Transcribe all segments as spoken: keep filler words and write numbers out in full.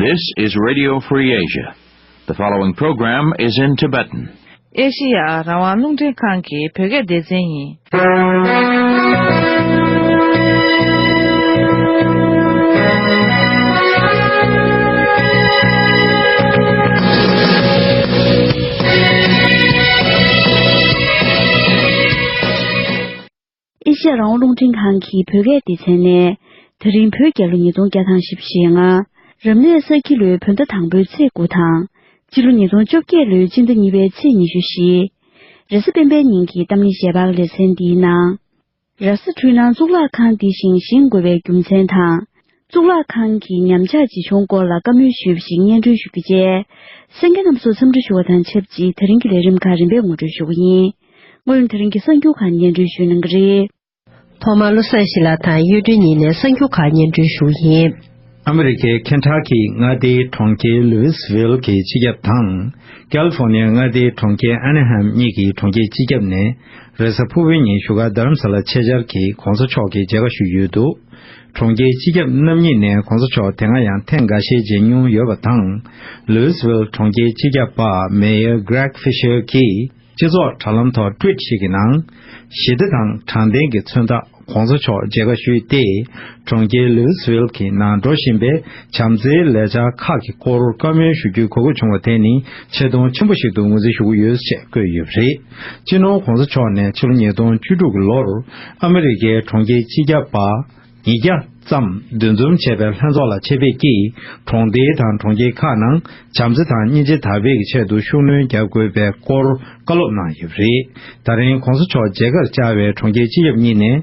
This is Radio Free Asia. The following program is in Tibetan. ཨེ་ཤི་ཡ་རང་དབང་རླུང་འཕྲིན་ཁང་གི་བོད་སྐད་སྡེ་ཚན་ཡིན། ཨེ་ཤ་ཡ་རང་དབང་རླུང་འཕྲིན་ཁང་གི་བོད་སྐད་སྡེ་ཚན་ནས། དེ་རིང་བོད་རྒྱལ་ལོ་ཉིས་སྟོང་བརྒྱ་དང་བཞི་བཅུ་ཞེ་ལྔ། རབ་གནས་ས་ཁྱི་ལོའི་བོད་ཟླ་དང་པོའི་ཚེས་དགུ་དང་། སྤྱི་ལོ་ཉིས་སྟོང་བཅོ་བརྒྱད་ལོའི་སྤྱི་ཟླ་གཉིས་པའི་ཚེས་ཉི་ཤུ་བཞི། རེས་གཟའ་སྤེན་པའི་ཉིན་གྱི་གཏམ་ངན་ཞལ་པར་ལེ་ཚན་འདིའི་ནང་། ར་ས་འཕྲུལ་སྣང་གཙུག་ལག་ཁང་འདི་བཞེངས་དགོས་པའི་རྒྱུ་མཚན་དང་། གཙུག་ལག་ཁང་གི་ཉམས་ཆག་ཇི་བྱུང་སྐོར་ལ་བཀའ་མོལ་ཞུས་པ་ཞིག་སྙན་སྒྲོན་ཞུ་རྒྱུ་བཅས། གསན་མཁན་རྣམ་ཚོ་འཚམས་འདྲི་ཞུ་བ་དང་ཆབས་ཅིག་དེ་རིང་གི་ལས་རིམ་ཁག་རིམ་པས་ངོ་སྤྲོད་ཞུ་གི་ཡིན། སྔོན་དེ་རིང་གི་གསར་འགྱུར་ཁག་སྙན་སྒྲོན་ཞུ་གནང་གི་རེད། ཐོག་མར་བློ་བཟང་ཤེས་ལགས་དང་གཡུ་སྒྲོན་གཉིས་ནས་གསར་འགྱུར་ཁག་སྙན་སྒྲོན་ཞུ་གི་ཡིན། ཨ་མི་རི་ཀའི་ཁེན་ཊ་ཁི་མངའ་སྡེའི་གྲོང་ཁྱེར་ལུའི་སི་ཝིལ་གྱི་སྤྱི་ཁྱབ་དང་། ཀལ་ཧྥོ་ནི་ཡ་མངའ་སྡེའི་གྲོང་ཁྱེར་ཨ་ན་ཧམ་གཉིས་ཀྱི་གྲོང་ཁྱེར་སྤྱི་ཁྱབ་ནས། རེས་གཟའ་ཕུར་བུའི་ཉིན་བཞུགས་སྒར་རྡ་རམ་ས་ལ་ཆེད་བཅར་གྱིས་གོང་ས་མཆོག་གི་མཇལ་ཁ་ཞུས་ཡོད་འདུག་གྲོང་ཁྱེར་སྤྱི་ཁྱབ་རྣམ་གཉིས་ནས་གོང་ས་མཆོག་དེ་སྔ་ཡང་ཐེངས་འགའ་ཤས་མཇལ་མྱོང་ཡོད་པ་དང་། ལུའི་སི་ཝིལ་གྲོང་ཁྱེར་སྤྱི་ཁྱབ་པ་མེ་ཡར་གྷི་རེག་ཧྥི་ཤར་གྱིས། སྤྱི་ཚོགས་དྲ་ལམ་ཐོག་ཊུ་ཝིཊ་ཞིག་གི་ནང་། ཞི་བདེ་དང་དྲང་བདེན་གྱི་མཚོན་རྟགས་གོང་ས་མཆོག་མཇལ་ཁ་ཞུས་ཏེ། གྲོང་ཁྱེར་ལུའི་སི་ཝིལ་གྱི་ནང་འགྲོ་བཞིན་པའི་བྱམས་བརྩེའི་ལས་འཆར་ཁག་གི་སྐོར་བཀའ་མོལ་ཞུ་རྒྱུའི་གོ་སྐབས་བྱུང་བ་དེ་ནི་ཆེ་མཐོང་ཆེན་པོ་ཞིག་ཏུ་ངོས་འཛིན་ཞུ་གི་ཡོད་ཅེས་བཀོད་ཡོད་པ་རེད། སྤྱི་ནོར་གོང་ས་མཆོག་ནས་ཕྱི་ལོ་ཉིས་སྟོང་བཅུ་དྲུག་གི་ལོར་ཨ་མི་རི་ཀའི་གྲོང་ཁྱེར་སྤྱི་ཁྱབ་པ། ཉིས་བརྒྱ་ཙམ་འདུ་འཛོམས་བྱས་པའི་ལྷན་ཚོགས་ལ་ཆེད་ཕེབས་ཀྱིས། གྲོང་སྡེ་དང་གྲོང་ཁྱེར་ཁག་ནང་བྱམས་བརྩེ་དང་སྙིང་རྗེ་དར་སྤེལ་གྱི་ཆེད་དུ་ཤུགས་སྣོན་རྒྱག་དགོས་པའི་སྐོར་བཀའ་སློབ་གནང་ཡོད་པ་རེད། ད་རིང་གོང་ས་མཆོག་མཇལ་ཁར་བཅར་བའི་གྲོང་ཁྱེར་སྤྱི་ཁྱབ་གཉིས་ནས།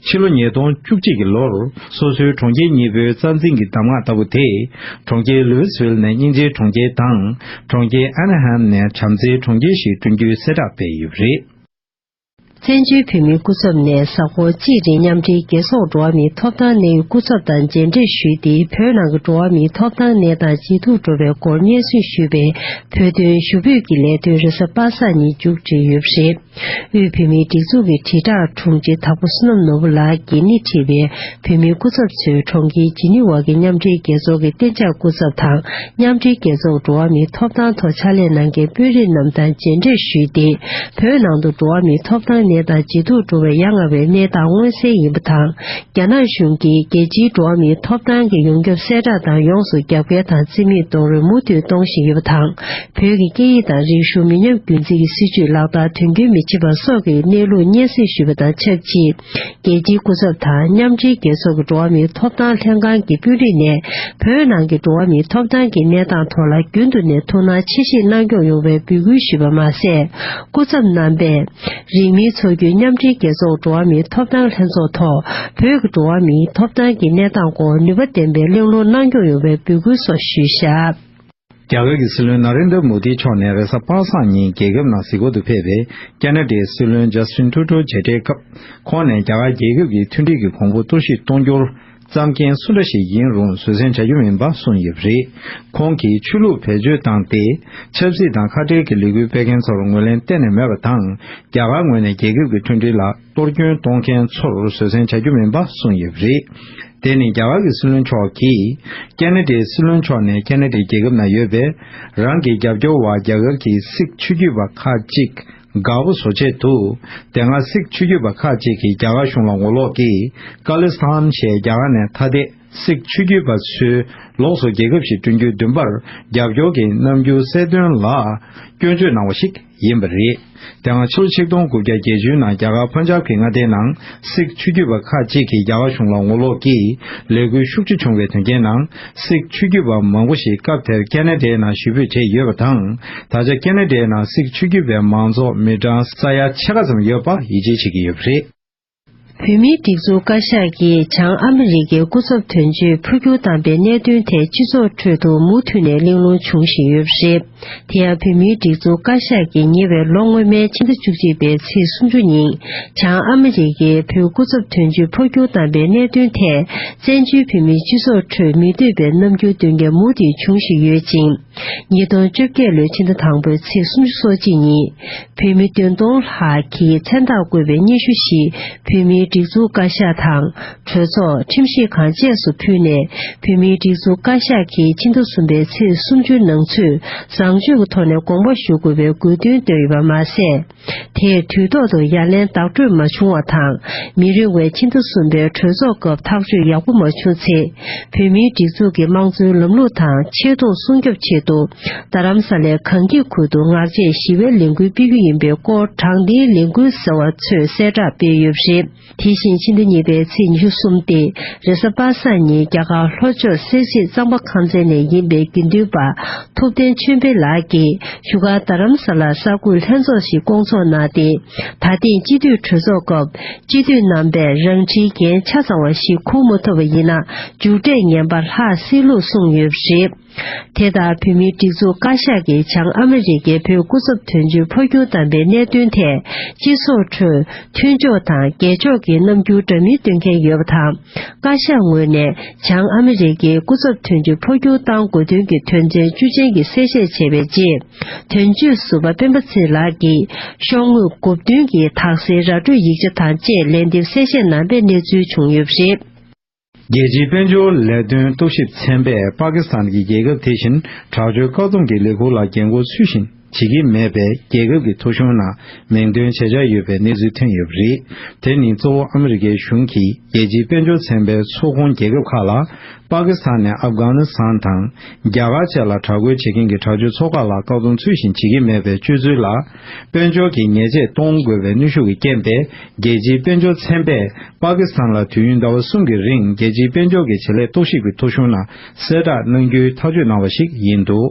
ཕྱི་ལོ་ཉིས་སྟོང་བཅུ་གཅིག་གི་ལོར་སོ་སོའི་གྲོང་ཁྱེར་གཉིས་པོའི་རྩ་འཛིན་གྱི་གདམས་ངག་ལྟ་བུ་དེ། གྲོང་ཁྱེར་ལུའི་སི་ཝིལ་ནས་སྙིང་རྗེའི་གྲོང་ཁྱེར་དང་། གྲོང་ཁྱེར་ཨ་ན་ཧམ་ནས་བྱམས་བརྩེའི་གྲོང་ཁྱེར་ཞིག་བསྐྲུན་རྒྱུའི་གསལ་བསྒྲགས་སྤེལ་ཡོད་པ་རེད། བཙན་བྱོལ་བོད་མིའི་སྐུ་ཚབ་ནས་གཟའ་འཁོར་གཅིག་རིང་མཉམ་འབྲེལ་རྒྱལ་ཚོགས་འགྲོ་བ་མིའི་ཐོབ་ཐང་གནད་ཡོད་སྐུ་ཚབ་དང་མཇལ་འཕྲད་ཞུས་ཏེ། བོད་ནང་གི་འགྲོ་བ་མིའི་ཐོབ་ཐང་གནས་སྟངས་ཇེ་སྡུག་འགྲོ་བའི་སྐོར་སྙན་སེང་ཞུས་པའི་བོད་དོན་ཞུ་འབོད་ཀྱི་ལས་དོན་རེས་གཟའ་པ་སངས་ཉིན་མཇུག་སྒྲིལ་ཡོད་པ་རེད། དབུས་བོད་མིའི་སྒྲིག་འཛུགས་ཀྱི་དྲིལ་བསྒྲགས་དྲུང་ཆེ་དྭགས་པོ་བསོད་ནམས་ནོར་བུ་ལགས་ཀྱིས་སྣེ་ཁྲིད་པའི་བོད་མིའི་སྐུ་ཚབ་ཚོས་གྲོང་ཁྱེར་ཇི་ནི་ཝ་གི་མཉམ་འབྲེལ་རྒྱལ་ཚོགས་ཀྱི་གཏན་འཇགས་སྐུ་ཚབ་དང་། མཉམ་འབྲེལ་རྒྱལ་ཚོགས་འགྲོ་བ་མིའི་ཐོབ་ཐང་ཐོག་ཕྱག་ལས་གནང་མཁན་དཔོན་རིགས་རྣམས་དང་མཇལ་འཕྲད་ཞུས་ཏེ། བོད་ནང་དུ་འགྲོ་བ་མིའི་ཐོབ་ཐང་གནས་སྟངས་ཇེ་སྡུག་འགྲོ་བའི་ཡ་ང་བའི་གནས་སྟངས་མངོན་གསལ་ཡིན་པ་དང་། རྒྱ་ནག་གཞུང་གིས་རྒྱལ་སྤྱིའི་འགྲོ་བ་མིའི་ཐོབ་ཐང་གི་ཡོངས་ཁྱབ་གསལ་བསྒྲགས་དང་ཡོངས་སུ་རྒྱབ་འགལ་དང་རྩིས་མེད་གཏོང་རོགས་མུ་མཐུད་གཏོང་བཞིན་ཡོད་པ་དང་། བོད་ཀྱི་སྐད་ཡིག་དང་རིག་གཞུང་མི་ཉམས་རྒྱུན་འཛིན་གྱི་སྲིད་བྱུས་ལག་བསྟར་དོན་འཁྱོལ་མི་བྱེད་པ་སོགས་ཀྱི་གནས་ལུགས་སྙན་སེང་ཞུས་པ་དང་ཆབས་ཅིག་རྒྱལ་སྤྱིའི་སྐུ་ཚབ་དང་མཉམ་འབྲེལ་རྒྱལ་ཚོགས་ཀྱི་འགྲོ་བ་མིའི་ཐོབ་ཐང་ལྷན་ཁང་གི་དཔོན་རིགས་ནས། བོད་ནང་གི་འགྲོ་བ་མིའི་ཐོབ་ཐང་གི་གནས་སྟངས་ཐོག་ལ་རྒྱུན་དུ་ནས་ཐུགས་སྣང་ཆེ་བཞེས་གནང་སྐྱོང་ཡོང་བའི་འབོད་སྐུལ་ཞུས་པ་མ་ཟད། སྐུ་ཚབ་རྣམ་པས། རིང་མིན་འཚོགས་རྒྱུའི་མཉམ་འབྲེལ་རྒྱལ་ཚོགས་འགྲོ་བ་མིའི་ཐོབ་ཐང་ལྷན་ཚོགས་ཐོག་བོད་ཀྱི་འགྲོ་བ་མིའི་ཐོབ་ཐང་གི་གནས་སྟངས་སྐོར་ནུས་པ་ལྡན་པའི་གླེང་སློང་གནང་སྐྱོང་ཡོང་བའི་འབོད་སྐུལ་སོགས་ཞུས་བཞག་རྒྱ་གར་གྱི་སྲིད་བློན་ན་རེན་དྲ་མོ་དི་མཆོག་ནས་རེས་གཟའ་པ་སངས་ཉིན་རྒྱལ་ཁབ་ནང་གཟིགས་སྐོར་དུ་ཕེབས་པའི་ཀ་ན་ཌའི་སྲིད་བློན་ཇ་སི་ཊིན་ཊུ་རུ་ཌོ་མཇལ་འཕྲད་སྐབས། ཁོང་ནས་རྒྱ་གར་རྒྱལ་ཁབ་ཀྱི་མཐུན་སྒྲིལ་གྱི་གོང་བུ་གཏོར་བཤིག་གཏོང་རྒྱུར། རྩ་འགེངས་སུ་འདྲ་ཞིག་ཡིན་རུང་བཟོད་བསྲན་བྱ་རྒྱུ་མིན་པ་གསུངས་ཡོད་པ་རེད། ཁོང་གིས་ཆོས་ལུགས་བེད་སྤྱོད་བཏང་སྟེ། ཆབ་སྲིད་དང་ཁ་བྲལ་གྱི་ལས་འགུལ་སྤེལ་མཁན་ཚོར་ངོས་ལེན་གཏན་ནས་མེད་པ་དང་། རྒྱ་གར་ངོས་ནས་རྒྱལ་ཁབ་ཀྱི་མཐུན་སྒྲིལ་ལ་གཏོར་སྐྱོན་གཏོང་མཁན་ཚོར་བཟོད་བསྲན་བྱ་རྒྱུ་མིན་པ་གསུངས་ཡོད་པ་རེད། དེ་ནི་རྒྱ་གར་གྱི་སྲིད་བློན་མཆོག་གིས། ཀ་ན་ཌའི་སྲིད་བློན་མཆོག་ནས་ཀ་ན་ཌའི་རྒྱལ་ཁབ་ནང་ཡོད་པའི། རང་གི་རྒྱབ་སྐྱོར་བ་རྒྱ་གར་གྱི་སིག་ཆོས་བརྒྱུད་པ་ཁག་ཅིག་དགའ་པོ་བཟོ་ཆེད་དུ། དེ་སྔ་སིག་ཆོས་བརྒྱུད་པ་ཁག་ཅིག་གིས་རྒྱ་གར་གཞུང་ལ་ངོ་ལོག་གིས། ཀ་ལི་སི་ཐན་ཞེས་རྒྱ་གར་ནས་ཐ་དད་སིག་ཆོས་བརྒྱུད་པ་ཚོའི་ལོགས་སུ་རྒྱལ་ཁབ་ཞིག་བསྐྲུན་རྒྱུའི་འདུན་པར་རྒྱབ་སྐྱོར་གྱི་རྣམ་འགྱུར་གསལ་སྟོན་ལ་སྐྱོན་བརྗོད་གནང་བ་ཞིག་ཡིན་པ་རེད། དེ་སྔ་ཕྱི་ལོ་ཆིག་སྟོང་དགུ་བརྒྱ་བརྒྱད་ཅུ་ནང་རྒྱ་གར་པན་ཇབ་ཀྱི་མངའ་སྡེའི་ནང་སིག་ཆོས་བརྒྱུད་པ་ཁག་ཅིག་གིས་རྒྱ་གར་གཞུང་ལ་ངོ་ལོག་གིས་ལས་འགུལ་ཤུགས་ཆེ་བྱུང་བའི་དོན་རྐྱེན་ནང་། སིག་ཆོས་བརྒྱུད་པ་མང་པོ་ཞིག་སྐབས་དེར་ཀ་ན་ཌའི་ནང་གཞིས་སྤོས་བྱས་ཡོད་པ་དང་། ད་ཆ་ཀ་ན་ཌའི་ནང་སིག་ཆོས་བརྒྱུད་པའི་མང་ཚོགས་མི་གྲངས་ས་ཡ་ཕྱེད་ཀ་ཙམ་ཡོད་པ་ཡིད་ཆེས་བྱེད་ཀྱི་ཡོད་པ་རེད། བོད་མིའི་སྒྲིག་འཛུགས་བཀའ་ཤག་གིས་བྱང་ཨ་མི་རི་ཀའི་སྐུ་ཚབ་དོན་གཅོད་འཕོ་འགྱུར་བཏང་པའི་གནད་དོན་ཐད་སྤྱི་ཚོགས་ཁྲོད་དུ་མུ་མཐུད་ནས་གླེང་སློང་བྱུང་བཞིན་ཡོད་པ་རེད། དེ་ཡང་བོད་མིའི་སྒྲིག་འཛུགས་བཀའ་ཤག་གིས་ཉེ་བའི་ལོ་སྔོན་མའི་ཕྱི་ཟླ་བཅུ་གཅིག་པའི་ཚེས་སུམ་ཅུ་ཉིན། བྱང་ཨ་མི་རི་ཀའི་བོད་སྐུ་ཚབ་དོན་གཅོད་འཕོ་འགྱུར་བཏང་པའི་གནད་དོན་ཐད། བཙན་བྱོལ་བོད་མིའི་སྤྱི་ཚོགས་ཁྲོད་མི་འདོད་པའི་རྣམ་འགྱུར་སྟོན་མཁན་མུ་མཐུད་འབྱུང་བཞིན་ཡོད་ཅིང་། ཉིས་སྟོང་བཅོ་བརྒྱད་ལོའི་ཕྱི་ཟླ་དང་པོའི་ཚེས་སུམ་ཅུ་སོ་གཅིག་ཉིན། བོད་མི་བདུན་སྟོང་ལྷག་གིས་མཚན་རྟགས་བཀོད་པའི་སྙན་ཞུ་ཞིག་བོད་མིའི་ སྒྲིག་འཛུགས་བཀའ་ཤག་དང་། གྲོས་ཚོགས། ཁྲིམས་ཞིབ་ཁང་བཅས་སུ་ཕུལ་ནས། བོད་མིའི་སྒྲིག་འཛུགས་བཀའ་ཤག་གིས་ཕྱི་ཟླ་གསུམ་པའི་ཚེས་སུམ་ཅུའི་ནང་ཚུད་བཟང་སྤྱོད་ཀྱི་ཐོག་ནས་དགོངས་པ་ཞུ་དགོས་པའི་དགོས་འདུན་བཏོན་ཡོད་པ་མ་ཟད། དེས་དུས་ཐོག་ཏུ་ཡ་ལན་བདག་སྤྲོད་མ་བྱུང་བ་དང་། མི་རིང་བའི་ཕྱི་ཟླ་གསུམ་པའི་གྲོས་ཚོགས་སྐབས་ཐག་གཅོད་ཡག་པོ་མ་བྱུང་ཚེ། བོད་མིའི་སྒྲིག་འཛུགས་ཀྱི་དམངས་གཙོའི་ལམ་ལུགས་དང་ཆེ་མཐོང་སྲུང་སྐྱོབ་ཆེད་དུ། རྡ་རམ་ས་ལའི་གངས་སྐྱིད་ཁུལ་དུ་ངར་ཆད་ཞི་བའི་ལས་འགུལ་སྤེལ་རྒྱུ་ཡིན་པའི་སྐོར་དྲང་བདེན་ལས་འགུལ་ཟེར་བ་ཚོས་གསལ་བསྒྲགས་སྤེལ་ཡོད་པ་རེད། དེ་བཞིན་ཕྱི་ཟླ་གཉིས་པའི་ཚེས་ཉི་ཤུ་གསུམ་སྟེ། རེས་གཟའ་པ་སངས་ཉིན་རྒྱ་གར་ལྷོ་ཕྱོགས་སེར་བྱེས་གཙང་པ་ཁང་ཚན་ནས་ཡིན་པའི་དགེ་འདུན་པ་ཐུབ་བསྟན་ཆོས་འཕེལ་ལགས་ཀྱིས་བཞུགས་སྒར་རྡ་རམ་ས་ལར་གསར་འགོད་ལྷན་ཚོགས་ཤིག་བསྐོང་ཚོགས་གནང་སྟེ། ད་ཐེངས་སྤྱི་འཐུས་གྲོས་ཚོགས་སྐབས་སྤྱི་འཐུས་རྣམ་པས་རང་འཁྲིའི་འགན་ཆ་ཚང་བ་ཞིག་འཁུར་མ་ཐུབ་པ་ཡིན་ན། མཇུག་འབྲས་ངན་པ་ལྷག་སྲིད་ལུགས་གསུངས་ཡོད་པ་རེད། དེ་ལྟར་བོད་མིའི་སྒྲིག་འཛུགས་བཀའ་ཤག་གིས་བྱང་ཨ་མི་རི་ཀའི་བོད་སྐུ་ཚབ་དོན་གཅོད་འཕོ་འགྱུར་བཏང་པའི་གནད་དོན་ཐད་སྤྱི་ཚོགས་ཁྲོད་མཐུན་ཕྱོགས་དང་རྒྱལ་ཕྱོགས་ཀྱི་རྣམ་འགྱུར་འདྲ་མིན་སྟོན་མཁན་ཡོད་པ་དང་། བཀའ་ཤག་ངོས་ནས་བྱང་ཨ་མི་རི་ཀའི་སྐུ་ཚབ་དོན་གཅོད་འཕོ་འགྱུར་བཏང་དགོས་དོན་གྱི་དོན་ཚན་བཅུ་ཅན་གྱི་གསལ་བཤད་བྱས་པའི་རྗེས། དོན་གཅོད་ཟུར་པ་སྤེན་པ་ཚེ་ལགས་ཀྱིས་ཤོག་ངོས་དགུ་བདུན་གྱི་དག་སེལ་ར་སྤྲོད་ཡིག་ཆ་དང་བཅས་ལན་འདེབས་གསལ་བཤད་གནང་པའི་གནས་ཚུལ་བྱུང་ཡོད་པ་རེད། རྒྱལ་སྤྱིའི་དཔལ་འབྱོར་ལས་དོན་རྟོག་ཞིབ་ཚན་པས་པ་ཀི་སི་ཐན་གྱི་རྒྱལ་ཁབ་དེ་བཞིན་དྲག་སྤྱོད་བཀག་སྡོམ་གྱི་ལས་ཁུར་ལ་འགན་འཁུར་ཚུལ་བཞིན་བྱེད་ཀྱི་མེད་པའི་རྒྱལ་ཁབ་ཀྱི་ཐོ་གཞུང་ནང་མིང་འདོན་བྱེད་འཆར་ཡོད་པའི་གནས་ཚུལ་ཐོན་ཡོད་པ་རེད། དེ་ནི་གཙོ་བོ་ཨ་མི་རི་ཀའི་གཞུང་གིས་རྒྱལ་སྤྱིའི་དཔལ་འབྱོར་ཚན་པའི་ཚོགས་ཁོངས་རྒྱལ་ཁབ་ཁག་ལ་པ་ཀི་སི་ཐན་ནས་ཨབ་གྷ་ནི་སི་ཐན་དང་རྒྱ་གར་བཅས་ལ་དྲག་རྒོལ་བྱེད་མཁན་གྱི་དྲག་སྤྱོད་ཚོགས་ཁག་ལ་བཀག་སྡོམ་ཚུལ་བཞིན་བྱེད་ཀྱི་མེད་པའི་སྤྱོད་ཚུལ་ལ། དཔལ་འབྱོར་གྱི་ཉེས་ཆད་གཏོང་དགོས་པའི་གནོན་ཤུགས་ཀྱི་རྐྱེན་པས། རྒྱལ་སྤྱིའི་དཔལ་འབྱོར་ཚན་པས་པ་ཀི་སི་ཐན་ལ་དུས་ཡུན་ཟླ་བ་གསུམ་གྱི་རིང་རྒྱལ་སྤྱིའི་དཔལ་འབྱོར་གྱི་བྱེད་ལས་རྟོག་ཞིབ་ཀྱི་ཐོ་གཞུང་ནང་གསལ་བསྒྲགས་གནང་རྒྱུའི་ཐག་གཅོད་གནང་བ་ཞིག་ཡིན་འདུག་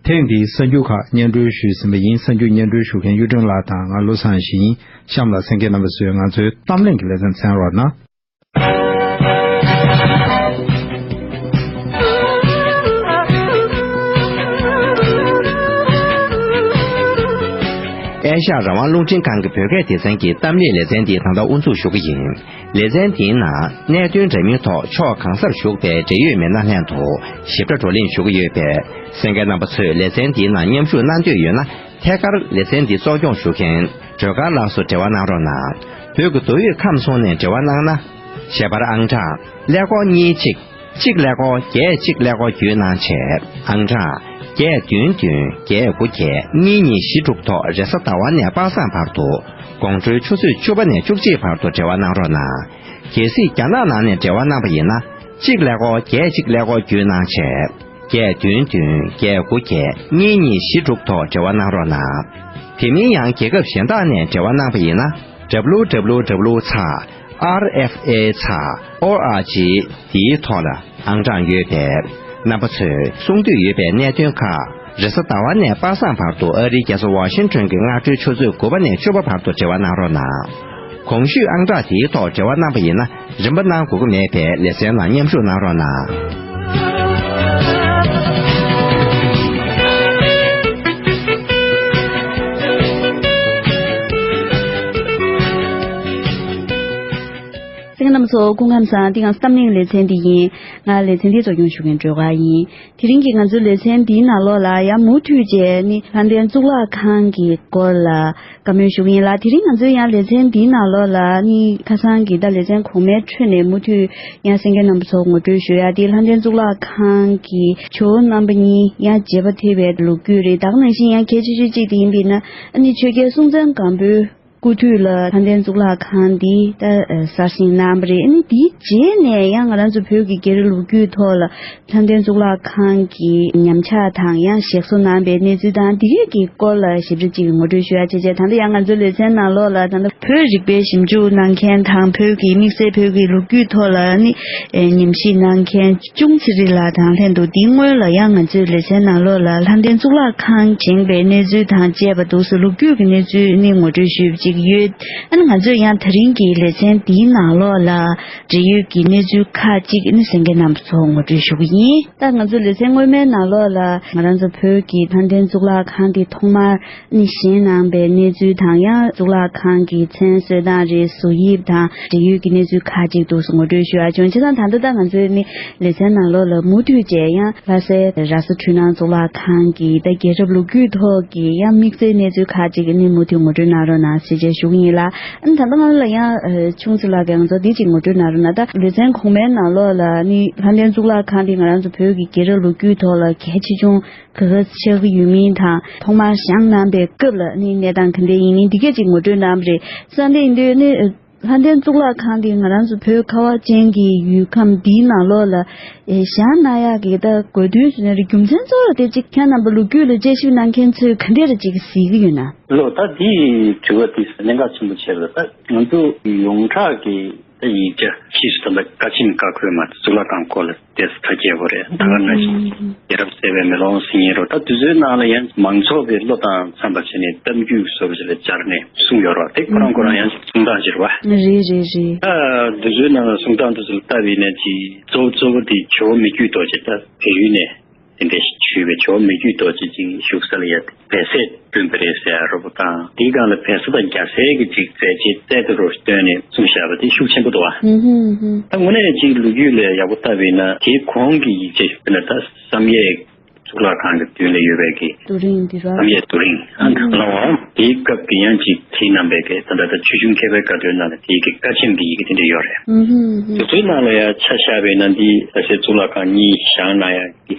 ཐེངས་འདིའི་གསར་འགྱུར་ཁག་སྙན་སྒྲོན་ཞུས་ཟིན་པ་ཡིན། གསར་འགྱུར་སྙན་སྒྲོན་ཞུ་མཁན་གཡུ་སྒྲོན་ལགས་དང་ང་བློ་བཟང་ཞིག་ཡིན། གཤམ་ལ་གསན་མཁན་རྣམ་པ་ཚོས་ང་ཚོའི་གཏམ་གླེང་གི་ལེ་ཚན་གསན་རོགས་གནང་། ཨེ་ཤ་ཡ་རང་དབང་རླུང་འཕྲིན་ཁང་གི་བོད་སྐད་སྡེ་ཚན་གྱི་གཏམ་གླེང་ལེ་ཚན་འདི་ད་ལྟ་དབུ་འཛུགས་ཞུ་གི་ཡིན། ལེ་ཚན་འདིའི་ནང་གནད་དོན་འདྲ་མིན་ཐོག་ཕྱོགས་གང་སར་བཞུགས་པའི་འབྲེལ་ཡོད་མི་སྣ་ལྷན་དུ་ཞིབ་ཕྲ་བགྲོ་གླེང་ཞུ་གི་ཡོད་པས། གསན་མཁན་རྣམ་པ་ཚོས་ལེ་ཚན་འདིའི་ནང་མཉམ་ཞུགས་གནང་འདོད་ཡོད་ན། ཐད་ཀར་ལེ་ཚན་འདི་གཙོ་སྐྱོང་ཞུ་མཁན་སྒྲོལ་དཀར་ལགས་སུ་འབྲེལ་བ་གནང་རོགས་གནང་། བོད་ཀྱི་མདོ་དབུས་ཁམས་གསུམ་ནས་འབྲེལ་བ་གནང་ན། ཞལ་པར་ཨང་གྲངས་ཀླད་ཀོར་གཉིས་གཅིག་གཅིག་ཀླད་ཀོར་བརྒྱད་གཅིག་ཀླད་ཀོར་བརྒྱུད་གནང་བྱས། ཨང་གྲངས་བརྒྱད་བདུན་བདུན་བརྒྱད་དགུ་བརྒྱད་གཉིས་གཉིས་བཞི་དྲུག་ཐོག་རེས་གཟའ་ཟླ་བ་ནས་པ་སངས་བར་དུ། དགོང་དྲོའི་ཆུ་ཚོད་བཅུ་པ་ནས་བཅུ་གཅིག་བར་དུ་འབྲེལ་བ་གནང་རོགས་གནང་། གལ་སྲིད་རྒྱ་ནག་ནང་ནས་འབྲེལ་བ་གནང་པ་ཡིན་ན། གཅིག་ཀླད་ཀོར་བརྒྱད་གཅིག་ཀླད་ཀོར་བརྒྱུད་གནང་བྱས། བརྒྱད་བདུན་བདུན་བརྒྱད་དགུ་བརྒྱད་གཉིས་གཉིས་བཞི་དྲུག་ཐོག་འབྲེལ་བ་གནང་རོགས་གནང་། དེ་མིན་ཡང་རྒྱལ་ཁབ་གཞན་དག་ནས་འབྲེལ་བ་གནང་པ་ཡིན་ན། W W W ཚ་R F A ཚ་O R G འདིའི་ཐོག་ལ་ཨང་གྲངས་ཡོད་པས། རྣམ་པ་ཚོས་གསུང་འདོད་ཡོད་པའི་གནད་དོན་ཁག་རེས་གཟའ་ཟླ་བ་ནས་པ་སངས་བར་དུ་ཨ་རིའི་རྒྱལ་ས་ཝ་ཤིང་ཊོན་གྱི་སྔ་དྲོའི་ཆུ་ཚོད་དགུ་པ་ནས་བཅུ་པ་བར་དུ་འབྲེལ་བ་གནང་རོགས་གནང་། གོང་ཞུས་ཨང་གྲངས་དེའི་ཐོག་འབྲེལ་བ་གནང་པ་ཡིན་ན། རིན་པ་གནང་དགོས་ཀྱི་མེད་པས་ལེ་ཚན་ནང་མཉམ་ཞུགས་གནང་རོགས་གནང་། གསན་མཁན་རྣམ་པ་ཚོ་སྐུ་ཁམས་བཟང་། འདི་ང་ཚོ་གཏམ་གླེང་ལེ་ཚན་འདི་ཡིན། ང་ལེ་ཚན་འདི་གཙོ་སྐྱོང་ཞུ་མཁན་སྒྲོལ་དཀར་ཡིན། དེ་རིང་གི་ང་ཚོའི་ལེ་ཚན་འདིའི་ནང་ལོགས་ལ་ཡང་མུ་མཐུད་བྱས་ནི་ལྷ་ལྡན་གཙུག་ལག་ཁང་གི་སྐོར་ལ་བཀའ་མོལ་ཞུ་གི་ཡིན་ལ། དེ་རིང་ང་ཚོའི་ཡང་ལེ་ཚན་འདིའི་ནང་ལོགས་ལ་ནི་ཁ་སང་གི་ད་ལེ་ཚན་གོང་མའི་ཁྲོད་ནས་མུ་མཐུད་ཡང་གསན་མཁན་རྣམ་པ་ཚོ་ངོ་སྤྲོད་ཞུ་ཡ་དེ་ལྷ་ལྡན་གཙུག་ལག་ཁང་གི་ཇོ་བོ་རྣམ་པ་གཉིས་ཡང་རྗེ་བོ་ཐེ་བའི་ལོ་རྒྱུས་རེད། ད་ག་ནང་བཞིན་ཡང་གལ་ཆེ་ཤོས་གཅིག་དེ་ཡིན་པས་ན་ཨ་ནི་ཆོས་རྒྱལ་སྲོང་བཙན་སྒམ་པོའི་སྐུ་དུས་ལ་ལྷ་ལྡན་གཙུག་ལག་ཁང་འདི་ད་གསར་བཞེངས་གནང་བ་རེད། ཨ་ནི་དེའི་རྗེས་ནས་ཡང་ང་རང་ཚོ་བོད་ཀྱི་རྒྱལ་རབས་ལོ་རྒྱུས་ཐོག་ལ་ལྷ་ལྡན་གཙུག་ལག་ཁང་གི་ཉམས་ཆག་དང་ཡང་ཞིག་གསོ་གནང་པའི་གནས་ཚུལ་དང་འདི་གས་ཀྱི་སྐོར་ལ་ཞིབ་ཕྲ་གཅིག་ངོ་སྤྲོད་ཞུ་ཡ་བྱས་བྱས། ད་ལྟ་ཡང་ང་ཚོའི་ལེ་ཚན་ནང་ལོགས་ལ་ད་ལྟ་བོད་རིག་པའི་ཞིབ་འཇུག་གནང་མཁན་དང་བོད་ཀྱི་དམིགས་བསལ་བོད་ཀྱི་ལོ་རྒྱུས་ཐོག་ལ་ནི་ཉམས་ཞིབ་གནང་མཁན་ཅུང་ཚེ་རིང་ལགས་དང་ལྷན་དུ་འདིའི་སྔོན་ལ་ཡང་ང་ཚོའི་ལེ་ཚན་ནང་ལོགས་ལ་ལྷ་ལྡན་གཙུག་ལག་ཁང་བཞེངས་པའི་གནས་ཚུལ་དང་བཅས་པ་འདུག་སེ་ལོ་རྒྱུས་ཀྱི་གནས་ཚུལ་ནི་ངོ་སྤྲོད་ཞུས་པ་ཅིག་ཡོད། ཨ་ནི་ང་ཚོས་ཡང་དེ་རིང་གི་ལེ་ཚན་འདིའི་ནང་ལོགས་ལ་འབྲེལ་ཡོད་ཀྱི་གནས་ཚུལ་ཁག་ཅིག་ནི་གསན་མཁན་རྣམ་པ་ཚོ་ངོ་སྤྲོད་ཞུ་གི་ཡིན། ད་ང་ཚོ་ལེ་ཚན་སྔོན་མའི་ནང་ལོགས་ལ་ང་རང་ཚོ་བོད་ཀྱི་ལྷ་ལྡན་གཙུག་ལག་ཁང་འདི་ཐོག་མར་ནི་བཞེངས་གནང་པའི་གནས་ཚུལ་དང་ཡང་གཙུག་ལག་ཁང་གི་མཚན་གསོལ་སྟངས་རེད། བཟོ་དབྱིབས་དང་འབྲེལ་ཡོད་ཀྱི་གནས་ཚུལ་ཁག་ཅིག་འདུག་སེ་ངོ་སྤྲོད་ཞུ་ཡ་བྱུང་། བྱས་ཙང་ད་ལྟ་ད་ང་ཚོའི་ནི་ལེ་ཚན་ནང་ལོགས་ལ་མུ་མཐུད་བྱས་ཡང་ལྷ་སའི་ར་ས་འཕྲུལ་སྣང་གཙུག་ལག་ཁང་གི་ད་རྒྱལ་རབས་ལོ་རྒྱུས་ཐོག་གི་ཡང་དམིགས་བསལ་གནས་ཚུལ་ཁག་ཅིག་ནི་མུ་མཐུད་ངོ་སྤྲོད་གནང་རོགས་གནང་ཟེར། ཞེས་ཞུ་གི་ཡིན་ལ། ཨ་ནི་ད་ལྟ་ང་ལ་ཡང་ཨ་ཆུང་ཙི་ལགས་ཀྱིས་ང་ཚོ་འདི་གཅིག་ངོ་སྤྲོད་གནང་རོགས་གནང་། ད་ལེ་ཚན་གོང་མའི་ནང་ལོགས་ལ་ཨ་ནི་ལྷ་ལྡན་གཙུག་ལག་ཁང་འདི་ང་རང་ཚོ་བོད་ཀྱི་རྒྱལ་རབས་ལོ་རྒྱུས་ཐོག་ལ་གལ་ཆེ་ཆུང་ག་ག་ཆགས་ཀྱི་ཡོད་མིན་དང་། ཐོག་མར་བཞེངས་གནང་པའི་སྐབས་ལ་ཨ་ནི་གནས་སྟངས་ག་འདྲ་ཡིན་མིན་འདི་གས་གཅིག་ངོ་སྤྲོད་གནང་བ་རེད། བསམ་པ་ཡིན་དུས་ཨ་ནི་ལྷ་ལྡན་གཙུག་ལག་ཁང་འདི་ང་རང་ཚོ་བོད་ཁ་བ་ཅན་གྱི་ཡུལ་ཁམས་འདིའི་ནང་ལོགས་ལ་ཨེ་བཞེངས་གནང་ཡག་གི་ད་དགོས་འདུན་ཟེར་ན་རེད། རྒྱུ་མཚན་གཙོ་བོ་དེ་གཅིག་ཁྱེད་རྣམ་པ་ལོ་རྒྱུས་ལ་དཔྱད་ཞིབ་གནང་མཁན་ཚོས་ག་འདྲ་རེ་གཅིག་གཟིགས་ཀྱི་ཡོད་ན། ལོ་ད་འདིའི་དྲི་བ་དེ་གནད་འགག་ཆེན་པོ་ཆེ་རེད། ད་ང་ཚོ་ཡོངས་གྲགས་ཀྱི་ད་ཡིག་ཆ་ཕྱིས་སུ་ད་ལྟ་ཀ་ཆེམ་བཀའ་འཁོར་མ་གཙུག་ལག་ཁང་སྐོར་ལ་ཏོག་ཙམ་ཐག་བཅད་པ་རེད། ད་ག་ནང་བཞིན་རྒྱལ་རབས་གསལ་བའི་མེ་ལོང་ཟེར་མཁན་རེད། ད་དེ་ཚོའི་ནང་ལ་ཡང་མང་ཚོགས་ཀྱི་བློ་དང་འཚམ་པ་བྱས་ནས་གཏམ་རྒྱུད་བཟོ་འདྲ་ཅིག་ལ་སྦྱར་ནས་གསུངས་ཡོད་རེད། དེ་ཁོ་རང་ཁོ་རང་ཡང་གསུང་སྟངས་ཤིག་རེད་བ། རེད་རེད་རེད། ད་དེ་ཚོའི་ནང་ལ་གསུང་སྟངས་དེ་ཚོ་ལ་ལྟ་བ་ཡིན་ན་ཅིག་གཙོ་བོ་གཙོ་བོ་དེ་ཇོ་བོ་མི་བསྐྱོད་རྡོ་རྗེ་ད་བལ་ཡུལ་ནས་དེ་འདྲ་ཞིག་བྱོན་པའི་ཇོ་བོ་མི་བསྐྱོད་རྡོ་རྗེ་ཅིག་བཞུགས་ས་ལ་ཡ་བལ་སྲས་བསྐྲུན་པ་རེད་ཟེར་ཡ་རོབ་པོ་དང་། དེའི་སྒང་ལ་བལ་བཟའ་དང་རྒྱ་བཟའི་གི་ཅིག་མཛད་རྗེས་རྩལ་དུ་རོ་བཏོན་ནས་གསུངས་བཞག་པ་དེ་ཤུགས་ཆེན་པོ་འདུག་བ། ད་དངོས་གནས་ཅིག་ལོ་རྒྱུས་ལ་ཡག་པོ་ལྟ་བ་ཡིན་ན་དེའི་གོང་གི་ཡིག་ཆ་ཞིག་དཔེར་ན་ད་བསམ་ཡས་གཙུག་ལག་ཁང་གི་མདུན་ལ་ཡོད་པའི་གི་རྡོ་རིང་འདི་ར། བསམ་ཡས་རྡོ་རིང་ཨ་ནི་གང་ལ་འོང་དེའི་སྐབས་ཀྱི་ཡང་ཅིག་དེའི་རྣམ་པའི་གི་ད་ལྟ་ད་ཆོས་འབྱུང་མཁས་པའི་བཀའ་འདོན་ནང་ལ་དེའི་གི་བཀའ་ཆེམས་ཀྱི་ཡི་གེ་དེ་འདྲ་ཡོད་རེད། དེ་ཚོའི་ནང་ལ་ཡང་ཆ་བཞག་པ་ཡིན་ན་འདི་རྒྱ་བཟའི་གཙུག་ལག་ཁང་གཉིས་བཞེངས་གནང་ཡག་གི་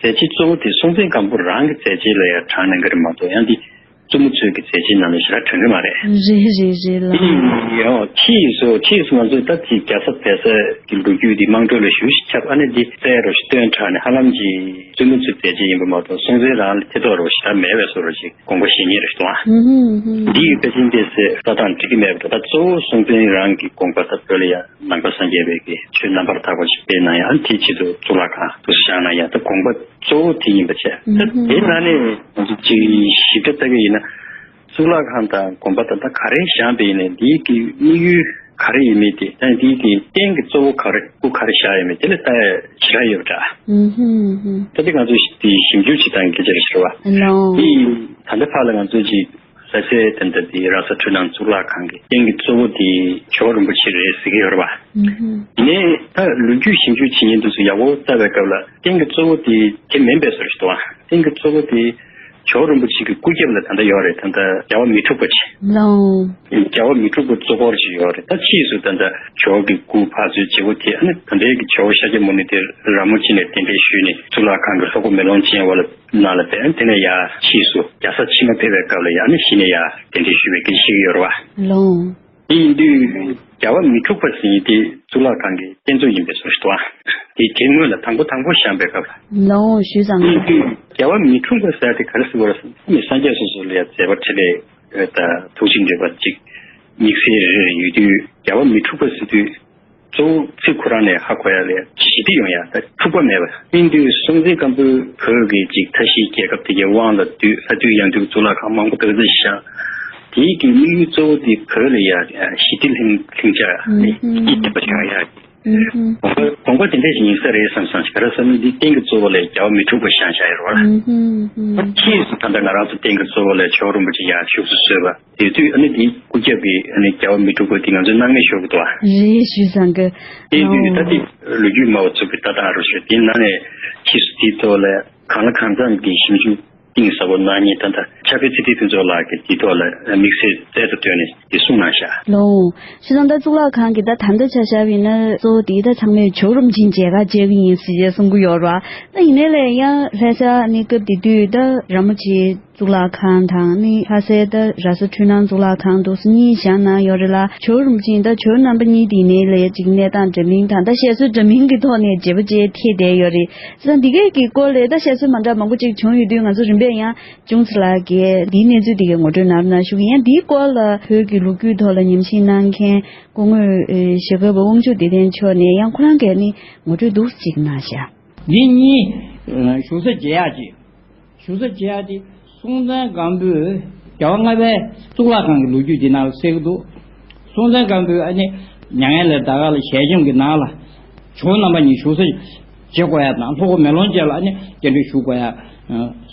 མཛད་རྗེས་གཙོ་བོ་དེ་སྲོང་བཙན་སྒམ་པོ་རང་གི་མཛད་རྗེས་ལ་ཡང་བགྲང་གནང་གི་རེད་མ་གཏོགས་ཡང་འདི་བཙུན་མོ་ཚོའི་གི་མཛད་རྗེས་ནང་ལ་ཞེ་དྲག་བགྲང་གི་མ་རེད། རེད་རེད་རེད་ལགས། ཡང་ཕྱིས་སུ་ཕྱིས་སུ་ང་ཚོས་ད་ཅིག་རྒྱ་བཟའ་བལ་བཟའ་གི་ལོ་རྒྱུས་འདི་དམངས་ཁྲོད་ལ་ཞུ་ཞིག་ཁྱབ་ཨ་ནི་འདི་རྩལ་རོ་ཞིག་བཏོན་དྲགས་ནས་ཧ་ལམ་གྱི་བཙུན་མོ་ཚོའི་མཛད་རྗེས་ཡིན་པ་མ་གཏོགས་སྲོང་བཙན་རང་ལ་ཐེ་གཏོགས་རོ་ཞེ་དྲག་མེད་པའི་བཟོ་འདྲ་ཅིག་དགོངས་པ་བཞེས་མཁན་རེད་འདུག་ཨ། འདི་ཡི་དཔེ་ཅན་དེ་ཚོའི་ལྟ་སྟངས་འགྲིག་གི་མེད་པ་འདུག་ད་གཙོ་བོ་སྲོང་བཙན་རང་གི་དགོངས་པ་ད་བོད་ལ་ཡང་ནང་པ་སངས་རྒྱས་པའི་གི་ཆོས་རྣམ་པར་དག་པ་ཞིག་སྤེལ་གནང་ཡ། ཨ་ནི་དེའི་ཆེད་དུ་གཙུག་ལག་ཁང་དུ་བཞེངས་གནང་ཡ་ད་དགོངས་པ་གཙོ་བོ་དེ་ཡིན་པ་བྱས། ད་དེའི་ནང་ནས་ང་ཚོ་ཅིག་ཞིབ་ཕྲ་ལྟ་གི་ཡིན་ན་གཙུག་ལག་ཁང་དང་དགོན་པ་དང་ད་ག་རེ་བཞེངས་པ་ཡིན་ནའི་འདིའི་གི་དམིགས་ཡུལ་ག་རེ་ཡིན་མིན་དེ་ད་འདིའི་གི་རྟེན་གྱི་གཙོ་བོ་ག་རེ་སྐུ་ག་རེ་བཞག་ཡོད་མེད་དེ་ལ་ལྟ་ཡ་ཞེ་དྲག་ཡོད་པ་འདྲ། ད་དེ་ང་ཚོ་ཞིབ་དེ་ཞིབ་འཇུག་བྱེད་སྟངས་གལ་ཆེ་རེད་ཟེར་བ། ལོ། དེ་ད་ལྟ་ཕར་ལ་ང་ཚོ་ཅིག་ལྷ་སའི་དེ་འདྲ་དེ་ར་ས་འཕྲུལ་སྣང་གཙུག་ལག་ཁང་གི་རྟེན་གྱི་གཙོ་བོ་དེ་ཇོ་བོ་རིན་པོ་ཆེ་རེད་ཟེར་གྱི་ཡོད་རེད་བ། ཡིན་ནའི་ད་ལོ་རྒྱུས་ཞིབ་འཇུག་བྱེད་མཁན་དེ་ཚོ་ཡག་པོ་བལྟ་བའི་སྐབས་ལ་རྟེན་གྱི་གཙོ་བོ་དེ་དེ་མིན་པའི་བཟོ་ཞིག་འདུག་ཨ། རྟེན་གྱི་གཙོ་བོ་དེ་ཇོ་བོ་རིན་པོ་ཆེ་གི་སྐུ་རྒྱབ་ལ་ད་ལྟ་ཡོད་རེད། ད་ལྟ་རྒྱལ་བ་མི་འཁྲུགས་པ་ཆེ། ལོ། རྒྱལ་བ་མི་འཁྲུགས་པ་གཙོ་འཁོར་ཞིག་ཡོད་རེད། ད་ཕྱིས་སུ་ད་ལྟ་ཇོ་བོ་གི་སྐུ་ཕར་ཚུར་བརྗེ་པོ་དེ་ཨ་ནི་ད་ལྟའི་གི་ཇོ་བོ་ཤཱཀྱ་མུ་ནེ་དེ་ར་མོ་ཆེ་ནས་གདན་འདྲེན་ཞུས་ནས་གཙུག་ལག་ཁང་གི་ལྷོ་སྒོ་མེ་ལོང་ཅན་བ་ལ་ནང་ལ་བསྡད། དེ་ནས་ཡར་ཕྱིས་སུ་རྒྱལ་ས་ཕྱི་མ་ཕེབས་པའི་སྐབས་ལ་ཡར་ནས་གཞི་ནས་ཡར་གདན་འདྲེན་ཞུས་པའི་སྐད་ཆ་བཤད་ཀྱི་ཡོད་རེད་བ། ལོ། དེ་ཡིན་དུས་རྒྱལ་བ་མི་འཁྲུགས་པ་ཟེར་མཁན་དེ་གཙུག་ལག་ཁང་གི་རྟེན་གཙོ་ཡིན་པའི་བཟོ་ཞིག་འདུག་ཨ། དེ་དེ་སྔོན་ལ་དང་པོ་དང་པོ་བཞེངས་པའི་སྐབས་ལ། ལོ་ཞུས་ཙང་། དེ་ཡིན་དུས་རྒྱལ་བ་མི་འཁྲུགས་པ་ཟེར་དེ་ག་རེ་ཟེར་དགོས་རེད་ཟེར་ན་སངས་རྒྱས་སོ་སོ་ལ་ཡང་མཛད་པ་འཕྲིན་ལས་ད་ཐུགས་རྗེ་འགྲུབ་པ་ཅིག་དམིགས་བསལ་རེ་རེ་ཡོད་དུས་རྒྱལ་བ་མི་འཁྲུགས་པ་ཟེར་དུས་གཙོ་བོ་ཚིག་ཁོ་རང་ནས་ཧ་གོ་ཡ་ལས་ཞི་བདེ་ཡོང་ཡ་ད་འཁྲུག་པ་མེད་པ་ཡིན་དུས་སྲོང་བཙན་སྒམ་པོའི་བོད་ཀྱི་ཅིག་མཐའ་བཞིའི་རྒྱལ་ཁབ་དེ་གའི་དབང་ལ་བསྡུས་ལྷ་བསྡུས་ཡང་བསྡུས་གཙུག་ལག་ཁང་མང་པོ་ག་ཚོད་བཞེངས། དེའི་གི་དམིགས་ཡུལ་གཙོ་བོ་དེ་བོད་ལ་ཡ་ཞི་བདེ་ལྷིང་ལྷིང་ཆ་ནི་སྐྱིད་ཐེབས་པ་བྱུང་ཡ། དགོངས་པ་དགོངས་པ་དེ་འདྲ་ཞིག་ཡིན་ས་རེད་བསམ་སོང་། ག་རེ་ཟེར་ན་འདི་རྟེན་གྱི་གཙོ་བོ་ལ་རྒྱལ་བ་མི་འཁྲུགས་པ་བཞེངས་བཞག་ཡོད་རེད་བ་ལ། ཕྱིས་སུ་ད་ལྟ་ང་རང་ཚོ་རྟེན་གྱི་གཙོ་བོ་ལ་ཇོ་བོ་རིན་པོ་ཆེ་ཡར་བཞུགས་སུ་གསོལ་བ་དེ་དུས་ཨ་ནི་འདི་སྐུ་རྒྱབ་ཀྱི་ཨ་ནི་རྒྱལ་བ་མི་འཁྲུགས་པ་འདི་ང་ཚོས་སྣང་མེད་ཤོར་གི་འདུག་བ། རེད་ཞུས་ཙང་གི། དེ་དུས་ད་འདི་ལོ་རྒྱུས་སྨྲ་བ་ཚོ་གི་ལྟ་སྟངས་རུ་ཞུ་དེ་ནང་ནས་ཕྱིས་སུ་དེའི་ཐོག་ལ་གང་ལ་གང་འཚམ་གྱི་ཞིབ་འཇུག་གཏིང་ཟབ་པོ་གནང་མཁན་ད་ལྟ་ཕྱྭ་དཔོན་ཚེ་བརྟན་ཕུན་ཚོགས་ལགས་ཀྱིས་དེའི་ཐོག་ལ་དམིགས་བསལ་རྩལ་དུ་བཏོན་ནས་དེ་གསུངས་གནང་ཤག་ལོ། བྱས་ཙང་ད་གཙུག་ལག་ཁང་གི་ད་ད་ལྟ་ཆ་བཞག་པ་ཡིན་ན་གཙོ་བོ་དེ་ད་ཚང་མས་ཇོ་བོ་རིན་པོ་ཆེ་མཇལ་ཁ་བཅར་གི་ཡིན་ཟེར་གསུང་གི་ཡོད་རེད་བ། ད་ཡིན་ནའི་ལས་ཡང་ལྷ་ས་ནི་སྐབས་དེ་དུས་ད་ར་མོ་ཆེ་གཙུག་ལག་ཁང་དང་ནི་ལྷ་སའི་ད་ར་ས་འཕྲུལ་སྣང་གཙུག་ལག་ཁང་དུ་གཉིས་བཞེངས་གནང་ཡོད་རེད་ལ། ཇོ་བོ་རིན་པོ་ཆེ་ད་ཇོ་བོ་རྣམ་པ་གཉིས་དེ་ནས་ལས་ཅིག་གནས་སྟངས་འདྲ་མིན་དང་ད་བཤད་སྲོལ་འདྲ་མིན་གྱི་ཐོག་ནས་མཇལ་ཁ་བཅར་ཐེངས་བསྡད་ཡོད་རེད། བྱས་ཙང་འདི་གས་ཀྱི་སྐོར་ལས་ད་བཤད་སྲོལ་མ་འདྲ་མང་པོ་ཅིག་བྱུང་ཡོད་དུས་ང་ཚོ་རིམ་པས་ཡང་། ཅུང་ཙི་ལགས་ཀྱིས་འདིའི་གནས་ཚུལ་འདི་གའི་ངོ་སྤྲོད་གནང་རོགས་གནང་ཞུ་གི་ཡིན། འདིའི་སྐོར་ལ་བོད་ཀྱི་ལོ་རྒྱུས་ཐོག་ལ་ཉམས་ཞིབ་གནང་མཁན་སྐུ་ངོ་ཨེ་ཞྭ་སྒབ་པ་དབང་ཕྱུག་བདེ་ལྡན་མཆོག་ནས་ཡང་ཁོ་རང་གིས་ནི་ངོ་སྤྲོད་འདུག་ཅིག་གནང་ཤག་འདི་གཉིས་ཨ་བཞུགས་ས་མཇལ་ཡག་ཅིག་བཞུགས་ས་མཇལ་ཡག་དེ་སྲོང་བཙན་སྒམ་པོས་རྒྱལ་བ་ལྔ་པའི་གཙུག་ལག་ཁང་གི་ལོ་རྒྱུས་འདི་ནང་ལ་གསལ་གྱི་འདུག་སྲོང་བཙན་སྒམ་པོས་ཨ་ནི་མྱ་ངན་ལས་འདའ་ག་ལ་ཞལ་ཆེམས་ཀྱི་ནང་ལ། ཇོ་བོ་རྣམ་པ་གཉིས་བཞུགས་ས་བརྗེ་དགོས་ཡ་དང་ལྷོ་སྒོ་མེ་ལོང་ཅན་ལ་ཨ་ནི་གདན་འདྲེན་ཞུ་དགོས་ཡ།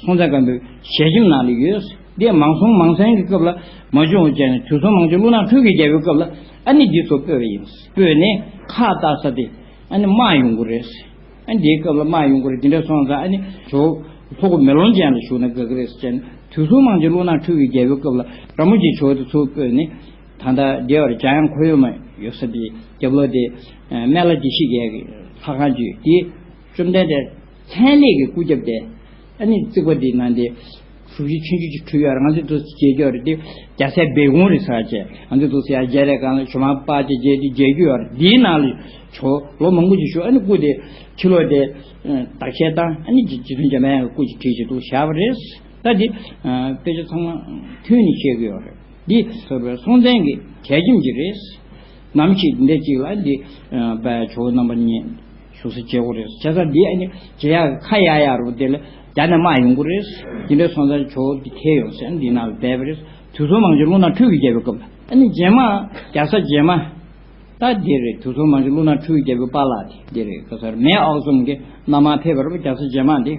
སྲོང་བཙན་སྒམ་པོའི་ཞལ་ཆེམས་ནང་ལ་ཡོད། འདི་མང་སྲོང་མང་བཙན་གྱི་སྐབས་ལ་མ་བྱུང་བ་བྱས་ནས་དུས་སྲོང་མང་བྱུང་ཀླུ་ནག་ཁྲོས་ཀྱི་རྒྱལ་པོའི་སྐབས་ལ་ཨ་ནི་འདི་ཚོ་སྤོས་པ་ཡིན། སྤོས་ནས་ཁ་བཏགས་ས་དེ་ཨ་ནི་དམག་ཡོང་གི་རེད། ཨ་ནི་འདིའི་སྐབས་ལ་དམག་ཡོང་གི་རེད། འདི་འདྲ་སོང་ཙང་ཨ་ནི་ཇོ་ ལྷོ་སྒོ་མེ་ལོང་ཅན་ལ་བཞུགས་ན་དགའ་གི་རེད་ཟེར་ནས། དུས་གསུམ་མང་སྤྱོད་ཀླུ་ནག་ཁྲོས་ཀྱི་རྒྱལ་པོའི་སྐབས་ལ་ར་མོ་ཆེའི་ཇོ་བོ་དེ་ཚུར་བོས་ནས། ད་ལྟ་འདི་བར་འཇམ་དབྱངས་འཁོར་གཡོག་མ་ཡོད་ས་དེ་རྒྱབ་ལོགས་དེ་སྨན་བླ་བདེ་གཤེགས་རྒྱལ་གྱི་ལྷ་ཁང་བརྒྱུད་དེ། བཅོམ་ལྡན་འདས་མཚན་ལས་ཀྱི་སྐུ་རྒྱབ་དེ་ཨ་ནི་རྩིག་པ་འདི་ནང་དེ་གཟུགས་ཅན་ཆུང་ཆུང་ཅིག་འཁྲུད་ཡོད་རེད། ང་ཚོས་འདུག་སེ་མཇལ་རྒྱུ་རེད། དེ་རྒྱལ་སྲས་སྦས་སྐུང་རེད་ཟེར་བྱས། ང་ཚོས་འདུག་སེ་ཡར་མཇལ་རེས་གང་ལ་ཞུ་མ་པ་ཅིག་མཇལ་དུས་མཇལ་རྒྱུ་ཡོད་རེད། འདིའི་ནང་ལ་ཇོ་ལོ་མང་པོ་ཅིག་བཞུགས། ཨ་ནི་སྐུ་དེ་ཕྱི་ལོགས་དེ་དར་ཤལ་བཏང་། ཨ་ནི་རྗེ་བཙུན་འཇམ་དཔལ་དབྱངས་ཀྱི་སྐུ་ཅིག་བྲིས་བྱས་འདུག་བཞག་པ་རེད། ད་འདི་དཔེ་ཆ་ཚང་མ་མཐུན་ནས་བཤད་ཀྱི་ཡོད་རེད། འདི་ཟེར་བའི་སྲོང་བཙན་གྱི་ཞལ་ཆེམས་ཅིག་རེད། ནམ་ཞིག་འདི་འདྲ་ཅིག་ལ་འདི་ཨ་བའི་ཇོ་བོ་རྣམ་པ་གཉིས་བཞུགས་ས་བྱེད་དགོས་རེད། བྱས་ཙང་འདི་ཨ་ནི་མཇལ་ཡག་ཁ་གཡར་ཡག་རུ་དེ་ལ་རྒྱ་ནས་དམག་ཡོང་གི་རེད། འདི་འདྲ་སོང་ཙང་ཇོ་བོ་འདི་ཐལ་ཡོང་ཟེར་འདི་ནང་ལ་བསྡད་པ་རེད། དུས་གསུམ་མང་སྤྱོད་ཀླུ་ནག་ཁྲོས་ཀྱི་རྒྱལ་པོའི་སྐབས་ལ། ཨ་ནི་རྗེས་མ་རྒྱལ་ས་རྗེས་མ་ད་འདི་རེད། དུས་གསུམ་མང་སྤྱོད་ཀླུ་ནག་ཁྲོས་ཀྱི་རྒྱལ་པོའི་པཱ་ལགས་དེ་འདི་རེད། ག་ས་ར་མེས་ཨག་ཚོམ་གྱི་མནའ་མར་ཕེབས་པ་རེད་པ། རྒྱལ་ས་རྗེས་མ་འདི་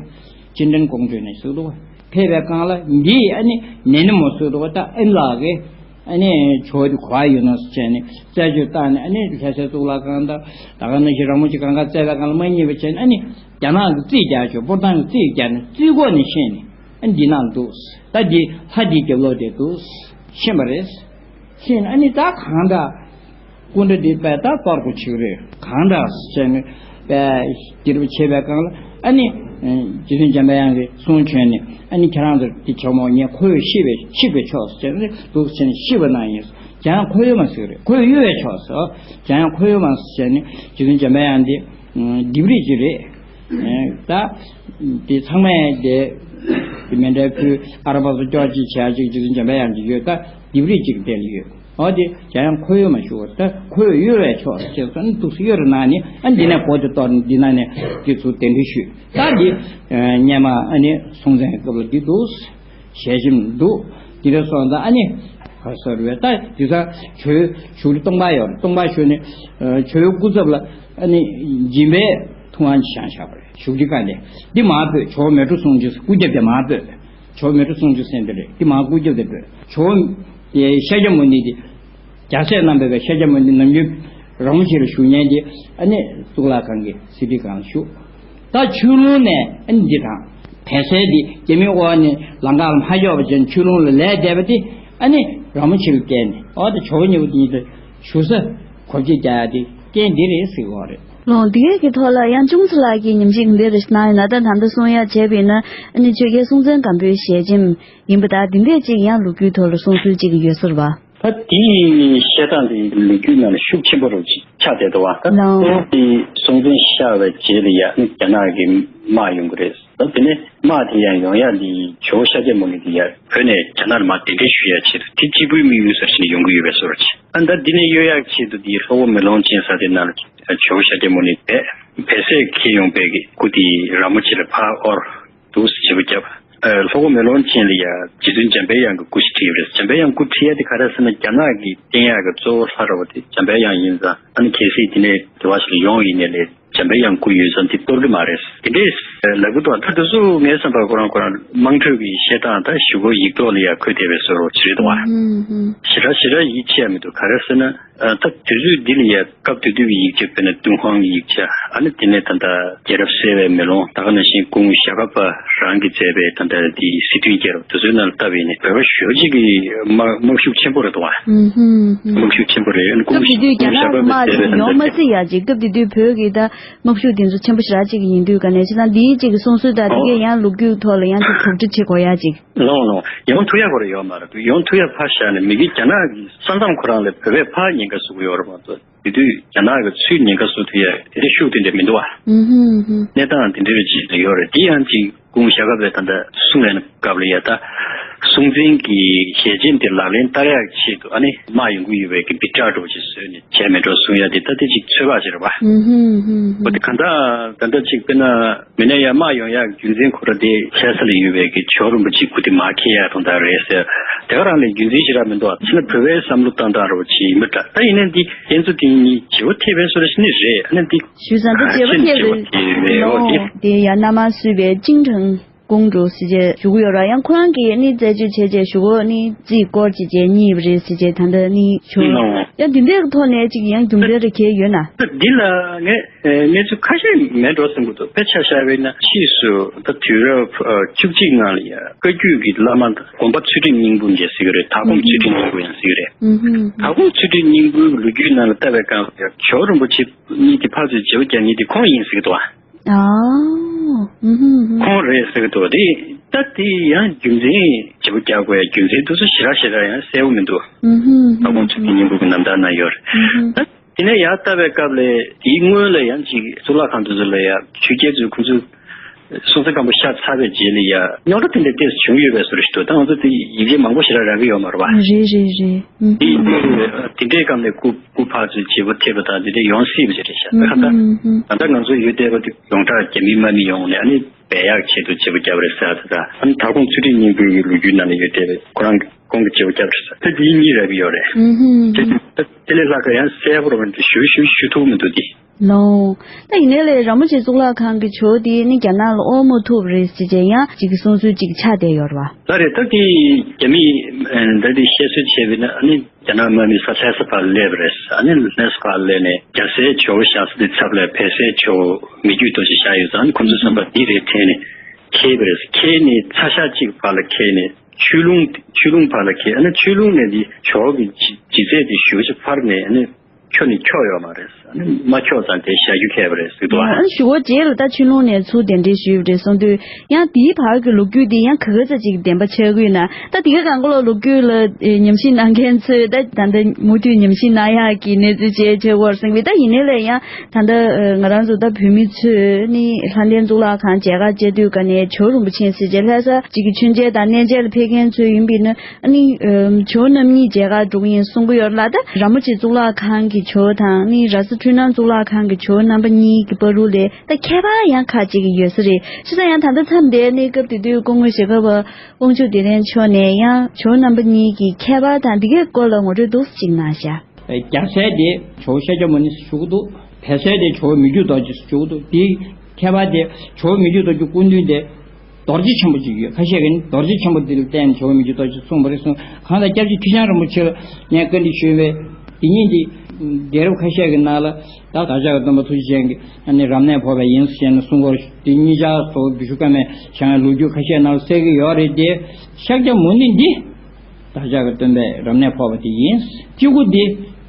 ཅིན་ཀྲེན་ཀོང་ཀྲོའུ་ནས་ཟེར་འདུག་བ། ཕེབས་པའི་སྒང་ལ་འདི་ཨ་ནི་ནན་ནི་མོ་ཟེར་འདུག་བ། ད་ཨིན་ལགས་ཀྱི་ཨ་ནི་ཇོ་བོ་དེ་ག་པར་ཡོད་ན་ཟེར་བྱས་ནས་རྩད་གཅོད་བཏང་ནས། ཨ་ནི་ལྷ་སའི་གཙུག་ལག་ཁང་དང་ད་ག་ནང་བཞིན་ར་མོ་ཆེ་གང་ག་བཙལ་བའི་སྒང་ལ་མ་རྙེད་པ་བྱས་ནས། ཨ་ནི་རྒྱ་ནག་གི་རྩིས་རྒྱག་ཆོག་སྤོར་ཐང་གི་རྩིས་རྒྱག་ནས་རྩིས་སྐོར་ནས་ཤེས་ནས། ཨ་འདི་ནང་འདུག་ད་འདི་ལྷ་འདིའི་རྒྱབ་ལོགས་དེ་འདུག་ཤེས་པ་རེད། ཤེས་ནས་ཨ་ནི་ད་གང་འདྲ། སྐུ་འདྲ་འདི་པས་ད་གཏོར་དགོས་ཆགས་རེད། གང་འདྲ་ཟེར་ནས་པས་དེ་རུ་བྱས་པའི་སྒང་ལ། ཨ་ནི་རྗེ་བཙུན་འཇམ་དཔལ་དབྱངས་ཀྱིས་གསུང་བྱོན་ནས། ཨ་ནི་ཁྱེད་རང་ཚོ་འདི་ཆོག་མོ། ངས་ཁོ་བོས་ཤེས་པས་ཤེས་པས་ཆོག་ཟེར་ནས་འདུག་ཟེར་ནས་ཤེས་པ་གནང་ཡིན། འཇམ་དབྱངས་འཁོར་གཡོག་མ་ཟེར་རེད། ཁོ་བོས་གཡོལ་བས་ཆོག་ཟེར། འཇམ་དབྱངས་འཁོར་གཡོག་མ་ཟེར་ནས་རྗེ་བཙུན་འཇམ་དཔལ་དབྱངས་འདི་ལྡེབས་རིས་ཅིག་རེད། ད་དེ་ཚང་མས་དེ་དེ་མཎྜལ་ཕུལ། ཨ་རམ་པ་སོགས་ཅོག་ཅིག་བྱས་ཅིག་རྗེ་བཙུན་འཇམ་དཔལ་དབྱངས་ཀྱི་ཡོད། ད་ལྡེབས་རིས་ཅིག་དེ་ལ་ཡོད། འོ་དེ་འཇམ་དབྱངས་འཁོར་གཡོག་མ་ཞུ་བ། ད་ཁོ་བོས་གཡོལ་བས་ཆོག་ཅེས་སོགས་ནི་འདུག་སེ་གཡོལ་རེ་གནང་ནས། ཨ་འདི་ནས་གོ་དེ་གཏོར་ནས་འདི་ནང་ནས་དེ་ཚུར་གདན་འདྲེན་ཞུས། ད་འདི་སྔོན་མ་ཨ་ནི་སྲོང་བཙན་སྐབས་ལ་འདི་འདུག་ཞལ་ཆེམས་འདུག་འདི་འདྲ་སོང་ཙང་ཨ་ནི་ག་ཟེར་བས། ད་དེང་སང་ཇོ་བོའི་བཞུགས་ཁྲི་སྟོང་པ་ཡོད་རེད། སྟོང་པ་བཞུགས་ནས་ཇོ་བོའི་སྐུ་ཚབ་ལ་ཨ་ནི་སྦྱིན་པའི་ཐུབ་དབང་ཅིག་བཞེངས་བཞག་པ་རེད། བཞུགས་ཁྲི་སྒང་དེ་འདི་མར་སྤོས། ཇོ་བོ་མལ་གྲོ་གསུང་ཆོས་སྐུ་རྒྱབ་དེ་མར་སྤོས། ཇོ་བོ་མལ་གྲོ་གསུང་ཆོས་ཟེར་འདི་རེད། འདི་མར་སྐུ་རྒྱབ་དེ་སྤོས། ཇོ་བོ་དེ་ཤཱཀྱ་མུ་ནི་དེ་རྒྱལ་སྲས་རྣམ་པའི་ཤཱཀྱ་མུ་ནི་ནམ་རྒྱུན་ར་མོ་ཆེ་ལ་བཞུགས་མཁན་དེ་ཨ་ནི་གཙུག་ལག་ཁང་གི་གཟི་བརྗིད་སྒང་ལ་བཞུགས། ད་ཆོས་ལུང་ནས་ཨ་ནི་འདི་དང་བལ་སྲས་འདི་རྒྱ་མིའི་དབང་ནས་ལམ་ཁ་ལ་མ་ཡོད་པ་ཅན་ཆོས་ལུང་ལ་ལས་འདས་པ་དེ་ཨ་ནི་ར་མོ་ཆེ་ལ་བསྐྱལ་ནས། འོ་ད་ཇོ་བོ་གཉིས་པོ་དེ་གཉིས་དེ་བཞུགས་ས་གོ་འབྱེད་རྒྱག་ཡ་དེ་རྐྱེན་འདི་རེད་ཟེར་གི་ཡོད་རེད། ལོ་འདི་གའི་ཐོག་ལ་ཡང་ཅུང་ཙམ་ལགས་ཀྱིས་ཉམས་ཞིབ་འདི་རེ་གནང་ཡོད་ན། ད་ད་ལྟ་གསུང་ཡ་བྱས་པ་ཡིན་ན་ཨ་ནི་ཆོས་རྒྱལ་སྲོང་བཙན་སྒམ་པོའི་ཞལ་ཆེམས་ཡིན་པ་དང་། འདི་འདྲས་ཅིག་ཡང་ལོ་རྒྱུས་ཐོག་ལ་གསུང་སྲོལ་ཅིག་ཡོད་ས་རེད་པ། ད་དེའི་བཤད་སྟངས་དེ་ལོ་རྒྱུས་ནང་ལ་ཤུགས་ཆེན་པོ་རུ་ཆགས་བསྡད་འདུག་བ། ད་ལའོ། གཙོ་བོ་དེ་སྲོང་བཙན་གཤེགས་པའི་རྗེས་ལ་ཡ་ཨ་ནི་རྒྱ་ནག་གི་དམག་ཡོང་གི་རེད། ད་དེ་ནས་དམག་དེ་ཡང་ཡོང་ཡ་དེ་ཇོ་བོ་ཤཱཀྱ་མུ་ནི་དེ་ཡ་བོད་ནས་རྒྱ་ནག་ལ་མར་གདན་འདྲེན་ཞུ་ཡ་ཆེད་དུ་དེ་གཅིག་པུའི་དམིགས་ཡུལ་ཟེར་བཞིན་ཡོང་གི་ཡོད་པའི་བཟོ་འདྲ་ཅིག་ཨ་ད་འདི་ནས་གཡོལ་ཡག་ཆེད་དུ་དེ་ལྷོ་སྒོ་མེ་ལོང་ཅན་ཟེར་དེ་ནང་ལ་ཇོ་བོ་ཤཱཀྱ་མུ་ནི་བལ་བལ་སྲས་འཁྱེར་ཡོང་པའི་གི་སྐུ་དེ་ར་མོ་ཆེ་ལ་ཕར་དབོར། འདུག་སེ་བྱེད་པོ་བརྒྱབ། ཨ་ལྷོ་སྒོ་མེ་ལོང་ཅན་ལ་ཡ་རྗེ་བཙུན་འཇམ་པའི་དབྱངས་ཀྱི་སྐུ་ཞིག་བྲིས་ཡོད་རེད། འཇམ་པའི་དབྱངས་སྐུ་བྲིས་ཡ་དེ་ག་རེ་ཟེར་ན་རྒྱ་ནག་གི་བསྟེན་ཡག་གི་གཙོ་བོ་ལྷ་ར་བ་དེ་འཇམ་པའི་དབྱངས་ཡིན་ཙང་། ཨ་ནི་གལ་སྲིད་དེ་ནས་དེ་བ་ཞིག་ལ་ཡོང་ཡིན་ནའི་ལས་འཇམ་པའི་དབྱངས་སྐུ་ཡོད་ཙང་དེ་གཏོར་གི་མ་རེད། དེ་འདྲས་ལབ་གི་འདུག་ད་དེ་ཚོ་ངའི་བསམ་པར་ཁོ་རང་ཁོ་རང་དམངས་ཁྲོད་ཀྱི་བཤད་སྟངས་དང་གཞུག་གུ་ཡིག་ཐོག་ལ་ཡ་འཁོད་བསྡད་པའི་བཟོ་འདྲ་ཅིག་རེད་འདུག་བ། ཞེ་དྲག་ཞེ་དྲག་ཡིད་ཆེས་ཡ་མི་འདུག་ག་རེ་ཟེར་ན། ཨ་ད་དུས་ཚོད་འདི་ལ་ཡ་སྐབས་དེ་དུས་ཀྱི་ཡིག་ཆ་དཔེར་ན་ཏུན་ཧོང་གི་ཡིག་ཆ། ཨ་ནི་དེ་ནས་ད་ལྟ་རྒྱལ་རབས་གསལ་བའི་མེ་ལོང་། ད་ག་ནང་བཞིན་སྐུ་ངོ་ཞྭ་སྒབ་པ་རང་གིས་མཛད་པའི་ད་ལྟ་དེ་སི་ཏུའི་རྒྱལ་རབས་དེ་ཚོའི་ནང་ལ་བལྟས་པ་ཡིན་ན་བོད་པ་ཞེ་པོ་ཅིག་གི་དམག་དམག་ཤུགས་ཆེན་པོ་རེད་འདུག་བ། ཨུ་ཧུམ་ཧུམ། དམག་ཤུགས་ཆེན་པོ་རེད། སྐུ་སྐབས་ངོ་དེ་དུས་རྒྱ་ཞྭ་ནག་སྒབ་པས་དམག་མཛད་ཅིག་པའི་ད་ཡོང་ལྟ་མ་སྲིད་ཡ་ཅིག་སྐབས་དེ་དུས་བོད་ཀྱི་ད་དམག་ཤུགས་དེ་ཚོ་ཆེན་པོ་ཞེ་དྲག་ཅིག་ཡིན་དུས་ག་ནས་བྱས་ཙང་འདིའི་ཅིག་གི་གསུང་སྲོལ་དང་དེ་གས་ཡང་ལོ་རྒྱུས་ཐོག་ལ་ཡང་ཅིག་དོགས་འདྲི་བྱེད་དགོས་ཡ་ཅིག་ལོང་ལོང་ཡོང་ཐུབ་ཡ་ཁོ་ར་ཡོད་མ་རེད། ཡོང་ཐུབ་ཡ་ཕར་བཞག་ནས་མི་གི་རྒྱ་ནག་གི་ས་མཚམས་ཁོ་རང་ལ་བོད་པས་ཕར་ཉེན་ཁ་བཟོ་གི་ཡོད་རེད་མ་གཏོགས། དེ་དུས་རྒྱ་ནག་གི་ཚུར་ཉེན་ཁ་བཟོ་ཐུབ་ཡ་དེ་འདྲ་ཤུགས་དེ་འདྲ་མི་འདུག་བ། ཨུ་ཧུམ་ཧུམ། གནས་སྟངས་དེ་འདྲ་རེ་ཅིག་ཡོད་རེད། དེ་ཡང་ཅིག་སྐུ་ངོ་ཞྭ་སྒབ་པས་ད་ལྟ་གསུང་ཡ་ནི་སྐབས་ལ་ཡ་ད་སྲོང་བཙན་གྱི་ཞལ་ཆེམས་དེ་ལག་ལེན་བསྟར་ཡག་ཆེད་དུ་ཨ་ནི་དམག་ཡོང་གི་ཡོད་པའི་གི་སྦིར་ཊ་འདྲ་བོ་ཅིག་བཟོས་ནས་བྱས་མེད་འགྲོ་གསུང་ཡ་དེ་ད་དེ་ཅིག་ཚོད་དཔག་ཅིག་རེད་བ། ཨུ་ཧུམ་ཧུམ་ཧུམ། འོ་དེ་གང་ལྟར་ད་ལྟ་ཅིག་དཔེར་ན། མི་ནས་ཡར་དམག་ཡོང་ཡག་རྒྱུ་མཚན་ཁོ་ར་དེ་ལྷ་ས་ལ་ཡོད་པའི་གི་ཇོ་རིན་པོ་ཆེའི་སྐུ་དེ་མར་འཁྱེར་ཡག་དོན་དག་རེད་ཟེར། དེ་ག་རང་ལས་རྒྱུ་མཚན་ཞེ་དྲག་མི་འདུག་ཕྱིན་ན་བོད་པའི་བསམ་བློ་བཏང་སྟངས་འདྲ་བོ་ཅིག་ཡིན་པ་འདྲ། ད་ཡིན་ནའི་འདི་ཁྱེད་ཚོ་དེ་གཉིས་བརྗེ་པོ་ཐེབས་པའི་བཟོ་འདྲ་ཞིག་ནི་རེད། ཨ་ནི་འདི་ཞུས་ཙང་འདི་བརྗེ་པོ་ཐེབས་རེད། ཨོ་དེ་དེ་ཡ་མནའ་མ་བསུས་པའི་ཅིང་ཁྲང་། དགོངས་འགྲོ་ཟེར་བྱས་ཞུ་གི་ཡོད་ར། ཡང་ཁོ་རང་གིས་ནི་རྩད་གཅོད་བྱས་བྱས་ཞུ་གོ་ནི་རྩིས་སྐོར་ཅིག་བྱས་གཉིས་པ་རེད་ཟེར་བྱས་ད་ལྟ་ནི་ཞུ། ཨང་། ཡང་འདི་འདྲའི་ཐོག་ནས་ཅིག་ཡང་རྒྱུ་མཚན་རེ་གས་ཡོད་ན། འདི་ལ་ངས་གནས་ཚུལ་ཁ་ཤས་མེད་འགྲོ་བསམ་གྱི་འདུག་དཔེ་ཆ་བཞག་པ་ཡིན་ན་ཕྱིས་སུ་ད་དུས་རབས་བཅུ་གཅིག་ནང་ལ་ཡ་བཀའ་བརྒྱུད་ཀྱི་བླ་མ་དགོངས་པ་ཚུལ་ཁྲིམས་སྙིང་པོ་འདྲ་ཟེར་གྱི་རེད། དྭགས་པོ་ཚུལ་ཁྲིམས་སྙིང་པོ་ཡང་ཟེར་གྱི་རེད། དྭགས་པོ་ཚུལ་ཁྲིམས་སྙིང་པོའི་ལོ་རྒྱུས་ནང་ལ་ལྟ་བའི་སྐབས་ལ་ཇོ་བོ་རིན་པོ་ཆེ་གཉིས་ཀྱི་ཕར་ཚུར་བརྗེ་པོ་རྒྱག་མཁན་དེ་ཁོང་ཡིན་ཟེར་གྱི་འདུག་ཨ། ཨ། ཁོང་རེད་ཟེར་གྱི་འདུག་དེ་ད་དེ་ཡང་རྒྱུ་མཚན་བརྗེ་པོ་རྒྱག་དགོས་ཡ་རྒྱུ་མཚན་དེ་ཚོ་ཞེ་དྲག་ཞེ་དྲག་ཡང་གསལ་པོ་མི་འདུག་དྭགས་པོ་ཚུལ་ཁྲིམས་སྙིང་པོ་གི་རྣམ་ཐར་ན་ཡོད་རེད། ད་དེ་ནས་ཡར་ལྟ་བའི་སྐབས་ལ་དེའི་སྔོན་ལ་ཡང་ཅིག་གཙུག་ལག་ཁང་དེ་ཚོ་ལ་ཡ་ཆོས་རྒྱལ་ཚོས་ཁོང་ཚོའི་སྲོང་བཙན་སྒམ་པོ་ཤ་ཚ་བའི་རྗེས་ལ་ཡ་རྙོག་དྲ་དེ་འདྲ་ཏོག་ཙམ་བྱུང་ཡོད་པའི་བཟོ་འདྲ་ཞིག་འདུག་ད་ང་ཚོ་དེ་ཡིག་ཆ་མང་པོ་ཞེ་དྲག་རག་གི་ཡོད་མ་རེད་པ། རེད་རེད་རེད། དེ་དེ་འདྲའི་སྐབས་ནས་སྐུ་སྐུ་ཕར་ཚུར་བརྗེ་པོ་ཐེབས་པ་དང་དེ་འདྲ་ཡོང་སྲིད་པ་ཞིག་རེད་ཤག་ད་ཁ་ད་ད་ལྟ་ང་ཚོ་ཡུལ་དེ་བ་དེ་ཡོངས་གྲགས་རྒྱ་མི་དམག་མི་ཡོང་ནས་ཨ་ནི་སྦས་ཡག་ཆེད་དུ་བརྗེ་པོ་བརྒྱབ་རེད་ཟེར་ཡ་དེ་དང་ཨ་ནི་དྭགས་པོ་ཚུལ་ཁྲིམས་སྙིང་པོའི་ལོ་རྒྱུས་ནང་ནས་ཡོད་དེ་ཁོ་རང་གི་ཁོང་གི་བརྗེ་པོ་བརྒྱབ་རེད་ཟེར་ད་དེ་གཉིས་རག་གི་ཡོད་རེད། དེ་དེ་ལས་ལྷག་ག་ཡང་གསལ་པོ་རང་ཞུ་ཞུ་ཞུ་ཐུབ་མི་འདུག་དེ། ལོང་། ད་ཡིན་ནའི་ལས་ར་མོ་ཆེ་གཙུག་ལག་ཁང་གི་ཇོ་བོ་དེ་ནི་རྒྱ་ནག་ལ་དབང་མ་ཐོབ་རེད་ཟེར་བྱས་ཡང་ཅིག་གསུང་སྲོལ་ཅིག་ཆགས་བསྡད་ཡོད་རེད་བ། ད་རེད་ད་དེ་རྒྱ་མིས་ད་དེ་བཤད་སྲོལ་བྱས་པ་ན་ཨ་ནི་རྒྱ་ནག་དམག་མི་ས་ལྷ་ས་ཕར་སླེབས་པ་རེད། ཨ་ནི་ལྷ་ས་ཕར་སླེབས་ནས་རྒྱ་སའི་ཇོ་བོ་བཞག་ས་དེ་ཚབ་ལ་བལ་སའི་ཇོ་བོ་མི་རྒྱུད་རྡོ་རྗེ་བཞག་ཡོད་ཙང་ཨ་ནི་ཁོང་ཚོ་བསམ་པ་འདི་རེད་དྲན་ནས་འཁྱེར་པ་རེད། འཁྱེར་ནས་ཚ་ཞག་གཅིག་ཕར་ལ་འཁྱེར་ནས་ཆོས་ལུང་ཆོས་ལུང་ཕར་ལ་འཁྱེར། ཨ་ནི་ཆོས་ལུང་ནས་འདི་ཇོ་བོ་གི་ལྗིད་ལྗིད་ཚད་དེ་ཞུ་ཞིག་ཕར་ནས་ཨ་ནི། ཁྱོ་ནི་ཁྱོ་ཡོད་མ་རེད། ཨ་ནི་མ་ཁྱོ་ཙང་དེ་བཞག་རྒྱུ་ཁེལ་བ་རེད་ཟེར་འདུག་ཨ། ཨ་ནི་ཞུ་བ་རྗེས་ལ་ད་ཆོས་ལུང་ནས་ཚུར་གདན་འདྲེན་ཞུས་པ་རེད་གསུངས་དུས་ཡང་དེའི་བར་གྱི་ལོ་རྒྱུས་འདི་ཡང་ག་ག་ཚ་ཅིག་བདེན་པ་ཆགས་ཀྱི་ཡོད་ན། ད་དེ་ག་གང་ག་ལ་ལོ་རྒྱུས་ལ་ཉམས་ཞིབ་གནང་མཁན་ཚོས་ད་ད་ལྟ་མུ་མཐུད་ཉམས་ཞིབ་གནང་ཡག་གི་གནས་ཚུལ་བཅས་བྱེད་དགོས་རེད་གསུངས་པས། ད་ཡིན་ནའི་ལས་ཡང་ད་ལྟ་ང་རང་ཚོ་ད་བོད་མི་ཚོས་ནི་ལྷ་ལྡན་གཙུག་ལག་ཁང་མཇལ་ཁ་བཅར་དུས་ག་ནས་ཇོ་རིན་པོ་ཆེ་ཟེར་བྱས་ལྷ་ས་གཅིག་གི་མཆོད་མཇལ་དང་གནས་མཇལ་ལ་ཕེབས་མཁན་ཚོ་ཡིན་པས་ན། ཨ་ནི་ཇོ་བོ་རྣམ་གཉིས་མཇལ་ཁ་འགྲོ་གི་ཡིན་གསུང་གི་ཡོད་ལ། ད་ར་མོ་ཆེ་གཙུག་ལག་ཁང་གི་ཇོ་བོ་དང་ནི་ར་ས་འཕྲུལ་སྣང་གཙུག་ལག་ཁང་གི་ཇོ་བོ་རྣམ་པ་གཉིས་ཀྱི་བར་དུ་ལས་ད་ཁྱད་པར་ཡང་ཁ་ཅིག་ཡོད་ས་རེད། བྱས་ཙང་ཡང་ད་ལྟ་མཚམས་འདིར་གནས་སྐབས་དེ་དུས་སྐུ་ངོ་ཞྭ་སྒབ་པ་དབང་ཕྱུག་བདེ་ལྡན་མཆོག་ནས་ཡང་ཇོ་བོ་རྣམ་པ་གཉིས་ཀྱི་ཁྱད་པར་དང་འདི་གའི་སྐོར་ལ་ངོ་སྤྲོད་འདུག་སེ་ཅིག་གནང་ཤག་རྒྱ་སྲས་དེ་ཇོ་བོ་ཤཱཀྱ་མུ་ནི་ཞུ་གི་འདུག་བལ་སྲས་དེ་ཇོ་བོ་མི་བསྐྱོད་རྡོ་རྗེ་ཞུ་གི་འདུག་དེའི་ཁྱད་པར་དེ་ཇོ་བོ་མི་བསྐྱོད་རྡོ་རྗེ་སྐུ་མདུན་དེ་རྡོ་རྗེ་ཆེན་པོ་ཅིག་ཡོད། ཁ་ཤས་ཀྱིས་ནི་རྡོ་རྗེ་ཆེན་པོ་འདི་ལ་བརྟེན་ནས་ཇོ་བོ་མི་བསྐྱོད་རྡོ་རྗེ་གསུངས་པ་རེད་གསུངས། གང་ལྟར་སྐྱབས་རྗེ་ཁྲི་བྱང་རིན་པོ་ཆེ་ལ་ངས་བཀའ་འདྲི་ཞུས་པས་དེ་ཉིད་འདི་རྒྱལ་རབས་ཁ་ཤས་ཀྱི་ནང་ལ་ད་བདག་ཅག་གི་སྟོན་པ་ཐུགས་རྗེ་ཅན་གྱིས་ཨ་ནི་རབ་གནས་ཕོག་པ་ཡིན་ཟེར་ནས་གསུང་སྐོར་དེ་གཉིས་ཆར་སོགས་བི་ཤུ་ཀ་མའི་བྱང་ལོ་རྒྱུས་ཁ་ཤས་ནང་ལ་གསལ་གྱི་ཡོད་རེད་དེ། ཤཱཀྱ་མུ་ནི་འདི་བདག་ཅག་གི་སྟོན་པས་རབ་གནས་ཕོག་པ་དེ་ཡིན། གཅིག་པུ་འདི་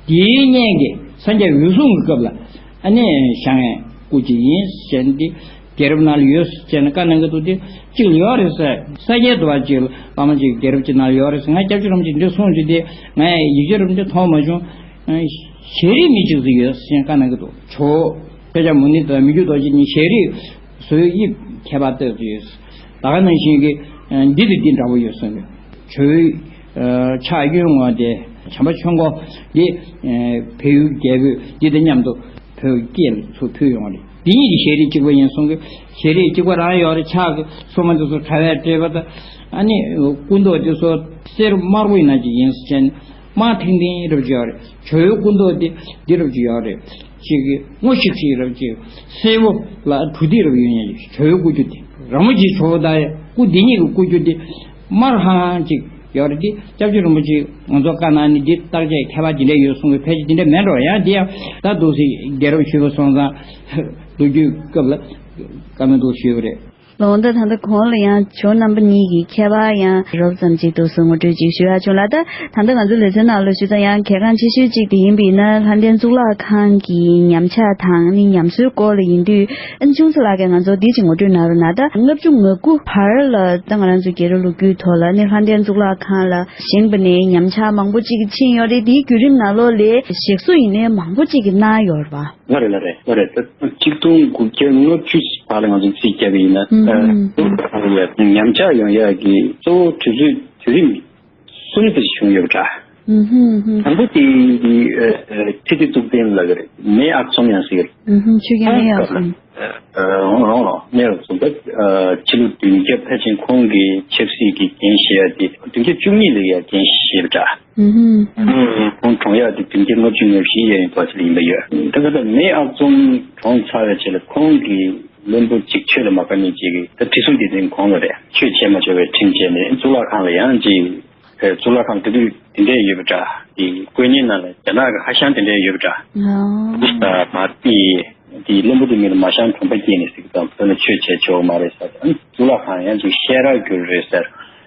དེའི་གཉེན་གྱི་སངས་རྒྱས་འོད་སྲུང་གི་སྐབས་ལ་ཨ་ནི་བཞེངས་པའི་སྐུ་ཅིག་ཡིན་ཟེར་ནས་འདི་རྒྱལ་རབས་ནང་ལ་ཡོད་ཟེར་ནས་བཀའ་གནང་གི་འདུག་དེ་གཅིག་ལ་ཡོད་རེད་ཟེར། ས་སྐྱའི་འདུལ་བ་གཅིག་ལ་བླ་མ་གཅིག་རྒྱལ་རབས་ཀྱི་ནང་ལ་ཡོད་རེད་ཟེར། ང་སྐྱབས་རྗེ་རིན་པོ་ཆེ་འདི་གསུངས་རྗེས་དེ་ངས་ཡིག་ཆ་རིན་པོ་ཆེ་མཐོང་མ་བྱུང་། ཞལ་རས་མི་གཅིག་ཙམ་ཡོད་ཟེར་བཀའ་གནང་གི་འདུག་ཇོ་བོ་ཤཱཀྱ་མུ་ནི་དང་མི་བསྐྱོད་རྡོ་རྗེ་གཉིས་ཞལ་རས་བཟོ་དབྱིབས་ཁྱད་པར་ཏོག་ཙམ་ཡོད། ད་ག་ནང་བཞིན་གྱི་འདི་དང་འདི་འདྲ་པོ་ཡོད་གསུངས་པས། ཇོ་བོའི་ཕྱག་གཡོན་ངོས་དེ་བྱམས་པ་ཆོས་འཁོར་འདི་བལ་ཡུལ་རྒྱལ་པོས་འདི་དང་མཉམ་དུ་བོད་ཀྱི་སྐད་ལ་ཚུར་ཕུལ་ཡོང་བ་རེད། འདི་གཉིས་ཀྱི་ཞལ་རས་གཅིག་པ་ཡིན་གསུང་གི། ཞལ་རས་གཅིག་པ་རང་ཡོད་རེད། ཕྱག་གི་སོ་མ་འདི་ཚོ་དྲ་བས་སྤྲས་པ་དང་ཨ་ནི་སྐུ་མདོག་འདི་ཚོ་སེར་དམར་པོ་ཡིན་ན་ཅིག་ཡིན་ཟེར་བྱས་ནས། དམར་ཐིང་ཐིང་རབ་ཅིག་ཡོད་རེད། ཇོ་བོའི་སྐུ་མདོག་དེ་འདི་རབ་ཅིག་ཡོད་རེད། ཅིག་གི་སྔོ་ཤིག་ཤིག་རབ་ཅིག་སེར་པོ་ལ་གྲུ་ཐིག་རབ་ཡོད་ཉན་ཅིག་ཇོ་བོའི་སྐུ་རྒྱུ་དེ་ར་མོ་ཆེའི་ཇོ་བོ་དང་སྐུ་འདི་གཉིས་ཀྱི་སྐུ་རྒྱུ་དེ་དམར་ཧང་ཧང་ཅིག་ཡོད་རེད། དེ་སྐྱབས་རྗེ་རིན་པོ་ཆེས་ང་ཚོ་བཀའ་གནང་ནས་འདི་བརྟག་དཔྱད་ཁྱད་པར་ཅིག་སླེབས་ཡོད་གསུང་གི། ཕལ་ཆེར་འདི་འདྲ་མེད་འགྲོ། ཡང་འདི་ཡང་ད་འདུག་སེ་རྒྱལ་རབས་ཞུས་པ་སོང་ཙང་ལོ་རྒྱུས་སྐབས་ལ་བཀའ་མོལ་འདུག་ཞུས་པ་རེད། ལོང་ད་ད་ལྟ་གོང་ལ་ཡང་ཇོ་རྣམ་པ་གཉིས་ཀྱི་ཁྱད་པར་ཡང་རོབ་ཙམ་ཅིག་ཏུ་སུ་ངོ་སྤྲོད་ཅིག་ཞུ་ཡག་བྱུང་ལ། ད་ད་ལྟ་ང་ཚོ་ལེ་ཚན་ནང་ལ་ཞུ་ཙང་ཡང་གལ་འགངས་ཆེ་ཤོས་ཅིག་དེ་ཡིན་པས་ན་ལྷ་ལྡན་གཙུག་ལག་ཁང་གི་ཉམས་ཆག་དང་ནི་ཉམས་གསོའི་སྐོར་ལ་ཡིན་དུས་ཨ་ནི་ཆུང་ཚ་ལགས་ཀྱིས་ང་ཚོ་འདི་ཅིག་ངོ་སྤྲོད་གནང་རོགས་གནང་། ད་ལྔ་བཅུ་ང་དགུ་བར་ལ་ད་ང་རང་ཚོ་རྒྱལ་རབས་ལོ་རྒྱུས་ཐོག་ལ་ནི་ལྷ་ལྡན་གཙུག་ལག་ཁང་ལ་བཞེངས་པ་ནས་ཉམས་ཆག་མང་པོ་ཅིག་ཕྱིན་ཡོད་རེད། དེའི་བརྒྱུད་རིམ་ནང་ལོགས་ལས་ཞིག་གསོ་ཡིན་ནའི་མང་པོ་ཅིག་གིས་གནང་ཡོད་རེད་པ། ལགས་རེད་ལགས་རེད་ལགས་རེད། ད་གཅིག་སྟོང་དགུ་བརྒྱ་ལྔ་བཅུ་བར་ལ་ང་ཚོ་རྩིས་བརྒྱབ་པ་ཡིན་ན། ཨུམ། ཨ་ཉམས་ཆག་ཡོང་ཡག་གི་གཙོ་བོ་དུས་ཚོད་དུས་རིམ་གསུམ་དེ་བྱུང་ཡོད་པ་འདྲ། ཨུམ་ཧུམ་ཧུམ། དང་པོ་དེ་གི་ཨ་ཨ་ཁྲི་ལྡེ་གཙུག་བརྟན་ལགས་རེད། མེའི་ཨག་ཚོམ་ཡང་ཟེར། ཨུམ་ཧུམ། ཆོས་རྒྱལ་མེའི་ཨག་ཚོམ། ཨ་ཨ་རོང་རོང་མེའི་ཨག་ཚོམ་ད་ཨ་ཕྱི་ལོ་བདུན་བརྒྱ་ཕལ་ཆེར་ཁོང་གི་ཆབ་སྲིད་ཀྱི་འགན་བཞེས་ཡ་དེ་བདུན་བརྒྱ་བཅུ་གཉིས་ལ་ཡ་འགན་བཞེས་པ་འདྲ། ཨུམ་ཧུམ། ཁོང་གྲོངས་ཡག་དེ་བདུན་བརྒྱ་ལྔ་བཅུ་ང་བཞི་ཡན་བར་ཚིགས་ལ་ཡིན་པ་ཡོད། ད་ག་ད་མེའི་ཨག་ཚོམ་གྲོངས་ཚར་བའི་རྗེས་ལ་ཁོང་གི་ བློན་པོ་གཅིག་ཆོས་ལ་མ་དགའ་མཁན་གཅིག་གིས་ད་ཁྲི་སྲོང་ལྡེ་བཙན་དགོངས་ལ་རེད། ཆོས་བྱས་མ་ཆོག་པའི་ཁྲིམས་བཅད་ནས་གཙུག་ལག་ཁང་ལ་ཡང་ཅིག་ཨེ་གཙུག་ལག་ཁང་དེ་དུས་དེ་འདྲས་ཡོད་པ་འདྲ། དེ་དཀོན་གཉེར་ནང་ལ་རྒྱ་ནག་གི་ཧ་ཤང་དེ་འདྲས་ཡོད་པ་འདྲ། ཨ། མ་དེ་དེ་བློན་པོ་དེ་མིང་ལ་མ་ཤང་གྲོང་པ་སྐྱེས་ནས་ཟེར་གི་དང་བོད་ལ་ཆོས་བྱས་ཆོག་མ་རེད་ཟེར། ཨ་ནི་གཙུག་ལག་ཁང་ཡང་ཅིག་བཤད་ར་བསྒྱུར་རེད་ཟེར།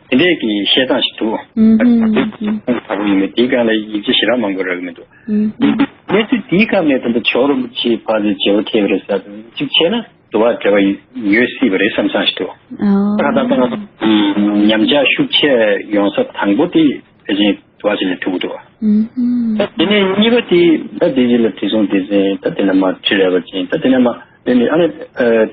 དེ་འདྲས་ཀྱི་བཤད་སྟངས་ཤིག་འདུག་ཨུམ་ཧུམ་ཧུམ། ད་ཡིན་མིན་དེའི་སྒང་ལ་ཡིག་ཆ་ཞེ་དྲག་མང་པོ་རག་གི་མི་འདུག་ཨུམ་ཧུམ། གནས་ཚུལ་དེའི་སྒང་ནས་ད་ལྟ་ཇོ་བོ་རིན་པོ་ཆེའི་ཕར་ཚུར་བརྗེ་པོ་ཐེབས་རེད་ཟེར་དུས་གཅིག་བྱས་ན་དུ་བ་འབྲེལ་བ་ཡོད་སྲིད་པ་རེད་བསམ་བསམ་ཞིག་འདུག་ཨོ། ད་ལྟ་ད་ང་ཚོ་ཉམས་ཆག་ཤུགས་ཆེ་ཡོང་ས་དང་པོ་དེ་ཕལ་ཆེར་དུ་བ་ཅིག་ལ་ཐུག་འདུག་ཨུམ་ཧུམ། ད་དེ་ནས་གཉིས་པ་དེ་ད་དེ་རྗེས་ལ་ཁྲི་སྲོང་ལྡེ་བཙན་ད་དེ་ནས་མར་ཁྲི་རལ་པ་ཅན། ད་དེ་ནས་མར་དེ་ནས་ཨ་ནི་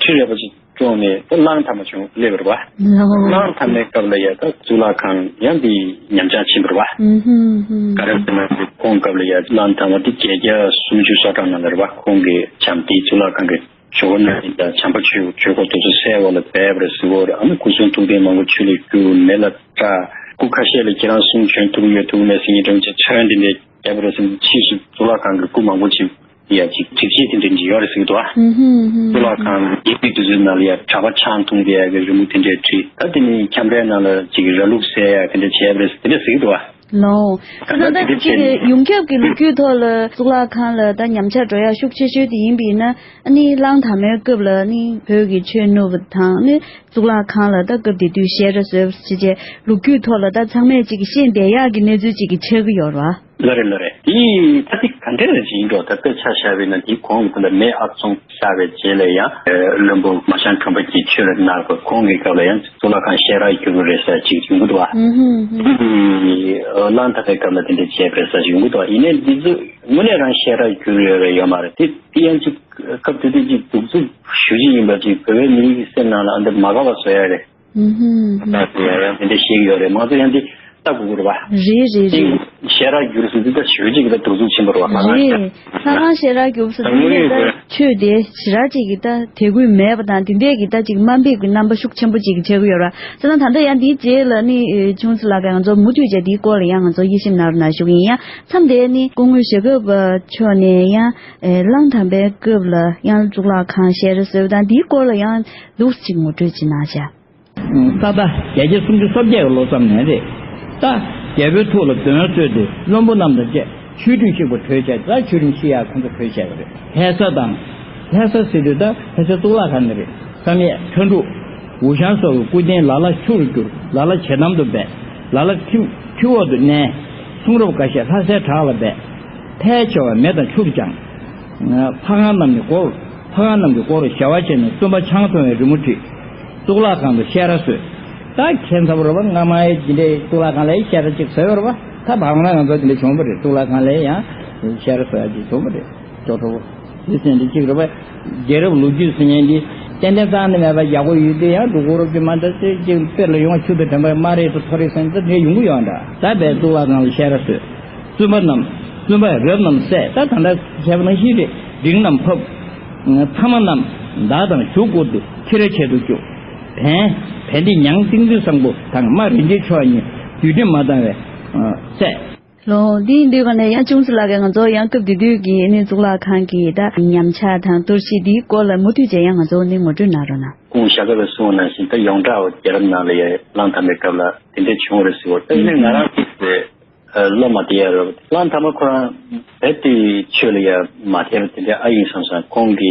ཁྲི་རལ་པ་ཅན་བཀྲོངས་ནས་ད་གླང་དར་མ་བྱུང་སླེབས་པ་རེད་བ། ལའོ། གླང་དར་མའི་སྐབས་ལ་ཡ་ད་གཙུག་ལག་ཁང་ཡང་དེ་ཉམས་ཆག་ཕྱིན་པ་རེད་བ། ཨུམ་ཧུམ་ཧུམ། ག་རེ་ཟེར་ན་ཁོང་སྐབས་ལ་ཡ་གླང་དར་མ་དེ་བརྒྱད་བརྒྱ་སུམ་ཅུ་སོ་གྲངས་ནང་ལ་རེད་བ། ཁོང་གི་བྱམས་དེ་གཙུག་ལག་ཁང་གི་ཇོ་བོ་ན་ཡིན་ད་བྱམས་པ་ཆོས་ཆོས་འཁོར་དེ་ཚོ་གསལ་བ་ལ་སྦས་པ་རེད་ཟེར་བ་རེད། ཨ་ནི་སྐུ་གསུང་ཐུགས་རྟེན་མང་པོ་ཆུ་ལ་བསྐྱུར། མེ་ལ་བཀྲ། སྐུ་ཁ་ཤས་ལ་ཁྱེད་རང་གསུང་བྱོན་ཐུབ་ཀྱི་ཡོད་ཐུབ་མེད་ཟེར་མཁན་འདྲ་བོ་ཅིག་ཚོན་དེ་འདྲས་བརྒྱབ་པ་རེད་ཟེར། ཕྱིས་སུ་གཙུག་ལག་ཁང་གི་སྐུ་མང་པོ་ཅིག་ཡ་ཅིག་སྒྲིག་ཆས་དེ་འདྲ་ཅིག་ཡོད་རེད་ཟེར་གྱི་འདུག་ཨ། ཧུམ་ཧུམ་ཧུམ། གཙུག་ལག་ཁང་ཡིན་པའི་དུས་ཚོད་ནང་ལ་ཡ་གྲྭ་པ་ཆང་འཐུང་བསྡད་ཡ་གི་རི་མོ་དེ་འདྲའི་བྲིས། ད་དེ་ནི་ཁྱམས་རའི་ནང་ལ་ཅིག་ར་ལུག་བཟས་ཡ་དེ་འདྲ་བྱས་པ་རེད་ཟེར། དེ་འདྲ་ཟེར་གྱི་འདུག་ཨ། ལོ། ད་ད་ད་དེ་ད་འདྲ་ཅིག་བྱས་ནས་ཡོངས་ཁྱབ་ཀྱི་ལོ་རྒྱུས་ཐོག་ལ་གཙུག་ལག་ཁང་ལ་ད་ཉམས་ཆག་འགྲོ་ཡ་ཤུགས་ཆེ་ཤོས་དེ་ཡིན་པ་ཡིན་ན། ཨ་ནི་གླང་དར་མའི་སྐབས་ལ་ནི་བོད་ཀྱི་ཆོས་བསྣུབས་པ་དང་ནི་གཙུག་ལག་ཁང་ལ་ད་སྐབས་དེ་དུས་བཤད་གྲྭ་བཟོས་པ་བྱས་བྱས་ལོ་རྒྱུས་ཐོག་ལ་ད་ཚང་མས་ཅིག་གིས་ཤེས་བསྡད་ཡག་གི་གནས་ཚུལ་ཅིག་གིས་ཆགས་ཀྱི་ཡོད་རེད་བ། ལོ་རེ་ལོ་རེ། དེ་ད་དེ་ག་འདྲ་རེ་ཅིག་ཡིན་འགྲོ། ད་དཔེ་ཆ་བཞག་པ་ཡིན་ན་དེའི་གོང་གི་དེ་ལ་མེས་ཨག་ཚོམ་བཞག་པའི་རྗེས་ལ་ཡང་བློན་པོ་མ་ཤང་གྲོང་པ་གིས་ཆོས་ལ་གནང་བ། ཁོང་གི་སྐབས་ལ་ཡང་གཙུག་ལག་ཁང་བཤད་གྲྭ་བསྒྱུར་གྱི་རེད་ཟེར་ཅིག་ཡོང་གི་འདུག་བ། ཨུ་ཧུམ་ཧུམ། གླང་དར་མའི་སྐབས་ལ་དེ་འདྲ་བྱས་པ་རེད་ཟེར་ཅིག་ཡོང་གི་འདུག་བ། ཡིན་ནའི་འདི་ཚོ་དངོས་གནས་རང་བཤད་གྲྭ་བསྒྱུར་ཡོད་རེད་ཡོད་མ་རེད། དེ་དེ་ཡང་ཅིག་སྐབས་དེ་དུས་ཅིག་གདུག་རྩུབ་ཞེ་པོ་ཅིག་ཡིན་པ་ཅིག་བོད་པའི་མི་རིགས་ཀྱི་སེམས་ནང་ལ་ཨ་འདི་མ་དགའ་བ་བཟོ་ཡ་རེད། ཨུ་ཧུམ་ཧུམ། ད་དེ་ཡང་དེ་འདྲ་བཤད་ཀྱི་ཡོད་རེད། ང་ཚོ་ཡང་འདི་ལྟ་དགོས་ཀྱི་རེད་བ། རེད་རེད་རེད། བཤད་གྲྭ་བསྒྱུར་ཟེར་དུས་ད་ཞེ་པོ་ཅིག་གི་ད་གདུག་རྩུབ་ཕྱིན་པ་རེད་བ། ལྷ་ཁང་ལྷ་ཁང་བཤད་གྲྭ་བསྒྱུར་ཟེར་དུས་ནས་ད་ཆོས་དེ་ཞེ་དྲག་ཅིག་གི་ད་དད་གུས་མེད་པ་དང་དེ་འདྲས་ཀྱི་ད་ཅིག་དམའ་འབེབས་ཀྱི་རྣམ་པ་ཤུགས་ཆེན་པོ་ཅིག་གི་ཆགས་ཀྱི་ཡོད་རེད་བ། བྱས་ན་ད་ལྟ་ཡང་འདིའི་རྗེས་ལ་ནི་ཨེ་ཆུང་ཙི་ལགས་ཀྱིས་ང་ཚོ་མུ་མཐུད་བྱས་འདིའི་སྐོར་ལ་ཡང་ང་ཚོ་དབྱེ་ཞིབ་གནང་རོགས་གནང་ཞུ་གི་ཡིན། ཡང་མཚམས་དེ་ནི་སྐུ་ངོ་ཞྭ་སྒབ་མཆོག་ནས་ཡང་ཨེ་གླང་དར་མའི་སྐབས་ལ་ཡང་གཙུག་ལག་ཁང་བཤད་གྲྭ་བཟོས་པ་དང་དེའི་སྐོར་ལ་ཡང་ལོགས་ཅིག་ངོ་སྤྲོད་ཅིག་གནང་བྱ། ས་ད་བརྒྱད་བརྒྱ་སུམ་ཅུ་སོ་བརྒྱད་ཀྱི་ལོ་ཙམ་ནས་རེད། ད་རྒྱལ་པོའི་ཐུགས་ལ་འདོན་གསོལ་ཏེ་བློན་པོ་རྣམས་དང་བཅས་ཆོས་ཁྲིམས་ཞིག་པ་གྲོས་བྱས། ད་ཆོས་ཁྲིམས་ཤིག་ཡག་ཁོང་ཚོ་གྲོས་བྱས་པ་རེད། ལྷ་ས་དང་། ལྷ་ས་ཟེར་དུས་ད་ལྷ་སའི་གཙུག་ལག་ཁང་ནི་རེད། བསམ་ཡས་ཁྲ་འབྲུག་འུ་ཤང་སོགས་ཀྱི་སྐུ་རྟེན་ལ་ལ་ཆུ་རུ་བསྒྱུར། ལ་ལ་ཇེ་དམ་དུ་སྦས། ལ་ལ་ཁྲི་ཁྲི་འོག་ཏུ་གནས། གསུང་རབ་འགའ་ཤས་ལྷ་སའི་བྲག་ལ་སྦས། ཕལ་ཆེ་བ་མེ་དང་ཆུར་སྦྱངས། ལྷ་ཁང་རྣམས་ནི་སྒོར། ལྷ་ཁང་རྣམས་ཀྱི་སྒོར་ཞལ་བ་བྱས་ནས་བཙུན་པ་ཆང་འཐུང་བའི་རི་མོ་བྲིས། གཙུག་ལག་ཁང་དུ་བཤད་གྲྭ་བཟོས། ད་ཁྱད་མཚར་པོ་རེད་པ། སྔ་མ་ཡི་འདི་འདྲའི་གཙུག་ལག་ཁང་ལ་བཤད་གྲྭ་གཅིག་བཟོས་ཡོད་རེད་པ། ད་བར་མ་ང་ཚོ་འདི་འདྲ་བྱུང་བ་རེད། གཙུག་ལག་ཁང་ལ་ཡང་བཤད་གྲྭ་བཟོ་ཡ་གཅིག་བྱུང་བ་རེད། ཅོག་ཁྲོ་བོ། འདི་ཚན་འདི་གཅིག་རེད་པ། རྒྱལ་རབས་ལོ་རྒྱུས་ཟེར་མཁན་འདི་ཏན་ཏན་རྩ་ནས་མེད་པ་ཡག་པོ་ཡོད་དུས་ཡང་སྒྲུབ་དགོས་རབས་ཀྱི་མ་འདྲ་ཚེ་གཅིག་དཔེར་ལ་ཡོང་བ་ཆུ་དང་ལྡན་པའི་དམར་རིལ་དང་མཐོ་རིས་ཟེར་ནས་ད་འདྲའི་ཡོང་གི་ཡོད་འདྲ། ད་བས་གཙུག་ལག་ཁང་ལ་བཤད་གྲྭ་བཟོས། བཙུན་པ་རྣམས། བཙུན་པ་རབས་རྣམས་བསད། ད་ད་ལྟ་བྱས་པ་ནང་བཞིན་རེད། འབྲིང་རྣམས་ཕབ། ཕ་མ་རྣམས་མདའ་དང་གཞུ་བསྐུར་ཏེ་ཁྱི་ར་བྱེད་དུ་བཅུག་བན། བན་དེ་ཉང་ཏིང་འཛིན་བཟང་པོ་དང་རྨ་རིན་ཆེན་མཆོག་གཉིས་དུས་ཁྲིམས་མ་བཏང་བས་བསད། ལོ། འདི་ཡིན་དུས་ག་ནས་ཡང་ཅུང་ཙི་ལགས་ཀྱིས་ང་ཚོ་ཡང་སྐབས་དེ་དུས་ཀྱི་ནི་གཙུག་ལག་ཁང་གི་ད་ཉམས་ཆག་དང་གཏོར་བཤིག་འདིའི་སྐོར་ལ་མུ་མཐུད་བྱས་ཡང་ང་ཚོ་ནི་ངོ་སྤྲོད་གནང་རོགས་གནང་། སྐུ་ངོ་ཞྭ་སྒབ་པས་གསུངས་པ་ནང་བཞིན་ད་ཡོངས་གྲགས་འོག་རྒྱལ་རབས་ནང་ལ་ཡང་གླང་དར་མའི་སྐབས་ལ་དེ་འདྲ་བྱུང་བ་རེད་ཟེར་བ། ད་ཡིན་ན་ང་རང་གིས་བློ་མ་བདེ་ཡ་རེད། གླང་དར་མ་ཁོ་རང་རྦད་དེ་ཆོས་ལ་ཡ་མ་དད་པ་དེ་འདྲ་ཨ་ཡིན་བསམ་བསམ། ཁོང་གི་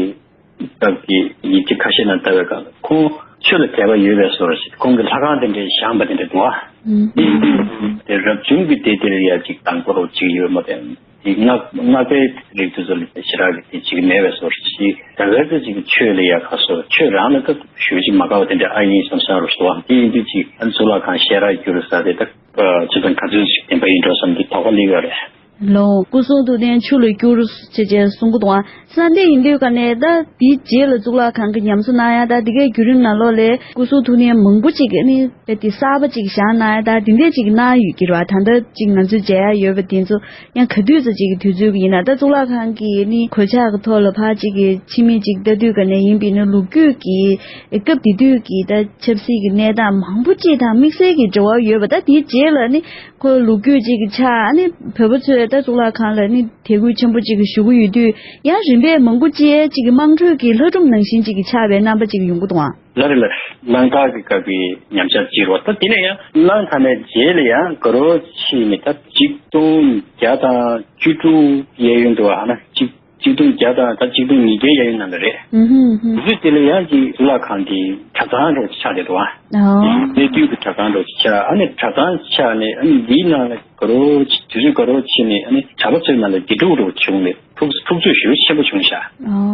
སྐབས་ཀྱི་ཡིག་ཆ་ཁ་ཤས་ནང་ལྟ་བའི་སྒང་ལ་ཁོང་ཆོས་ལ་དད་པ་ཡོད་པའི་བཟོ་འདྲ་ཞིག་ཁོང་གི་ལྷ་ཁང་དེ་འདྲའི་བཞེངས་པ་དེ་འདྲ་འདུག་ཨ། ཨུམ། དེ་རབ་བྱུང་གི་སྡེ་དེར་ཡ་ཅིག་དང་པོ་རུ་ཅིག་ཡོད་མ་རེད། དེ་སྔགས་སྔགས་པའི་རིགས་དེ་ཚོ་ལ་ཞེ་དྲག་གི་དེ་ཅིག་མེད་པའི་བཟོ་འདྲ་ཞིག་ད་ག་ཚོད་ཅིག་ཆོས་ལ་ཡ་ཁ་སོ་ཆོས་རང་ལ་ད་ཞུ་ཅིག་མ་དགའ་བ་དེ་འདྲ་ཨ་ཡིན་བསམ་བསམ་རུ་སོང་བ། དེ་ཡིན་དུས་ཅིག་ཨ་གཙུག་ལག་ཁང་བཤད་གྲྭ་བསྒྱུར་ས་དེ་ད། ཨ་ཅི་དང་ག་ཚོད་ཅིག་བདེན་པ་ཡིན་འགྲོ་བསམ་གྱི་དོགས་པ་སླེབས་ཡོད་རེད། ལོ། སྐུ་གསུང་ཐུགས་རྟེན་ཆུ་ལ་བསྐྱུར་ཅེས་བྱས་གསུང་གི་འདུག་ཨ། ས་འདི་ཡིན་དུས་ག་ནས་ད་དེའི་རྗེས་ལ་གཙུག་ལག་ཁང་གི་ཉམས་གསོ་གནང་ཡ་ད་དེ་གའི་བརྒྱུད་རིམ་ནང་ལོགས་ལས་སྐུ་གསུང་ཐུགས་རྟེན་མང་པོ་ཅིག་ནི་དཔེ་དེ་གསར་པ་ཅིག་བཞེངས་གནང་ཡ་ད་དེ་འདྲས་ཅིག་གནང་ཡོད་ཀྱི་རེད་བ། ད་ལྟ་ཅིག་ང་ཚོས་མཇལ་ཡ་ཡོད་པ་དེ་ཚོ་ཡང་ག་དུས་ཚོད་ཅིག་གི་དུས་ཚོད་ཀྱི་ཡིན་ན་ད་གཙུག་ལག་ཁང་གི་ནི་གོད་ཆག་གི་ཐོག་ལ་ཕར་ཅིག་གི་ཕྱི་མིག་ཅིག་ལྟ་དུས་ག་ནས་ཡིན་པའི་ནི་ལོ་རྒྱུས་ཀྱི་སྐབས་དེ་དུས་ཀྱི་ད་ཆབ་སྲིད་ཀྱི་གནས་སྟངས་མང་པོ་ཅིག་དང་དམིགས་བསལ་གྱི་འབྲེལ་བ་ཡོད་པ་ད་དེའི་རྗེས་ལ་ནི། ཁོའི་ལོ་རྒྱུས་ཅིག་གི་ཆ་ཨ་ནི་བོད་པ་ཚོས་ ད་གཙུག་ལག་ཁང་ལ་ནི་དད་གུས་ཆེན་པོ་ཅིག་ཞུ་གི་ཡོད་དུས། ཡང་རིམ་པས་མང་པོ་ཅིག་ཅིག་གི་དམངས་ཁྲོད་ཀྱི་ལྷ་སྒྲུང་ནང་བཞིན་ཅིག་གི་ཆགས་པའི་རྣམ་པ་ཅིག་ཡོང་གི་འདུག་ཨང་། ལགས་རེད་ལགས། གླང་དར་གྱི་སྐབས་ཀྱི་ཉམས་ཆག་ཅིག་རེད་པ། ད་དེ་ནས་ཡང་གླང་དར་མའི་རྗེས་ལ་ཡང་དགའ་རབ་ཕྱིན་ནས་ད་གཅིག་སྟོང་བརྒྱ་དང་བཅུ་དྲུག་གཡས་གཡོན་འདུག་པ། ཨ་ན་གཅིག་གཅིག་སྟོང་བརྒྱ་དང་ད་གཅིག་སྟོང་ཉིས་བརྒྱའི་གཡས་གཡོན་ནང་ལ་རེད། ཨུ་ཧུམ་ཧུམ། དུས་ཚོད་དེ་ལ་ཡང་གཅིག་གཙུག་ལག་ཁང་གི་གྲྭ་ཚང་འདྲ་པོ་ཅིག་ཆགས་བསྡད་འདུག་པ། ཨོ། གནས་དུས་ཀྱི་གྲྭ་ཚང་འདྲ་པོ་ཅིག་ཆགས། ཨ་ནི་གྲྭ་ཚང་ཆགས་ནས། ཨ་ནི་འདིའི་ནང་ལ་དགའ་རབ་ཕྱིན། དུས་ཚོད་དགའ་རབ་ཕྱིན་ནས། ཨ་ནི་གྲྭ་པ་ཚོའི་ནང་ལ་དགེ་ཕྲུག་འདྲ་པོ་བྱུང་ནས། འཁྲུག་འཁྲུག་རྩོད་ཞེ་པོ་ཆེན་པོ་བྱུང་ཤག་ཨོ།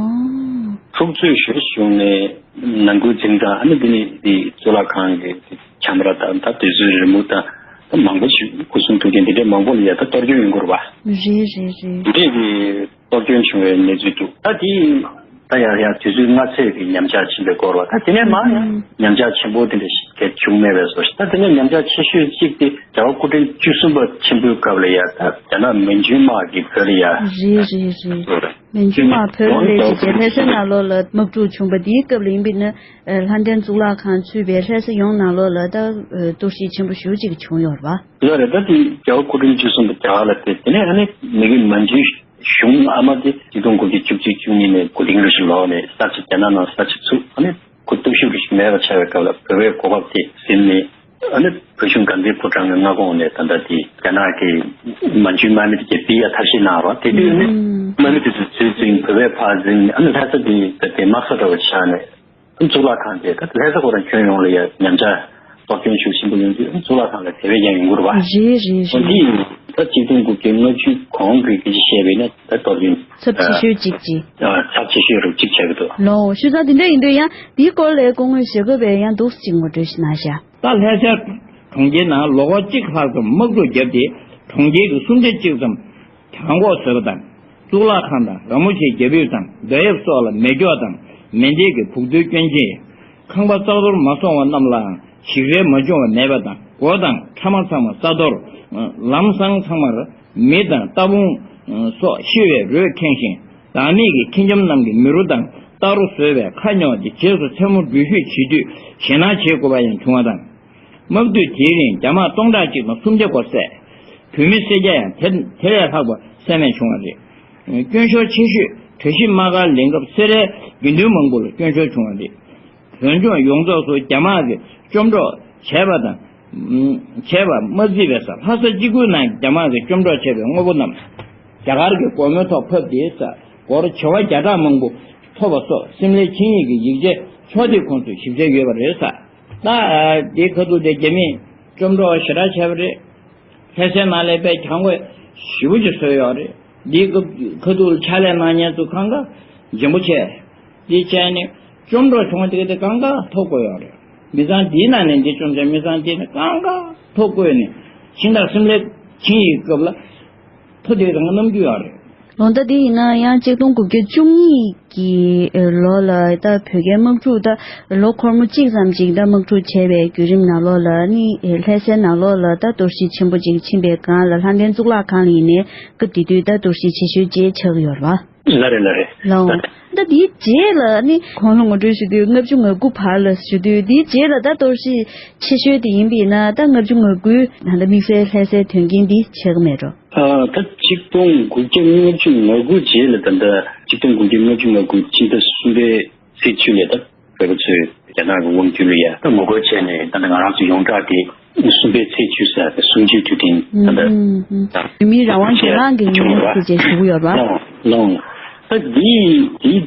འཁྲུག་རྩོད་ཞེ་པོ་བྱུང་ནས་ནང་ཁུལ་འཛིང་སྟངས། ཨ་ནི་འདི་ནི་འདི་གཙུག་ལག་ཁང་གི་ཁྱམས་ར་དང་། ད་དུས་ཚོད་རི་མོ་དང་། ད་མང་པོ་ཞིག་སྐུ་གསུང་ཐུགས་རྟེན་འདི་འདྲའི་མང་པོ་ལ་ཡ་ད་གཏོར་སྐྱོན་ཡོང་གི་རེད་པ། རེད་རེད་རེད། འདི་འདྲའི་གི་གཏོར་སྐྱོན་བྱུང་བའི་གནས་ཚུལ་འདུག་ད་དེ་ད་ཡར་ཡར་དུས་ཚོད་སྔ་ཚོད་ཀྱི་ཉམས་ཆག་ཕྱིན་པའི་སྐོར་བ། ད་དེ་ནས་མར་ཨུམ། ཉམས་ཆག་ཆེན་པོ་དེ་འདྲ་ཞིག་གས་བྱུང་མེད་པའི་བཟོ་ཞིག་ད་དེ་ནས་ཉམས་ཆག་ཆེ་ཤོས་གཅིག་དེ་རྒྱལ་བ་སྐུ་ཕྲེང་བཅུ་གསུམ་པ་ཆེན་པོའི་སྐབས་ལ་ཡ་ད་རྒྱ་ནག་མན་ཇུའི་དམག་གིས་བོད་ལ་ཡ། རེད་རེད་རེད། མན་ཇུའི་དམག་བོད་ལ་སླེབས་བྱས་རྒྱ་ལྷ་ས་ནང་ལོགས་ལ་དམག་འཁྲུག་བྱུང་བ་དེའི་སྐབས་ལ་ཡིན་པས་ན། ལྷ་ལྡན་གཙུག་ལག་ཁང་ཚུད་པའི་ལྷ་ས་ཡོངས་ནང་ལོགས་ལ་ད་གཏོར་བཤིག་ཆེན་པོ་ཞེ་པོ་ཅིག་བྱུང་ཡོད་རེད་པ། ཡོད་རེད། ད་དེ་རྒྱལ་བ་སྐུ་ཕྲེང་བཅུ་གསུམ་པ་རྒྱ་གར་ལ་ཕེབས། དེ་ནས་ཨ་ནི་མི་གི་མན་ཇུའི་གཞུང་ཨ་མ་དེ་གཅིག་སྟོང་དགུ་བརྒྱ་བཅུ་གཅིག་བཅུ་གཉིས་ནས་དགུ་ཐེངས་རེ་བཞིན་ལོག་ནས་ས་ཆ་རྒྱ་ནག་ནང་ས་ཆ་ཚུགས། ཨ་ནི་ཁོ་སྟོབས་ཤུགས་རེ་ཞིག་མེད་པ་ཆགས་པའི་སྐབས་ལ་བོད་པའི་གོ་སྐབས་དེ་ཟིན་ནས། ཨ་ནི་བོད་གཞུང་དགའ་ལྡན་ཕོ་བྲང་གི་མངའ་ཁོངས་ནས་ད་ལྟ་དེ་རྒྱ་ནག་གི་མན་ཇུའི་དམག་མི་དེ་གས་ཕུད་ཡ་ཐབས་ཤེས་གནང་བ། དེ་དུས་ཨ་ནི་ཨུམ། དམག་མི་དེ་ཚོ་ཚུར་འཛིན། བོད་པས་ཕར་འཛིན། ཨ་ནི་ལྷ་ས་དེ་ད་དེ་དམག་ས་འདྲ་བོ་ཆགས་ནས། གཙུག་ལག་ཁང་དེ་ད་ལྷ་ས་ཁོ་རང་ཁྱོན་ཡོངས་ལ་ཡ་ཉམས་ཆག་གཏོར་སྐྱོན་ཤུགས་ཆེན་པོ་ཡོང་དུས། གཙུག་ལག་ཁང་ལ་དེ་བས་ཀྱང་ཡོང་གི་རེད་པ། རེད་རེད་རེད། འདི་ཡིན་ད་གཅིག་སྟོང་དགུ་བརྒྱ་ལྔ་བཅུ་གོང་གི་སྐད་ཆ་བཤད་པ་ཡིན་ན། ད་གཏོར་སྐྱོན་ཚབས་ཆེ་ཤོས་གཅིག་ཅིག་ཨ། ཚབས་ཆེ་ཤོས་རུ་གཅིག་ཆགས་ཀྱི་འདུག་ལོ། ཞུ་ས་དེ་འདྲ་ཡིན་དུས་ཡང་འདིའི་སྐོར་ལ་སྐུ་ངོ་ཞྭ་སྒབ་པས་ཡང་འདུག་སེ་གཅིག་ངོ་སྤྲོད་ཞིག་གནང་ཤག་ད་ལྷ་ས་གྲོང་ཁྱེར་ནང་ལོ་འཁོར་གཅིག་ལྷག་ཙམ་དམག་འཁྲུག་བརྒྱབ་སྟེ། གྲོང་ཁྱེར་གྱི་སུམ་ཆ་གཅིག་ཙམ་གྱང་འགོག་བཟོས་པ་དང་། གཙུག་ལག་ཁང་དང་ར་མོ་ཆེའི་རྒྱ་ཕིབས་དང་རྡོ་གཡབ་སོགས་ལ་མེ་སྒྱོགས་དང་མེ་མདས་ཀྱི་འབུག་རྡོའི་སྐྱོན་ཅན། ཁང་པ་རྩ་གཏོར་མ་སོང་བ་རྣམས་ལའང་ཞིག་རལ་མ་བྱུང་བ་མེད་པ་དང་། སྒོ་དང་ཁྲ་མ་ཚང་མ་རྩ་གཏོར། ལམ་སང་ཚང་མར་མེ་དང་རྟ་བོང་སོགས་ཤི་བའི་རོས་ཁེངས་ཤིང་། བདག་མེད་ཀྱི་ཁྱི་འཇམ་རྣམས་ཀྱིས་མི་རོ་དང་རྟ་རོ་བཟོས་པའི་ཁ་ཉོག་དེ་རྗེས་སུ་མཚན་མོ་འགྲུལ་བཞུད་བྱེད་དུས་ཞེད་སྣང་བྱེད་དགོས་པ་ཡང་བྱུང་བ་དང་། དམག་དུས་དེའི་རིང་རྒྱ་དམག་སྟོང་ཕྲག་གཅིག་དང་སུམ་བརྒྱ་སྐོར་བསད། བོད་མི་བསད་རྒྱ་ཡང་དེ་དེ་ལས་ལྷག་པ་བསད་རྨས་བྱུང་བ་རེད། སྐྱོན་ཤོར་ཆེ་ཤོས་གྲྭ་བཞི་དམག་སྒར་ལེན་སྐབས་སེ་རའི་དགེ་འདུན་མང་པོ་ལ་སྐྱོན་ཤོར་བྱུང་བ་རེད། བོད་ལྗོངས་ཡོངས་རྫོགས་སུ་རྒྱ་དམག་གིས་བཅོམ་འཕྲོག་བྱས་པ་དང་། བྱས་པ་མ་བརྩིས་པའི་ས་ལྷ་ས་གཅིག་པུའི་ནང་རྒྱ་དམག་གིས་བཅོམ་འཕྲོག་བྱས་པའི་དངོས་པོ་རྣམས་རྒྱ་གར་གྱི་སྒོར་མོའི་ཐོག་ཕབ་སྟེ། ས་སྒོར་བྱེ་བ་བརྒྱ་ཕྲག་མང་པོ་ཐོབ་པ་སོགས་སིམ་ལའི་ཆིངས་ཡིག་གི་ཡིག་ཆའི་ཕྱོགས་བསྡུས་ཁོངས་སུ་ཞིབ་ཆ་ཡོད་པ་རེད། ས་ད་དེའི་ཁ་ཐུག་དེ་རྒྱ་མིས་བཅོམ་འཕྲོག་ཞེ་དྲག་བྱས་པ་རེད། ལྷ་སའི་ནང་ལ་དཔེ་གྱང་འགོག་ཞེ་པོ་ཅིག་བཟོས་ཡོད་རེད། འདིའི་སྐབས་ཁ་ཐུག་ལ་ཕྱག་ལས་གནང་མཁན་ཚོ་གང་ག་འཇོན་པོ་བྱས། འདི་བྱས་ནས་བཅོམ་འཕྲོག་བྱུང་བ་དེ་ག་དེ་གང་ག་ཐོ་བཀོད་ཡོད་རེད། མི་ཚང་འདིའི་ནང་ནས་འདི་བཅོམ་བྱས། མི་ཚང་འདི་ནས་གང་ག་ཐོ་བཀོད་ནས་ཕྱི་ཟླ་གསུམ་ལ་ཆིངས་ཡིག་སྐབས་ལ་ཐོ་དེ་གང་ག་བསྣམས་རྒྱུ་ཡོད་རེད། ལོ་ཟླ་འདི་ཡིན་ན་ཡང་གཅིག་སྟོང་དགུ་བརྒྱ་བཅུ་གཉིས་ཀྱི་ལོ་ལ་ད་བོད་རྒྱའི་དམག་འཁྲུག་ད་ལོ་འཁོར་མོ་གཅིག་ཙམ་ཅིག་ད་དམག་འཁྲུག་བྱས་པའི་བརྒྱུད་རིམ་ནང་ལོགས་ལ་ནི་ལྷ་སའི་ནང་ལོགས་ལ་ད་གཏོར་བཤིག་ཆེན་པོ་ཅིག་ཕྱིན་པའི་སྒང་ལ་ལྷ་ལྡན་གཙུག་ལག་ཁང་ལ་ཡིན་ནའི་སྐབས་དེ་དུས་ད་གཏོར་བཤིག་ཆེ་ཤོས་བྱས་ཆགས་ཡོད་རེད་པ། ལགས་རེད། ལགས་རེད། ལགས། ད་དེའི་རྗེས་ལ་ནི་གོང་ལ་ངོ་སྤྲོད་ཞུ་དུས་ལྔ་བཅུ་ང་དགུ་བར་ལ་ཞུ་དུས། དེའི་རྗེས་ལ་ད་གཏོར་བཤིག་ཆེ་ཤོས་དེ་ཡིན་པས་ན། ད་ལྔ་བཅུ་ང་དགུའི་ནང་ད་དམིགས་བསལ་ལྷ་སའི་དོན་རྐྱེན་འདི་ཆགས་ཀྱི་མེད་འགྲོ། ཨ། ད་གཅིག་སྟོང་དགུ་བརྒྱ་ལྔ་བཅུ་ང་དགུ་རྗེས་ལ། ད་ལྟ་གཅིག་སྟོང་དགུ་བརྒྱ་ལྔ་བཅུ་ང་དགུ་ཕྱི་ཟླ་གསུམ་པའི་ཚེས་བཅུ་ལ་ད་བོད་པ་ཚོས་རྒྱ་ནག་གི་དབང་སྒྱུར་ལ་ཡ་ད་ངོ་རྒོལ་བྱས་ནས། ད་ལྟ་ང་རང་ཚོ་ཡོངས་གྲགས་ཀྱི་གསུམ་པའི་ཚེས་བཅུ་ཟེར་བའི་གསུམ་བཅུའི་དུས་དྲན་ད་ལྟ། ཨུམ། ཨུམ། བོད་མིའི་རང་དབང་སྒེར་ལངས་ཀྱི་ཉིན་མོ་ཞེས་ཞུ་གི་ཡོད་པ། ལགས་ལགས། ད་འདི་འདི་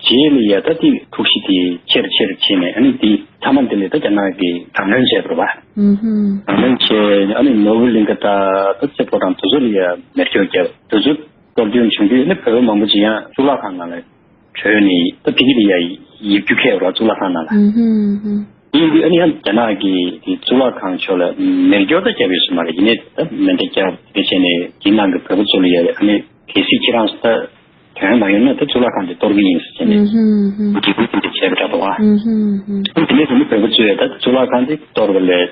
རྗེས་ལ་ཡ་ད་དེ་འཁྲུག་གཞི་དེ་ཆེར་ཆེར་ཕྱིན་ནས། ཨ་ནི་དེ་མཐའ་མ་དེ་ལ་ད་རྒྱ་ནག་གིས་དྲག་གནོན་བྱས་པ་རེད་པ། ཨུ་ཧུམ། དྲག་གནོན་བྱས། ཨ་ནི་ནོར་བུ་གླིང་ག་དང་ད་རྩེ་ཕོ་བྲང་དེ་ཚོ་ལ་ཡ་མེ་སྒྱོགས་བརྒྱབ། དེ་ཚོ་གཏོར་སྐྱོན་བྱུང་དུས་ནི་བོད་པ་མང་པོ་ཅིག་ཡང་གཙུག་ལག་ཁང་ནང་ལ་བྲོས་ནས། ད་ཕ་གི་ལ་ཡ་ཡིབ་རྒྱུ་ཁེལ་བ་རེད་པ། གཙུག་ལག་ཁང་ནང་ལ། ཨུ་ཧུམ་ཧུམ། དེ་ཡིན་དུས་ཨ་ནི་ཡང་རྒྱ་ནག་གིས་དེ་གཙུག་ལག་ཁང་ཕྱོགས་ལ་མེ་སྒྱོགས་ད་བརྒྱབ་ཡོད་ས་མ་རེད། ཡིན་ནའི་ད་མེ་མདའ་བརྒྱབ། དེ་བྱས་ནས་དེའི་ནང་གི་བོད་པ་ཚོ་ལ་ཡ་ཨ་ནི་གལ་སྲིད་ཁྱེད་རང་ཚོ་ད་དོན་མ་ཡོང་ན་ད་གཙུག་ལག་ཁང་དེ་གཏོར་གྱི་ཡིན་ཟེར་ནས། ཨུ་ཧུམ་ཧུམ། འཇིགས་སྐུལ་དེ་འདྲ་བྱས་པ་འདྲ་པོ། ཨུ་ཧུམ་ཧུམ། དེ་ནས་བཟུང་ནས་བོད་པ་ཚོས་ད་གཙུག་ལག་ཁང་དེ་གཏོར་བ་ལས་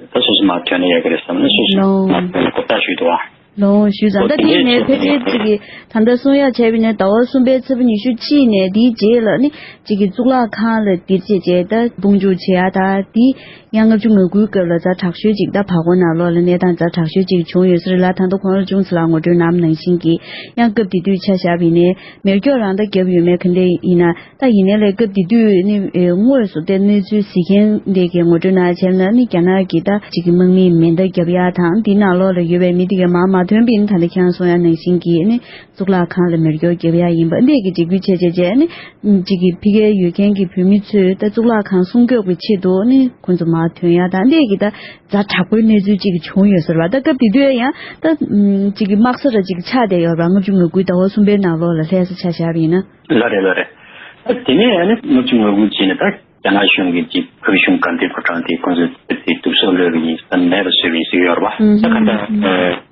ད་སོ་སོ་མར་ཐོན་ན་ཡག་གི་རེད་བསམ་ནས། སོ་སོ་ལོ། མར་ཐོན་ནས་གོ་བརྡ་ཞུས་འདུག་པ། ལོ་ཞུས་ཙང་། ད་དེ་ནས་ཕལ་ཆེར་ཅིག་གི་ད་ལྟ་གསུང་ཡ་བྱས་པ་ཡིན་ན་ཟླ་བ་གསུམ་པའི་ཚེས་པ་ཉི་ཤུ་གཅིག་ནས་དེའི་རྗེས་ལ་ནི་ཅིག་གི་གཙུག་ལག་ཁང་ལ་འདིར་བྱས་བྱས་ད་དཔུང་འཇུག་བྱེད་ཡ་ད་དེ་ཡང་ལྔ་བཅུ་ང་དགུའི་སྐབས་ལ་ཛ་དྲག་ཤོས་ཅིག་ད་བར་སྐོར་ནང་ལོགས་ལ་གནས་སྟངས་ཛ་དྲག་ཤོས་ཅིག་བྱུང་ཡོད་ས་རེད་ལ། ད་ལྟ་གོང་ལ་ཅུང་ཙམ་ལ་ངོ་སྤྲོད་གནང་ནང་བཞིན་གྱི་ཡང་སྐབས་དེ་དུས་ཆ་བཞག་པ་ཡིན་ནའི་མེ་སྒྱོགས་རང་ད་བརྒྱབ་ཡོད་མེད་ག་འདྲ་ཡིན་ན། ད་ཡིན་ནའི་ལས་སྐབས་དེ་དུས་ནི་ཨེ་དངོས་སུ་དེ་གནས་ཚུལ་གཟིགས་མཁན་དེ་གའི་ངོ་སྤྲོད་གནང་བྱས་ན་ནི་རྒྱ་ནག་གི་ད་ཅིག་གི་དམག་མིས་མེ་མདའ་བརྒྱབ་ཡ་དང་དེ་ནང་ལོགས་ལ་ཡོད་པའི་མི་དེ་གའི་མར་མ་ཐོན་པའི་ནི་ད་ལྟ་ཁྱེད་རང་གསུང་ཡ་ནང་བཞིན་གྱི་ནི་གཙུག་ལག་ཁང་ལ་མེ་སྒྱོགས་བརྒྱབ་ཡ་ཡིན་པ་འདི་གི་འཇིགས་སྐུལ་བྱས་བྱས་བྱས་ནི་ཅིག་གི་ཕ་གིར་ཡོད་མཁན་གྱི་བོད་མི་ཚོས་ད་གཙུག་ལག་ཁང་སྲུང་སྐྱོབ་ཀྱི་ཆེད་དུ་ནི་ཁོང་ཚོ་མར་ཐོན་ཡ་དང་འདི་གི་ད་ཛ་དྲག་པོའི་གནས་ཚུལ་ཅིག་བྱུང་ཡོད་ཟེར་བ། ད་སྐབས་དེ་དུས་ཡང་ད་ཅིག་གི་དམག་ས་ར་ཅིག་ཆགས་བསྡད་ཡོད་པ། ལྔ་བཅུ་ང་དགུའི་ཟླ་བ་གསུམ་པའི་ནང་ལོགས་ལ་ལྷ་ས་ཆ་བཞག་པ་ཡིན་ན། ལགས་རེད་ལགས་རེད། ཨ་དེ་ནས་ཨ་ནི་ལྔ་བཅུ་ང་དགུ་བྱས་ནས་ད་རྒྱ་ནག་གཞུང་གིས་ཅིག་བོད་གཞུང་དགའ་ལྡན་ཕོ་བྲང་དེ་ཁོང་ཚོས་དེ་བསྡུ་གསོག་ལོས་པ་ཡིན་ཟེར་མེད་པ་བཟོས་པ་ཡིན་ཟེར་གྱི་ཡོད་རེད་པ། ད་ག་འདྲ་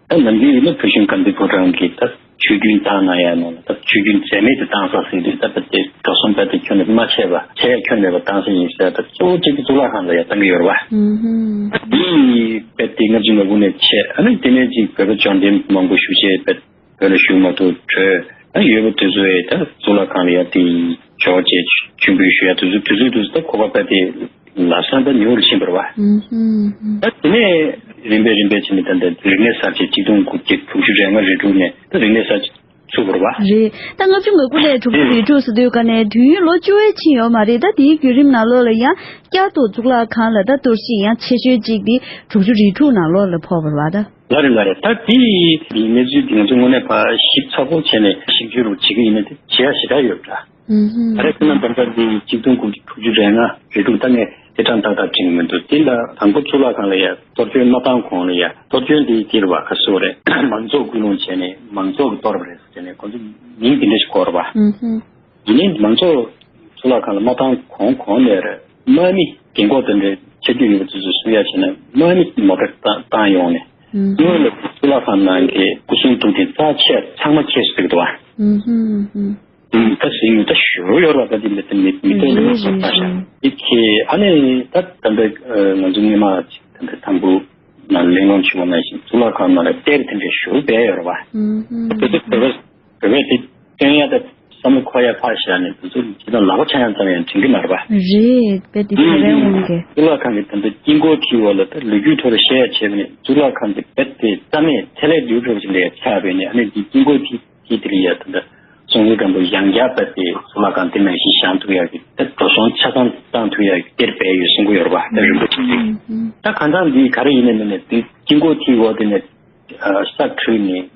ད་ནམ་རྒྱུན་ཡིན་ན་བོད་གཞུང་དགའ་ལྡན་ཕོ་བྲང་གིས་ད་ཆོས་རྒྱུན་བཏང་ན་ཡང་ནང་ད་ཆོས་རྒྱུན་འཛད་མེད་དུ་བཏང་ས་ཟེར་དུས་ད་ད་དེ་འགྲོ་སོང་ད་དེ་ཁྱོན་ནས་མ་ཆད་པ་ཆད་ཡ་ཁྱོན་མེད་པ་བཏང་ས་ཡིན་ཟེར་ད་གཙོ་བོ་གཅིག་གི་གཙུག་ལག་ཁང་ལ་ཡ་བཏང་གི་ཡོད་རེད་པ། འདི་དཔེ་དེ་ལྔ་བཅུ་ང་དགུ་ནས་ཆད། ཨ་ནི་དེ་ནས་ཅིག་བོད་པ་བཅོམ་ལྡན་མང་པོ་བཞུགས་བྱས་དཔེ་བོད་ལ་བཞུགས་མ་ཐུབ་བྲོས། ཨ་ཡོད་པ་དེ་ཚོ་ཡི་ད་གཙུག་ལག་ཁང་ལ་ཡ་དེ་འཇོག་བྱས་མཆོད་འབུལ་ཞུ་ཡ་དེ་ཚོ་དེ་ཚོ་དེ་ཚོ་ད་ཁོ་པ་དཔེ་དེ་ལམ་སང་ད་ཉུང་རུ་ཕྱིན་པ་རེད་པ། ད་དེ་ནས་རིམ་པས་རིམ་པས་ཕྱིན་ནས་ད་ལྟ་རིག་གནས་གསར་བརྗེ་གཅིག་སྟོང་དགུ་བརྒྱ་དྲུག་ཅུ་རེ་ལྔ་རེ་དྲུག་ནས་ད་རིག་གནས་གསར་བརྗེ་ཚུགས་པ་རེད་པ། རེད། ད་ལྔ་བཅུ་ང་དགུ་ནས་དྲུག་ཅུ་རེ་དྲུག་ཟེར་དུས་ཀ་ནས་དུས་ཡུན་ལོ་བཅུ་བའི་ཕྱིན་ཡོད་མ་རེད། ད་དེའི་བརྒྱུད་རིམ་ནང་ལོགས་ལ་ཡང་བསྐྱར་དུ་གཙུག་ལག་ཁང་ལ་ད་གཏོར་བཤིག་ཡང་ཆེ་ཤོས་གཅིག་དེ་དྲུག་ཅུ་རེ་དྲུག་ནང་ལོགས་ལ་ཕོག་པ་རེད་པ་ད། ལགས་རེད་ལགས་རེད། ད་དེའི་གནས་ཚུལ་འདི་ང་ཚོ་དངོས་གནས་ཕར་ཞིབ་ཚགས་པོ་བྱས་ནས་ཞིབ་འཇུག་རུ་བྱེད་ཀྱི་ཡིན་ན་དེ་བྱེད་ཡ་ཞེ་དྲག་ཡོད་པ་འདྲ། ཨུམ་ཧུམ། ད་རེས་ཁོ་ན་ད་ལྟ་འདི་གཅིག་སྟོང་དགུ་བརྒྱ་དྲུག་ཅུ་རེ་ལྔ་རེ་དྲུག་ད་ངས་དེ་གྲངས་ཏག་ཏག་དྲན་གྱི་མི་འདུག་དེ་ལ་དང་པོ་གཙུག་ལག་ཁང་ལ་ཡ་གཏོར་སྐྱོན་མ་བཏང་གོང་ལ་ཡ་གཏོར་སྐྱོན་དེ་དེ་རུ་བ་ག་སོ་རེད། མང་ཚོགས་སྐུལ་སློང་བྱས་ནས་མང་ཚོགས་ཀྱིས་གཏོར་བ་རེད་ཟེར་ནས་ཁོ་ཚོ་མིང་དེ་འདྲ་ཞིག་གོ་རེད་པ། ཨུམ་ཧུམ། ཡིན་ནའི་མང་ཚོགས་གཙུག་ལག་ཁང་ལ་མ་བཏང་གོང་གོང་ནས་རེད། དམག་མི་རྒན་གོག་དེ་འདྲའི་ཆ་རྒྱུས་ཡོད་པ་དེ་ཚོ་གསུང་ཡ་བྱས་ན་དམག་མི་མོ་ཊ་བཏང་བཏང་ཡོང་ནས་ཨུམ། སྔོན་ལ་གཙུག་ལག་ཁང་ནང་གི་སྐུ་གསུང་ཐུགས་རྟེན་རྩ་ཆེ་ཚང་མ་ཁྱེར་སོང་ཟེར་གི་འདུག་བ། ཨུམ་ཧུམ་ཧུམ། ཨུམ། ད་ཟིན་ཡོད་ད་ཞུ་ཡོད་ར། ད་དེ་མི་དེ་མི་མི་ལྟོས་རེད་མི་རེད་ཤ་རེད། དེ་ཁྱེད་ཨ་ནི་ད་ད་འདི་ང་ཚོ་སྔོན་མ་ད་འདི་དང་པོ་ནང་གླེང་སློང་བྱུང་བ་ནང་བཞིན་གཙུག་ལག་ཁང་ནང་ལ་གཏེར་དེ་འདྲ་ཞུ་བས་ཡོད་ར་བ། ཨུམ་ཧུམ། དེ་ཚོ་བོད་པ་བོད་པས་དེ་སྟོན་ཡ་ད་བསམ་བློ་འཁོར་ཡ་ཕར་བཞག་ནས་དེ་ཚོ་ཇི་ལྟར་ལག་པ་འཆང་ཡ་ཙམ་ཡང་དྲན་གི་མ་རེད་པ། རེད། དཔེ་དེ་ཚོ་རེད་འོང་གི། གཙུག་ལག་ཁང་གི་ད་ལྟ་དཀྱིལ་འཁོར་དེའི་འོག་ལ་ད་ལོ་རྒྱུས་ཐོག་ལ་བཤད་ཡ་བྱས་པ་ནས་གཙུག་ལག་ཁང་གི་རྦད་དེ་རྩ་མེད་ཚད་ལས་བསྡུས་འགྲོ་བ་ཞིག་ལས་ཆགས་པས་ནས་ཨ་ནི་དེ་དཀྱིལ་འཁོར་དེ་དེ་དེ་ལ་ཡ་ད་ལྟ་གསུང་རབ་དང་པོ་ཡང་བསྐྱར་རྦད་དེ་གཙུག་ལག་ཁང་དེ་ནང་བཞིན་བཞེངས་ཐུབ་ཡ་གི་ད་འགྲོ་སོང་ཆ་ཚང་བཏང་ཐུབ་ཡ་གི་གཏེར་སྦས་ཡོད་གསུང་གི་ཡོད་རེད་པ། ད་རིན་པོ་ཆེ་དེ་ད་གང་ལྟར་འདི་ག་རེ་ཡིན་ནའི་མིན་ནའི་དེ་དཀྱིལ་འཁོར་དེའི་འོག་དེ་ནས་ས་འཁྲུད་ནས།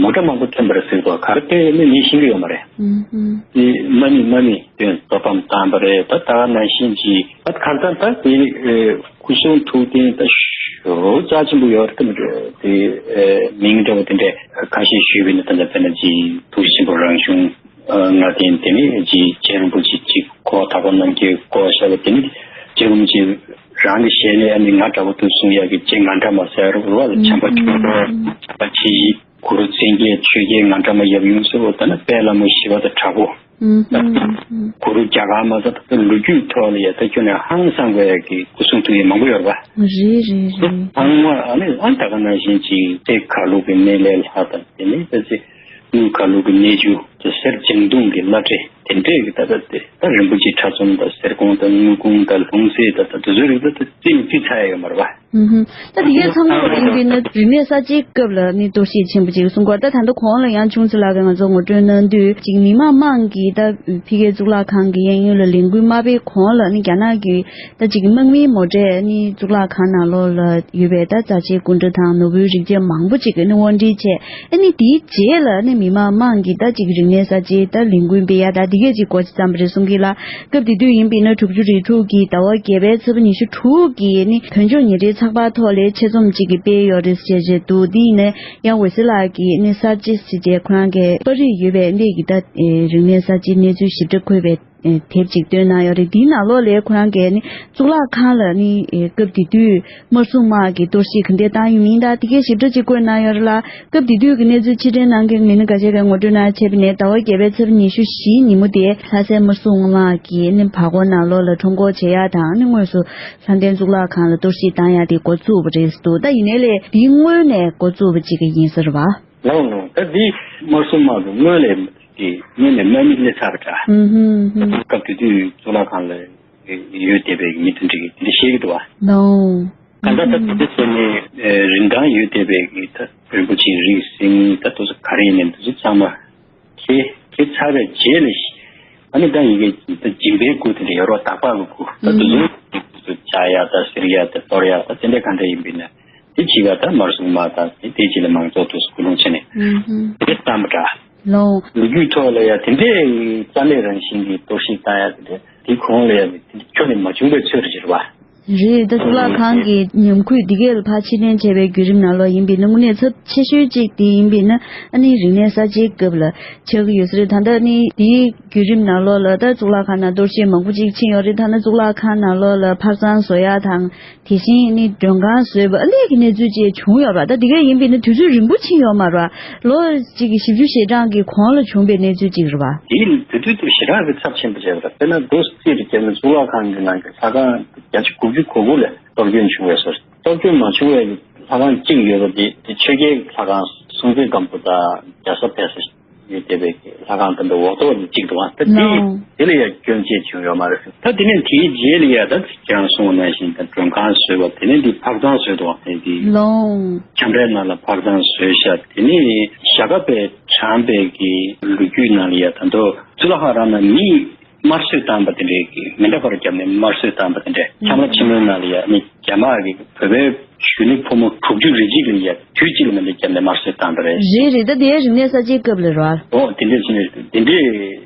མོ་ཊ་མང་པོ་ཐོན་པ་རེད་ཟེར་དོ་ག་རེ་སྟོན་ཡོད་མེད་ངས་ཤེས་ཀྱི་ཡོད་མ་རེད། ཨུམ་ཨུམ། དེ་དམག་མི་དམག་མི་དོན་རྡོ་པམ་བཏང་པ་རེད། ད་ད་ག་ནང་བཞིན་གྱི་ད་གང་ལྟར་ད་དེ་སྐུ་གསུང་ཐུགས་རྟེན་ད་ཞོ་རྩ་ཆེན་པོ་ཡོད་རེད་དེ་མི་འདྲ་བ་དེ་འདྲས་ཁ་ཤས་ཞུས་པ་ཡིན་ན་ད་ལྟ་དཔེར་ན་གྱི་ཐུགས་རྗེ་ཆེན་པོ་རང་གཞུང་ལྔ་ལྡན་དེ་ནི་གྱི་རྗེ་རིན་པོ་ཆེ་གཅིག་ཁོ་དྭགས་པོ་རྣམ་རྒྱལ་སྐོར་བཞག་པ་དེ་ནི་རྗེ་རིན་པོ་ཆེ་རང་གི་ཞལ་ནས་ཨ་ནི་ང་འདྲ་བོ་དུ་གསུང་ཡག་གི་རྗེ་ང་འདྲ་མ་ཟེར་རོ་ལ་བྱམས་པ་ཆོས་འཁོར་བྱམས་པ་ཆེ་ཡིས། གུ་རུ་མཚན་བརྒྱད་ཆོས་རྒྱལ་ང་འདྲ་མ་ཡབ་ཡུམ་སོགས་ད་ནི་དཔལ་ལྷ་མོ་ཞི་བ་དང་དྲག་པོ། ཨུམ་ཧུམ་ཧུམ། གུ་རུ་རྒྱ་གར་མ་ཟ་ད་ལོ་རྒྱུས་ཐོག་ལ་ཡ་ད་ཁྱོད་ནས་ཧང་སང་དགོས་ཡ་གི་སྐུ་གསུང་ཐུགས་ཡ་མང་པོ་ཡོད་རེད་པ། རེད་རེད་རེད། ཚང་མ་ཨ་ནི་ཨ་ད་ག་ནང་བཞིན་གྱི་ཚེ་ཁ་ལུག་གི་གནས་ལས་ལྷག་དང་དེ་ནས་ད་ཚེ་དངུལ་ཁ་ལུག་གི་གནས་རྒྱུ་དེ་གསེར་བྱང་བརྡུང་གི་བླ་བྲེ་དེ་འདྲས་ཀྱི་ད་ད་དེ་ད་རིན་པོ་ཆེ་ཕྲ་ཚོམ་དང་གསེར་ཀོང་དང་དངུལ་ཀོང་དང་ལྷུང་བཟེད་ད་ད་དེ་ཚོའི་རིགས་ད་ད་རྩིས་རྩིས་ཚར་ཡ་ཡོད་མ་རེད་པ། ཧུམ་ཧུམ། ད་དེ་གའི་ཚང་མ་ཡིན་པས་ན་རིག་གནས་གསར་བརྗེའི་སྐབས་ལ་ནི་གཏོར་བཤིག་ཆེན་པོ་ཅིག་གསུང་གི་ཡོད་རེད། ད་ད་ལྟ་གོང་ལ་ཡང་ཆུང་ཙེ་ལགས་ཀྱིས་ང་ཚོ་ངོ་སྤྲོད་གནང་དུས་ཅིག་མི་དམངས་དམངས་ཀྱིས་ད་ཕ་གིའི་གཙུག་ལག་ཁང་གི་གཡས་གཡོན་ལ་ལས་འགུལ་མ་སྤེལ་གོང་ལ་ནི་རྒྱ་ནག་གི་ད་ཅིག་དམག་མིའི་མོ་ཊས་ནི་གཙུག་ལག་ཁང་ནང་ལོགས་ལ་ཡོད་པའི་ད་རྩ་ཆེའི་སྐུ་འདྲ་དང་ནོར་བུའི་རིགས་བཅས་མང་པོ་ཅིག་གི་ནི་དབོར་འདྲེན་བྱས། ཨ་ནི་དེའི་རྗེས་ལ་ནི་མི་དམངས་དམངས་ཀྱིས་ད་ཅིག་རིག་གནས་གསར་བརྗེའི་ད་ལས་འགུལ་སྤེལ་ཡ་ད་འདི་གས་ཅིག་འགོ་བརྩམས་པ་རེད་གསུང་གི་ལ། སྐབས་དེ་དུས་ཡིན་པས་ན་དྲུག་ཅུ་རེ་དྲུག་གི་ཟླ་བ་བརྒྱད་པའི་ཚེས་པ་ཉི་ཤུ་དྲུག་གི་ནི་བོད་ལྗོངས་ཉིན་རེའི་ཚགས་པར་ཐོག་ལས་ཆེད་རྩོམ་གཅིག་གི་སྤེལ་ཡོད་རེད་ཟེར་བྱས་འདུག་དེ་ཡིན་ནའི་ཡང་འོད་ཟེར་ལགས་ཀྱིས་ནི་གསར་བརྗེ་ཟེར་བྱས་ཁོ་རང་གི་པར་རིས་ཡོད་པའི་གནས་ཀྱི་ད་རིག་གནས་གསར་བརྗེའི་གནས་ཚུལ་ཞིབ་ཕྲ་འཁོད་པའི་ དེབ་ཅིག་བཏོན་གནང་ཡོད་རེད། དེའི་ནང་ལོགས་ལ་ཁོ་རང་གིས་ནི་གཙུག་ལག་ཁང་ལ་ནི་སྐབས་དེ་དུས་དམར་སྲུང་དམག་གིས་གཏོར་བཤིག་ག་འདྲས་བཏང་ཡོད་མིན་དང་དེ་གའི་ཞིབ་ཕྲ་ཅིག་བཀོད་གནང་ཡོད་རེད་ལ། སྐབས་དེ་དུས་ཀྱི་གནས་ཚུལ་ཕྱིར་དྲན་གནང་མཁན་མི་སྣ་འགའ་ཤས་ཀྱིས་ངོ་སྤྲོད་གནང་བྱས་པ་ནས་ཟླ་བ་བརྒྱད་པའི་ཚེས་ཉི་ཤུ་བཞི་ཉིན་མོ་དེ་ལྷ་སའི་དམར་སྲུང་དམག་གིས་ནི་བར་སྐོར་ནང་ལོགས་ལ་ཁྲོམ་སྐོར་བྱེད་ཡག་དང་ནི་དངོས་སུ་ལྷ་ལྡན་གཙུག་ལག་ཁང་ལ་གཏོར་བཤིག་བཏང་ཡག་དེ་འགོ་བཙུགས་པ་རེད་འདུག་ད་ཡིན་ནའི་ལས་དེའི་སྔོན་ནས་འགོ་བཙུགས་པ་ཅིག་ཡིན་ས་རེད་བ། ལགས་ལགས། ད་འདི་དམར་སྲུང་དམག་གི་སྔོན་ལས་ཀྱི་སྔོན་ནས་དམག་མི་སླེབས་ཚར་བ་འདྲ། ཨུ་ཧུམ་ཧུམ། སྐབས་དེ་དུས་གཙུག་ལག་ཁང་ལ་ཡོད་བསྡད་པའི་མི་དེ་འདྲ་གིས་དེ་འདྲ་བཤད་ཀྱི་འདུག་བ། ལགས། གང་ལྟར་ད་དེ་འདྲ་བྱས་ནས་རིན་ཐང་ཡོད་བསྡད་པའི་གི་ད་རིན་པོ་ཆེའི་རིགས་ཟིན་ད་དེ་ཚོ་ག་རེ་ཡིན་ནའི་དེ་ཚོ་ཚང་མ་ཁྱེར་ཁྱེར་ཚར་བའི་རྗེས་ལ་ཨ་ནི་ད་ཡི་གེ་ད་སྦྱིན་པའི་སྐུ་དེ་འདྲ་ཡོད་རོགས། དག་པ་གི་སྐུ་ད་དེ་ཚོ་ཆག་ཡག་ད་གཟིར་ཡག་ད་གཏོར་ཡག་ད་དེ་འདྲ་གང་འདྲ་ཡིན་པ་ཡིན་ན། དེ་གཅིག་ག་ད་དམར་སྲུང་དམག་དང་དེ་དེ་གཅིག་ལ་མང་ཚོགས་དུ་སྐུལ་སློང་བྱས་ནས་ཨུ་ཧུམ། དེ་བཏང་པ་འདྲ། ལོ། ལོ་རྒྱུས་ཐོག་ལ་ཡང་དེ་འདྲའི་རྩ་མེད་རང་བཞིན་གྱི་གཏོར་བཤིག་བཏང་ཡ་དེ་འདྲ་དེ་གོང་ལ་ཡང་དེ་འདྲ་ཁྱོན་ནས་མ་བྱུང་བའི་ཚོད་རེད་བ། རེད། ད་གཙུག་ལག་ཁང་གི་ཉམས་རྒུད་འདི་གས་ལ་ཕར་ཕྱིར་དྲན་བྱས་པའི་བརྒྱུད་རིམ་ནང་ལོགས་ཡིན་པས་ན་དངོས་གནས་ཚབས་ཆེ་ཤོས་གཅིག་དེ་ཡིན་པས་ན་ཨ་ནི་རིག་གནས་གསར་བརྗེའི་སྐབས་ལ་ཆགས་ཀྱི་ཡོད་ས་རེད། ད་ལྟ་ནི་དེའི་བརྒྱུད་རིམ་ནང་ལོགས་ལ་ད་གཙུག་ལག་ཁང་ནང་གཏོར་བཤིག་མང་པོ་ཅིག་ཕྱིན་ཡོད་རེད། ད་ནི་གཙུག་ལག་ཁང་ནང་ལོགས་ལ་ཕར་གཙང་བཟོ་ཡ་དང་། དེ་བཞིན་ནི་མགྲོན་ཁང་བཟོས་པ་ཨ་ལས་ཀྱི་གནས་ཚུལ་བཅས་བྱུང་ཡོད་རེད་བ། ད་དེ་ག་ཡིན་པས་ན་དུས་ཚོད་རིང་པོ་ཕྱིན་ཡོད་མ་རེད་བ། ལོ་གཅིག་གི་བཞི་བཅུ་ཞེ་གྲངས་ཀྱི་གོང་ལ་བྱུང་བའི་གནས་ཚུལ་ཅིག་རེད་བ། དེ་ཡིན་དུས་དུས་དུས་ཞེ་དྲག་གི་ཚབས་ཆེན་པོ་བྱས་པ་རེད། དཔེར་ན་རྡོ་རྩིག་རེ་བརྒྱབ་ན་གཙུག་ལག་ཁང་གི་ནང་གི་ལྷ་ཁང་བརྒྱ་ཆ་དགུ་བཅུ་གོ་དགུ་ལས་གཏོར་སྐྱོན་བྱུང་བས་སོ། གཏོར་སྐྱོན་མ་བྱུང་བའི་ལྷ་ཁང་གཅིག་ཡོད་པ་དེ་དེ་ཆོས་རྒྱལ་ལྷ་ཁང་སྲོང་བཙན་སྒམ་པོ་དང་རྒྱ་བཟའ་བལ་བཟའ། ཡོད་བསྡད་པའི་ལྷ་ཁང་དེ་འདྲ་འོག་ཐོག་ནས་གཅིག་འདུག་ཨ། ད་དེ་ལོ། དེ་ལ་ཡང་སྐྱོན་ཆ་བྱུང་ཡོད་མ་རེད། ད་དེ་ནས་དེའི་རྗེས་ལ་ཡང་ད་ཁྱེད་རང་གསུངས་པ་ནང་བཞིན་ད་མགྲོན་ཁང་བཟོས་པ་དེ་ནས་འདི་ཕར་གཙང་བཟོས་འདུག་ཨ། དེ་འདི་ལོ། ཁྱམས་རའི་ནང་ལ་ཕར་གཙང་བཟོས་ཤག་དེ་ནས་ཞྭ་སྒབ་པའི་དྲངས་པའི་གི་ལོ་རྒྱུས་ནང་ལ་ཡང་ད་དུང་གཙུག་ལག་ཁང་རང་ནང་མི་དམར་གསོད་བཏང་པ་དེ་འདྲའི་གི་མེ་མདའ་ཕར་བརྒྱབ་ནས་དམར་གསོད་བཏང་པ་དེ་འདྲའི་ཁྱམས་ར་ཆེན་མོའི་ནང་ལ་ཡང་ནི། རྒྱ་དམག་གིས་བོད་པའི་གཞོན་ནུ་ཕོ་མོ་དྲུག་ཅུ་རེ་གཅིག་ལ་ཡ་དུས་གཅིག་ལ་མེ་མདའ་བརྒྱབ་ནས་དམར་གསོད་བཏང་པ་རེད། རེད་རེད། ད་དེའི་རིག་གནས་གསར་བརྗེའི་སྐབས་ལ་རེད། འོ་དེ་འདྲས་བྱས་ནས་དེ་འདྲས་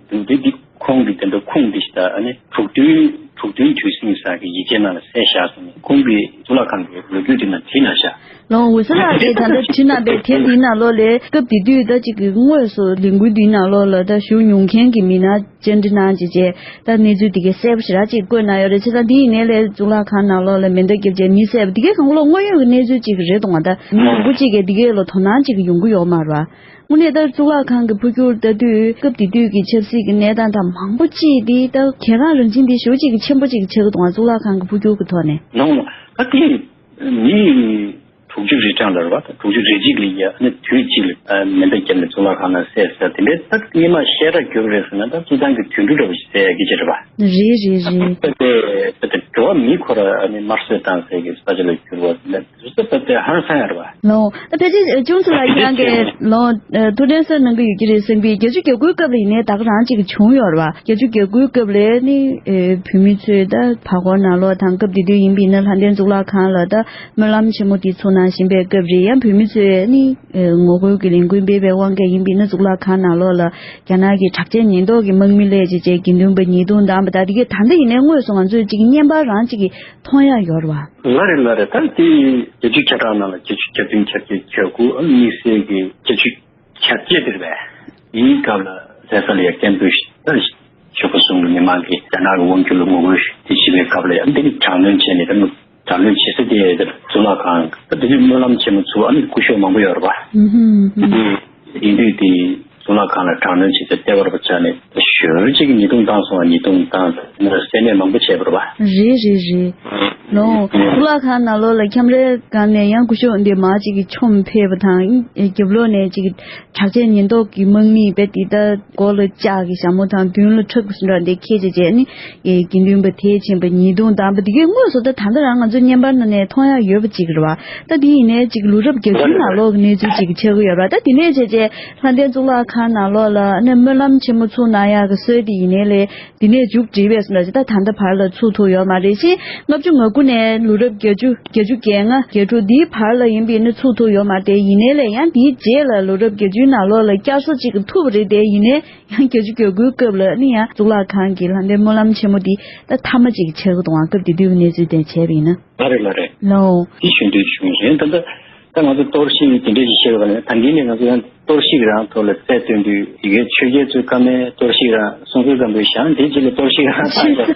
འདུག་དེ་འདི་ཁོང་གིས་དེ་འདྲ་ཁུངས་འདི་ཞིག་ད་ཨ་ནི་དྲུག་བདུན་དྲུག་བདུན་དུས་ཟིང་ས་གི་ཡིག་ཆའི་ནང་ལ་གསལ་བཞག་སོང་ནས་ཁོང་གིས་གཙུག་ལག་ཁང་གི་ལོ་རྒྱུས་དེ་ནང་བྲིས་གནང་ཤག་ལོ་འོད་ཟེར་ལགས་ཀྱིས་ད་ལྟ་བྲིས་གནང་པའི་དེབ་འདིའི་ནང་ལོགས་ལས་སྐབས་དེ་དུས་ད་ཅིག་གི་དངོས་སུ་ལས་འགུལ་འདིའི་ནང་ལོགས་ལ་ད་ཞུགས་མྱོང་མཁན་གྱི་མི་སྣ། བཅར་འདྲི་གནང་བྱས་རྗེས་ད་གནས་ཚུལ་འདི་གའི་གསལ་པོ་ཞེ་དྲག་ཅིག་བཀོད་གནང་ཡོད་རེད། བྱས་ཙང་འདི་ཡིན་ནའི་ལས་གཙུག་ལག་ཁང་ནང་ལོགས་ལ་མེ་མདའ་བརྒྱབ་བྱས་མི་བསད་པ་འདི་གའི་གང་ལོག་དངོས་ཡོད་ཀྱི་གནས་ཚུལ་ཅིག་རེད་འདུག་ད་མི་མང་པོ་ཅིག་གིས་འདི་གའི་ལོ་དོ་སྣང་ཅིག་ཡོང་གི་ཡོད་མ་རེད་བ། དངོས་གནས་ད་གཙུག་ལག་ཁང་གི་འཕོ་འགྱུར་ལྟ་དུས་སྐབས་དེ་དུས་ཀྱི་ཆབ་སྲིད་ཀྱི་གནས་སྟངས་དང་མང་པོ་ཅིག་འདི་ད་གལ་འགངས་རང་བཞིན་འདི་ཞེ་པོ་ཅིག་གི་ཆེན་པོ་ཅིག་ཆགས་ཀྱི་འདུག་གཙུག་ལག་ཁང་གི་འཕོ་འགྱུར་གྱི་ཐོག་ནས། ནོ་ནོ། ད་དེ་མི། དྲུག་ཅུ་རེ་གྲངས་ལ་རེད་བ། དྲུག་ཅུ་རེ་གཅིག་ལ་ཡ་ནི་དུས་གཅིག་ལ་མེ་མདའ་བརྒྱབ་ནས་གཙུག་ལག་ཁང་ནང་བསད་ཟེར་དེ་འདྲའི་ད་སྔོན་མ་བཤད་གྲྭ་རྒྱོབ་རེད་ཟེར་ན་ད་སྤྱི་བཏང་གི་དུད་འགྲོ་འདྲ་བོ་ཞིག་བསད་ཡ་གི་ཅི་རེད་བ། རེད་རེད་རེད། ད་དེ་ད་དེ་འགྲོ་བ་མི་ཁོ་ར་ནི་དམར་གསོད་བཏང་ཟེར་གི་ས་ཆ་ལ་གྱུར་བ་ནི་དུས་ཚོད་ད་དེ་ཧང་སང་ཡ་རེད་བ། ལོ། ད་ཕལ་ཆེར་ཅུང་ཙམ་ལ་ཁྱེད་རང་གིས་ལོ་ཐུགས་དྲན་གསོ་གནང་གི་ཡོད་ཀྱི་རེད་བསམ་གི། བརྒྱད་ཅུ་གྱ་དགུའི་སྐབས་ལ་ཡིན་ནའི་ད་ག་རང་ཅིག་བྱུང་ཡོད་རེད་བ། བརྒྱད་ཅུ་གྱ་དགུའི་སྐབས་ལ་ནི་བོད་མི་ཚོས་ད་བར་སྐོར་ནང་ལོགས་དང་སྐབས་དེ་དུས་ཡིན་པ་ཡིན་ན་ལྷ་ལྡན་གཙུག་ལག་ཁང་ལ་ད་སྨོན་ལམ་ཆེན་མོ་དེ་ཚུགས་གནང་བཞིན་པའི་སྐབས་རེད། ཡང་བོད་མི་ཚོས་ནི་ངོ་རྒོལ་གྱི་ལས་འགུལ་སྤེལ་བའི་དབང་གིས་ཡིན་པ་ཡིན་ན་གཙུག་ལག་ཁང་ནང་ལོགས་ལ་རྒྱ་ནག་གི་དྲག་ཆས་ཉེན་རྟོག་གི་དམག་མི་སླེབས་བྱས་རྗེས་དགེ་འདུན་པ་ཉེས་རྡུང་བཏང་བ་དང་དེ་གའི་ད་ལྟ་ཡིན་ནའི་དངོས་སུ་ང་ཚོས་ཅིག་བརྙན་པར་རང་ཅིག་གི་མཐོང་ཡ་ཡོད་རེད་བ། ལ་རེད་ལ་རེད། ད་དེ་བརྒྱད་ཅུ་གྱ་གྲངས་ནང་ལ་བརྒྱད་ཅུ་གྱ་བདུན་གྱ་བརྒྱད་གྱ་དགུ་ཨ་དམིགས་བསལ་གྱི་བརྒྱད་ཅུ་གྱ་བརྒྱད་དེ་རེད་པས། དེའི་སྐབས་ལ་ལྷ་ས་ལ་ཡ་སྐད་འབོད་ཞིག་ད་ཞོགས་པ་གསུམ་གྱི་མི་མང་གིས་རྒྱ་ནག་གི་དབང་སྒྱུར་ལ་ངོ་རྒོལ་ཞིག་དེ་བྱེད་པའི་སྐབས་ལ་ཡ་འདི་ནི་དྲག་གནོན་བྱས་ནས་ད་ནི་དྲག་གནོན་བྱེད་ས་དེ་ད་གཙུག་ལག་ཁང་ད་དེ་དུས་སྨོན་ལམ་ཆེན་མོ་ཚུགས་ཨ་ནི་སྐུ་ཞབས་མང་པོ་ཡོད་རེད་པ། ཨུ་ཧུམ་ཨུ་ཧུམ། ཡིན་དུས་དེ་གཙུག་ལག་ཁང་ལ་དྲག་གནོན་བྱེད་ས་ལྟེ་བར་པ་ཆགས་ནས་ཞོར་གཅིག་གི་ཉེས་རྡུང་བཏང་སོང་བ་ཉེས་རྡུང་བཏང་ནས་བསད་རྨས་མང་པོ་བྱས་པ་རེད་པ། རེད་རེད་རེད། ལོ། གཙུག་ལག་ཁང་ནང་ལོགས་ལ་ཁྱམས་རའི་སྒང་ནས་ཡང་སྐུ་ཞབས་འདི་མར་གཅིག་གི་མཆོངས་ཕེབས་པ་དང་རྒྱབ་ལོགས་ནས་གཅིག་གི་དྲག་ཆས་ཉེན་རྟོག་གི་དམག་མིས་རྦད་དེ་ད་མགོ་ལ་ལྕགས་ཀྱི་ཞྭ་མོ་དང་མདུན་ལ་ཁྲབ་ཀྱི་བཟོ་འདྲ་འདི་འཁྱེར་བྱས་བྱས་ནི་དགེ་འདུན་པ་དེ་ཕྱིན་པ་ཉེས་རྡུང་བཏང་པ་འདི་གའི་དངོས་སུ་ད་ད་ལྟ་རང་ང་ཚོ་བརྙན་པར་ནང་ནས་མཐོང་ཡག་ཡོད་པ་ཅིག་རེད་བ། ད་འདི་ཡིན་ནའི་ཅིག་ལོ་རབས་བརྒྱད་ཅུའི་ནང་ལོགས་ཀྱི་གནས་ཚུལ་ཅིག་ཆགས་ཀྱི་ཡོད་རེད་བ། ད་དེ་ནས་བྱས་བྱས་ལྷ་ལྡན་གཙུག་ལག་ཁང་ནང་ལོགས་ལ་ནི་སྨོན་ལམ་ཆེན་མོ་ཚུགས་གནང་ཡག་གི་སྲོལ་དེ་ཡིན་ནའི་ལས་འདི་ནས་མཇུག་སྒྲིལ་བས་སོ་ན་ཅི་ད་ད་ལྟ་བར་ལ་ཚུགས་ཐུབ་ཡོད་མ་རེད། ཕྱིན་ལྔ་བཅུ་ང་དགུ་ནས་ལོ་རབས་བརྒྱད་ཅུ་བརྒྱད་ཅུ་གྱ་ལྔ་གྱ་དྲུག་འདིའི་བར་ལ་ཡིན་པས་ནི་ཚུགས་ཐུབ་ཡོད་མ་རེད། ཡིན་ནའི་ལས་ཡང་འདིའི་རྗེས་ལ་ལོ་རབས་བརྒྱད་ཅུའི་ནང་ལོགས་ལ་བསྐྱར་གསོ་ཅིག་ཐུབ་པ་རེད་དེ། ཡིན་ནའི་ཡང་བརྒྱད་ཅུ་གྱ་དགུའི་སྐབས་ལ་ནི་ཡང་གཙུག་ལག་ཁང་གི་ལྷ་ལྡན་སྨོན་ལམ་ཆེན་མོ་འདི་ད་མཐའ་མ་ཅིག་ཆགས་ཀྱི་འདུག་ཨང་། སྐབས་དེ་དུས་ཀྱི་གནས་ཚུལ་དེ་བྱས་པ་ཡིན་ན། ལ་རེད་ལ་རེད། ལོ། དེ་ཞུ་འདོད་བྱུང་སོང་། ད་ལྟ་ད་ང་ཚོ་གཏོར་བཤིག་དེ་འདྲས་ཅིག་བཤད་པ་ནི་ད་གིན་ནས་ང་ཚོ་ཡང་། གཏོར་བཤིག་རང་ཐོག་ལ་རྩད་བཏོན་དུས་ཡི་གེ་ཆོས་རྒྱལ་ཚོའི་བཀའ་མའི་གཏོར་བཤིག་རང་སྲོང་བཙན་སྒམ་པོའི་ཞང་དེ་རྗེས་ལ་གཏོར་བཤིག་རང་ཐག་ཡོད་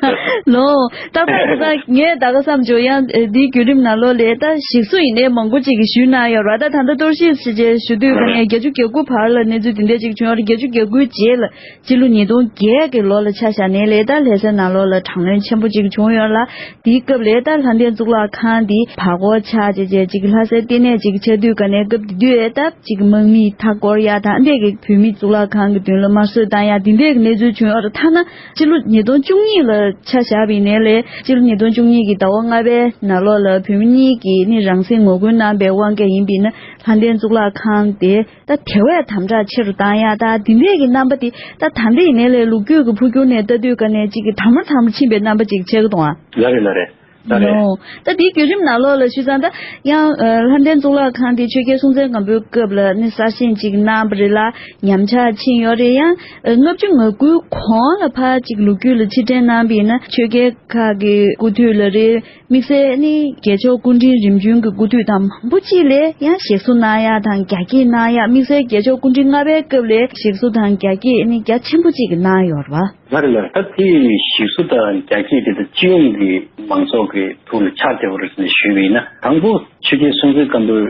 ལོ། ད་ད་ད་ངས་ད་ག་བསམ་བྱུང་ཡང་འདིའི་བརྒྱུད་རིམ་ནང་ལོགས་ལས་ད་ཞིག་གསོ་ཡིན་ནའི་མང་པོ་ཅིག་གིས་ཞུས་གནང་ཡོད་ར། ད་ད་ལྟ་གཏོར་བཤིག་ཞེས་བྱས་ཞུ་དུས་ག་ནས་བརྒྱད་ཅུ་གྱ་དགུ་བར་ལ་གནས་ཚུལ་དེ་འདྲ་ཅིག་བྱུང་ཡོད་ར། བརྒྱད་ཅུ་གྱ་དགུའི་རྗེས་ལ། སྤྱི་ལོ་ཉིས་སྟོང་བརྒྱད་ཀྱི་ལོ་ལ་ཆ་བཞག་ནའི་ལས་ད་ལྷ་སའི་ནང་ལོགས་ལ་དྲག་གནོན་ཆེན་པོ་ཅིག་བྱུང་ཡོད་ལ། དེའི་སྐབས་ལས་ད་ལྷ་ལྡན་གཙུག་ལག་ཁང་འདི་བར་སྐོར་ཆགས་བྱས་བྱས་ཅིག་ལྷ་སའི་ལྟེ་གནས་ཅིག་ཆགས་དུས་ག་ནས་སྐབས་དེ་དུས་ཨེ་ད་ཅིག་དམག་མིས་མཐའ་བསྐོར་ཡ་དང་འདས་ཀྱི་བོད་མི་གཙུག་ལག་ཁང་གི་མདུན་ལ་དམར་གསོད་བཏང་ཡ་དེ་འདྲས་ཀྱི་གནས་ཚུལ་བྱུང་ཡོད་ར། ཐ་ན་སྤྱི་ལོ་ཉིས་སྟོང་བཅུ་གཉིས་ལ་ཆ་བཞག་པ་ཡིན་ནའི་ལས་སྤྱི་ལོ་ཉིས་སྟོང་བཅུ་གཉིས་ཀྱི་ཟླ་བ་ལྔ་པའི་ནང་ལོགས་ལ་བོད་མི་གཉིས་ཀྱིས་ནི་རང་སྲིད་ངོ་རྒོལ་གནང་པའི་དབང་གིས་ཡིན་པ་ཡིན་ན་ལྷ་ལྡན་གཙུག་ལག་ཁང་དེ། ད་དེ་བས་དམ་དྲག་ཆེ་རུ་བཏང་ཡ་ད་དེ་འདྲས་ཀྱི་རྣམ་པ་དེ་ད་ད་འདྲས་ཡིན་ནའི་ལས་ལོ་རྒྱུས་ཀྱི་འཕོ་འགྱུར་ནས་ལྟ་དུས་ག་ནས་ཅིག་གི་དྲག་མོ་དྲག་མོ་ཕྱིན་པའི་རྣམ་པ་ཅིག་ཆགས་ཀྱི་འདུག་ཨ། ལ་རེད་ལ་རེད་ལ་རེད། ལོ། ད་དེའི་བརྒྱུད་རིམ་ནང་ལོགས་ལ་ཞུས་ཙང་ད་ཡང་ལྷ་ལྡན་གཙུག་ལག་ཁང་དེ་ཆོས་རྒྱལ་སྲོང་བཙན་སྒམ་པོའི་སྐབས་ལ་ནི་གསར་བཞེངས་ཅིག་གནང་བ་རེད་ལ་ཉམས་ཆག་ཕྱིན་ཡོད་རེད། ཡང་ལྔ་བཅུ་ང་དགུའི་གོང་ལ་ཕར་ཅིག་ལོ་རྒྱུས་ལ་ཕྱིར་དྲན་གནང་བ་ཡིན་ན་ཆོས་རྒྱལ་ཁག་གི་སྐུ་དུས་ལ་རེད། དམིགས་བསལ་ནི་རྒྱལ་མཆོག་སྐུ་ཕྲེང་རིམ་བྱོན་གྱི་སྐུ་དུས་དང་མང་པོ་ཅིག་ལས་ཡང་ཞིག་གསོ་གནང་ཡ་དང་རྒྱ་སྐྱེད་གནང་ཡ། དམིགས་བསལ་རྒྱལ་མཆོག་སྐུ་ཕྲེང་ལྔ་པའི་སྐབས་ལས་ཞིག་གསོ་དང་རྒྱ་སྐྱེད་ནི་རྒྱ་ཆེན་པོ་ཅིག་གནང་ཡོད་རེད་བ། ལ་རེ་ལ་ད་དེ་ཞིག་གསོ་དང་རྒྱ་སྐྱེད་དེ་ད་སྤྱི་ཡོངས་ཀྱི་མང་ཚོགས་ཀྱི་ཐུགས་ལ་ཆགས་བསྡད་པ་རེད་ཟེར་ནས་ཞུས་པ་ཡིན་ན། དང་པོ་ཆོས་རྒྱལ་སྲོང་བཙན་སྒམ་པོས་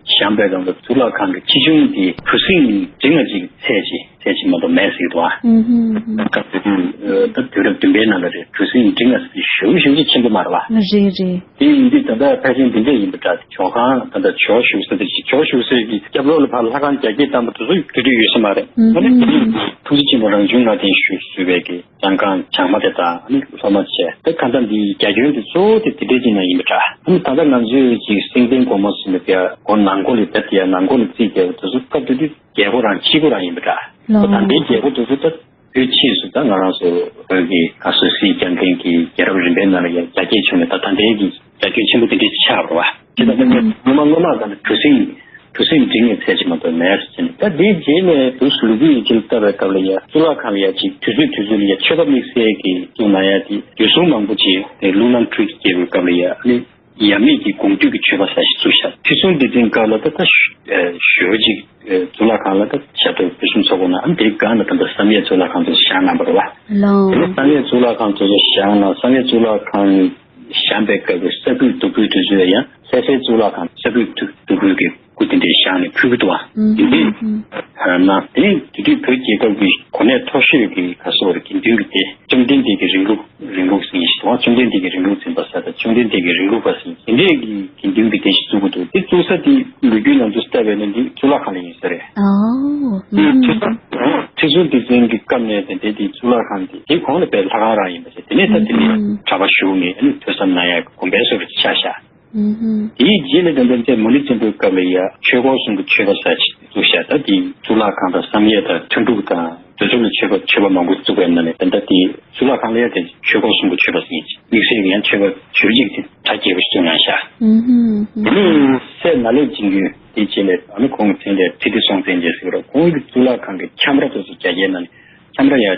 བཞེངས་པའི་སྒང་ལ་གཙུག་ལག་ཁང་གི་ཆེ་ཆུང་དེ་གྲུ་གཟིངས་འབྲིང་བ་ཅིག་ཚད་ཅིག་ཚད་ཅིག་མ་གཏོགས་མེད་ཟེར་གྱི་འདུག་ཨ། ཨུ་ཧུམ་ཧུམ། སྐབས་དེ་དུས་ད་དུས་རབས་བདུན་པའི་ནང་ལ་རེད། གྲུ་གཟིངས་འབྲིང་བ་ཟེར་ཞེ་པོ་ཞེ་པོ་ཅིག་ཆེན་པོ་མ་རེད་བ། རེད་རེད། དེ་ཡིན་དུས་ད་ལྟ་ཕལ་ཆེར་འདི་འདྲ་ཡིན་པ་འདྲ། ཇོ་ཁང་ད་ལྟ་ཇོ་བཞུགས་ས་དེ་ཅིག་ཇོ་བཞུགས་སའི་གི་རྒྱབ་ལོགས་ལ་ཕར་ལྷ་ཁང་རྒྱ་སྐྱེད་བཏང་པ་དེ་ཚོ་དེ་དུས་ཡོད་ས་མ་རེད། ཨུ་ཨ་ནི་ཧུམ། དེ་ནི་ཐུགས་རྗེ་ཆེན་པོ་རང་བྱུང་ལྔ་ལྡན་ཞུ་ཞུ་བའི་གི་བྱང་ཁང་བྱང་མ་དེ་དང་ཨ་ནི་སློབ་མ་བྱས་ཏེ་གང་ལྟར་འདི་རྒྱ་ཁྱོན་དེ་གཙོ་བོ་དེ་དེ་འདྲའི་ཅིག་ནང་ཡིན་པ་འདྲ། ཨ་ནི་ད་ལྟ་ང་ཚོའི་ཅིག་སེང་ལྡེང་སྒོ་མོ་ཟེར་ནས་ཡ་སྒོ་ནང་སྒོ་ལ་བསྡད་དེ་ཡ་ནང་སྒོ་ལ་རྩིས་རྒྱག་པ་དེ་ཚོ་སྐབས་དེ་དུས་རྒྱལ་སྒོ་རང་ཕྱི་སྒོ་རང་ཡིན་པ་འདྲ། ལོ། ད་ལྟའི་རྒྱལ་སྒོ་དེ་ཚོ་ད་བོད་ཕྱིས་སུ་ད་ང་རང་ཚོ་བོད་ཀྱི་ཁ་སོ་སི་རྒྱ་མཚན་གྱི་རྒྱལ་རབས་རིམ་པའི་ནང་ལ་ཡ་རྒྱ་སྐྱེད་བྱུང་ནས་ད་ད་ལྟའི་གི་རྒྱ་ཁྱོན་ཆེན་པོ་དེ་འདྲའི་ཆགས་པ་རེད་བ། དེ་ད་ལྟ་ངས་སྔོན་མ་སྔོན་མ་ད་ནི་གྲུ་གཟིངས་གྲུ་གཟིངས་འབྲིང་བའི་ཚད་ཅིག་མ་གཏོགས་མེད་ཟེར་ནས། ད་དེའི་རྗེས་ནས་དུས་སུ་ལོ་རྒྱུས་ཡི་གེ་ལ་བལྟ་བའི་སྐབས་ལ་ཡ་གཙུག་ལག་ཁང་ལ་ཡ་ཅིག་དུས་ཚོད་དུས་ཚོད་ལ་ཡ་མཆོད་པ་དམིགས་བསལ་གྱི་བཙུགས་གནང་ཡ་དེ་དུས་སུ་མང་པོ་ཅིག་དེ་རླུང་ནག་འཕྲུལ་གྱི་རྒྱལ་པོའི་སྐབས་ལ་ཡ་ཨ་ནི། ཡབ་མེས་ཀྱི་དགོངས་འདུས་ཀྱི་མཆོད་པ་ཟེར་ཞིག་བཙུགས་ཤག་དུས་གསུམ་སྡེ་ཚན་སྐབས་ལ་ད་ལྟ་ཞོལ་ཅིག་གཙུག་ལག་ཁང་ལ་ད་ཞབས་ཏོག་ཕུན་སུམ་ཚོགས་པོ་གནང་། ཨ་ནི་དེའི་སྒང་ལ་ད་ལྟ་བསམ་ཡས་གཙུག་ལག་ཁང་དུ་བཞེངས་གནང་བ་རེད་བ། ལོ། དེ་ནས་བསམ་ཡས་གཙུག་ལག་ཁང་དུ་བཞེངས་གནང་། བསམ་ཡས་གཙུག་ལག་ཁང་བཞེངས་པའི་སྐབས་ཀྱི་ས་ཁུག་རྡོ་ཁུག་དེ་ཚོ་ཡང་ལྷ་སའི་གཙུག་ལག་ཁང་ས་ཁུག་རྡོ་ཁུག་གི་སྐུ་དེ་འདྲའི་བཞེངས་ནས་ཕུལ་གྱི་འདུག་བ། ཨུ་དེ་འདྲའི་ཧུ་ཧུ། ན་དེ་དེ་དུས་བོད་རྒྱལ་ཁབ་ཀྱི་གོ་གནས་མཐོ་ཤོས་ཀྱི་ག་སོགས་རེད། དགེ་འདུན་གྱི་སྡེ་བཅོམ་ལྡན་འདས་ཀྱི་རིང་ལུགས་རིང་ལུགས་ཟེར་མཁན་ཞིག་འདུག་བ། བཅོམ་ལྡན་འདས་ཀྱི་རིང་ལུགས་འཛིན་པ་ཟེར་དང་བཅོམ་ལྡན་འདས་ཀྱི་རིང་ལུགས་པ་ཟེར་མཁན་དེ་འདྲས་ཀྱི་དགེ་འདུན་གྱི་སྡེ་ཞིག་བཙུགས་པ་འདུག་དེ་བཙུགས་ས་དེ་ལོ་རྒྱུས་ནང་དུ་ལྟ་བས་ན་འདི་གཙུག་ལག་ཁང་ལ་ཡིན་ས་རེད། ཨོ། ཨུ་ཧུམ། ཁྲི་སྲོང་ལྡེ་བཙན་གྱི་སྐབས་ནས་དེ་འདྲའི་དེ་གཙུག་ལག་ཁང་དེ་དེའི་གོང་ལ་དཔེ་ལྷ་ཁང་རང་ཡིན་པ་ཞིག་དེ་ནས་ད་དེ་ནས་ཨུ་ཧུམ། གྲྭ་པ་ཞུགས་ནས་ཨ་ནི་ཐོས་བསམ་གནང་ཡ་དགོན་པའི་བཟོ་འདྲ་ཅིག་ཆགས་ཤག་ཨུ་ཧུམ། དེའི་རྗེས་ལ་ད་ལྟ་མཚན་མུ་ནེ་བཙན་པོའི་སྐབས་ལ་ཡ་ཆོས་འཁོར་གསུམ་གྱི་མཆོད་པ་ཟེར་ཅིག་བཙུགས་ཤག་ད་དེ་གཙུག་ལག་ཁང་དང་བསམ་ཡས་དང་ཐུན་དྲུག་དང་དེ་ཚོ་ལ་མཆོད་པ་མཆོད་པ་མང་པོ་བཙུགས་པའི་ནང་ནས་ད་ལྟ་དེ་གཙུག་ལག་ཁང་ལ་ཡ་དེ་ཆོས་འཁོར་གསུམ་གྱི་མཆོད་པ་ཟེར་གྱི་དམིགས་བསལ་གྱི་ཡང་མཆོད་པ་ཞེ་པོ་ཅིག་དེ་གྲ་རྒྱས་པོ་ཞིག་བཙུགས་གནང་ཤག་ཨུ་ཧུམ། དེ་ནས་སྲས་ནཱ་ལེནྡྲ་འབྱིན་རྒྱུ་དེའི་རྗེས་ལ་ཨ་ནི་ཁོང་གི་མཚན་ལ་ཁྲི་ལྡེ་སྲོང་བཙན་རྒྱལ་ཟེར་བ་རེད། ཁོང་གི་གཙུག་ལག་ཁང་གི་ཁྱམས་ར་དེ་ཚོ་རྒྱ་སྐྱེད་གནང་ནས་ཁྱམས་ར་ཡ་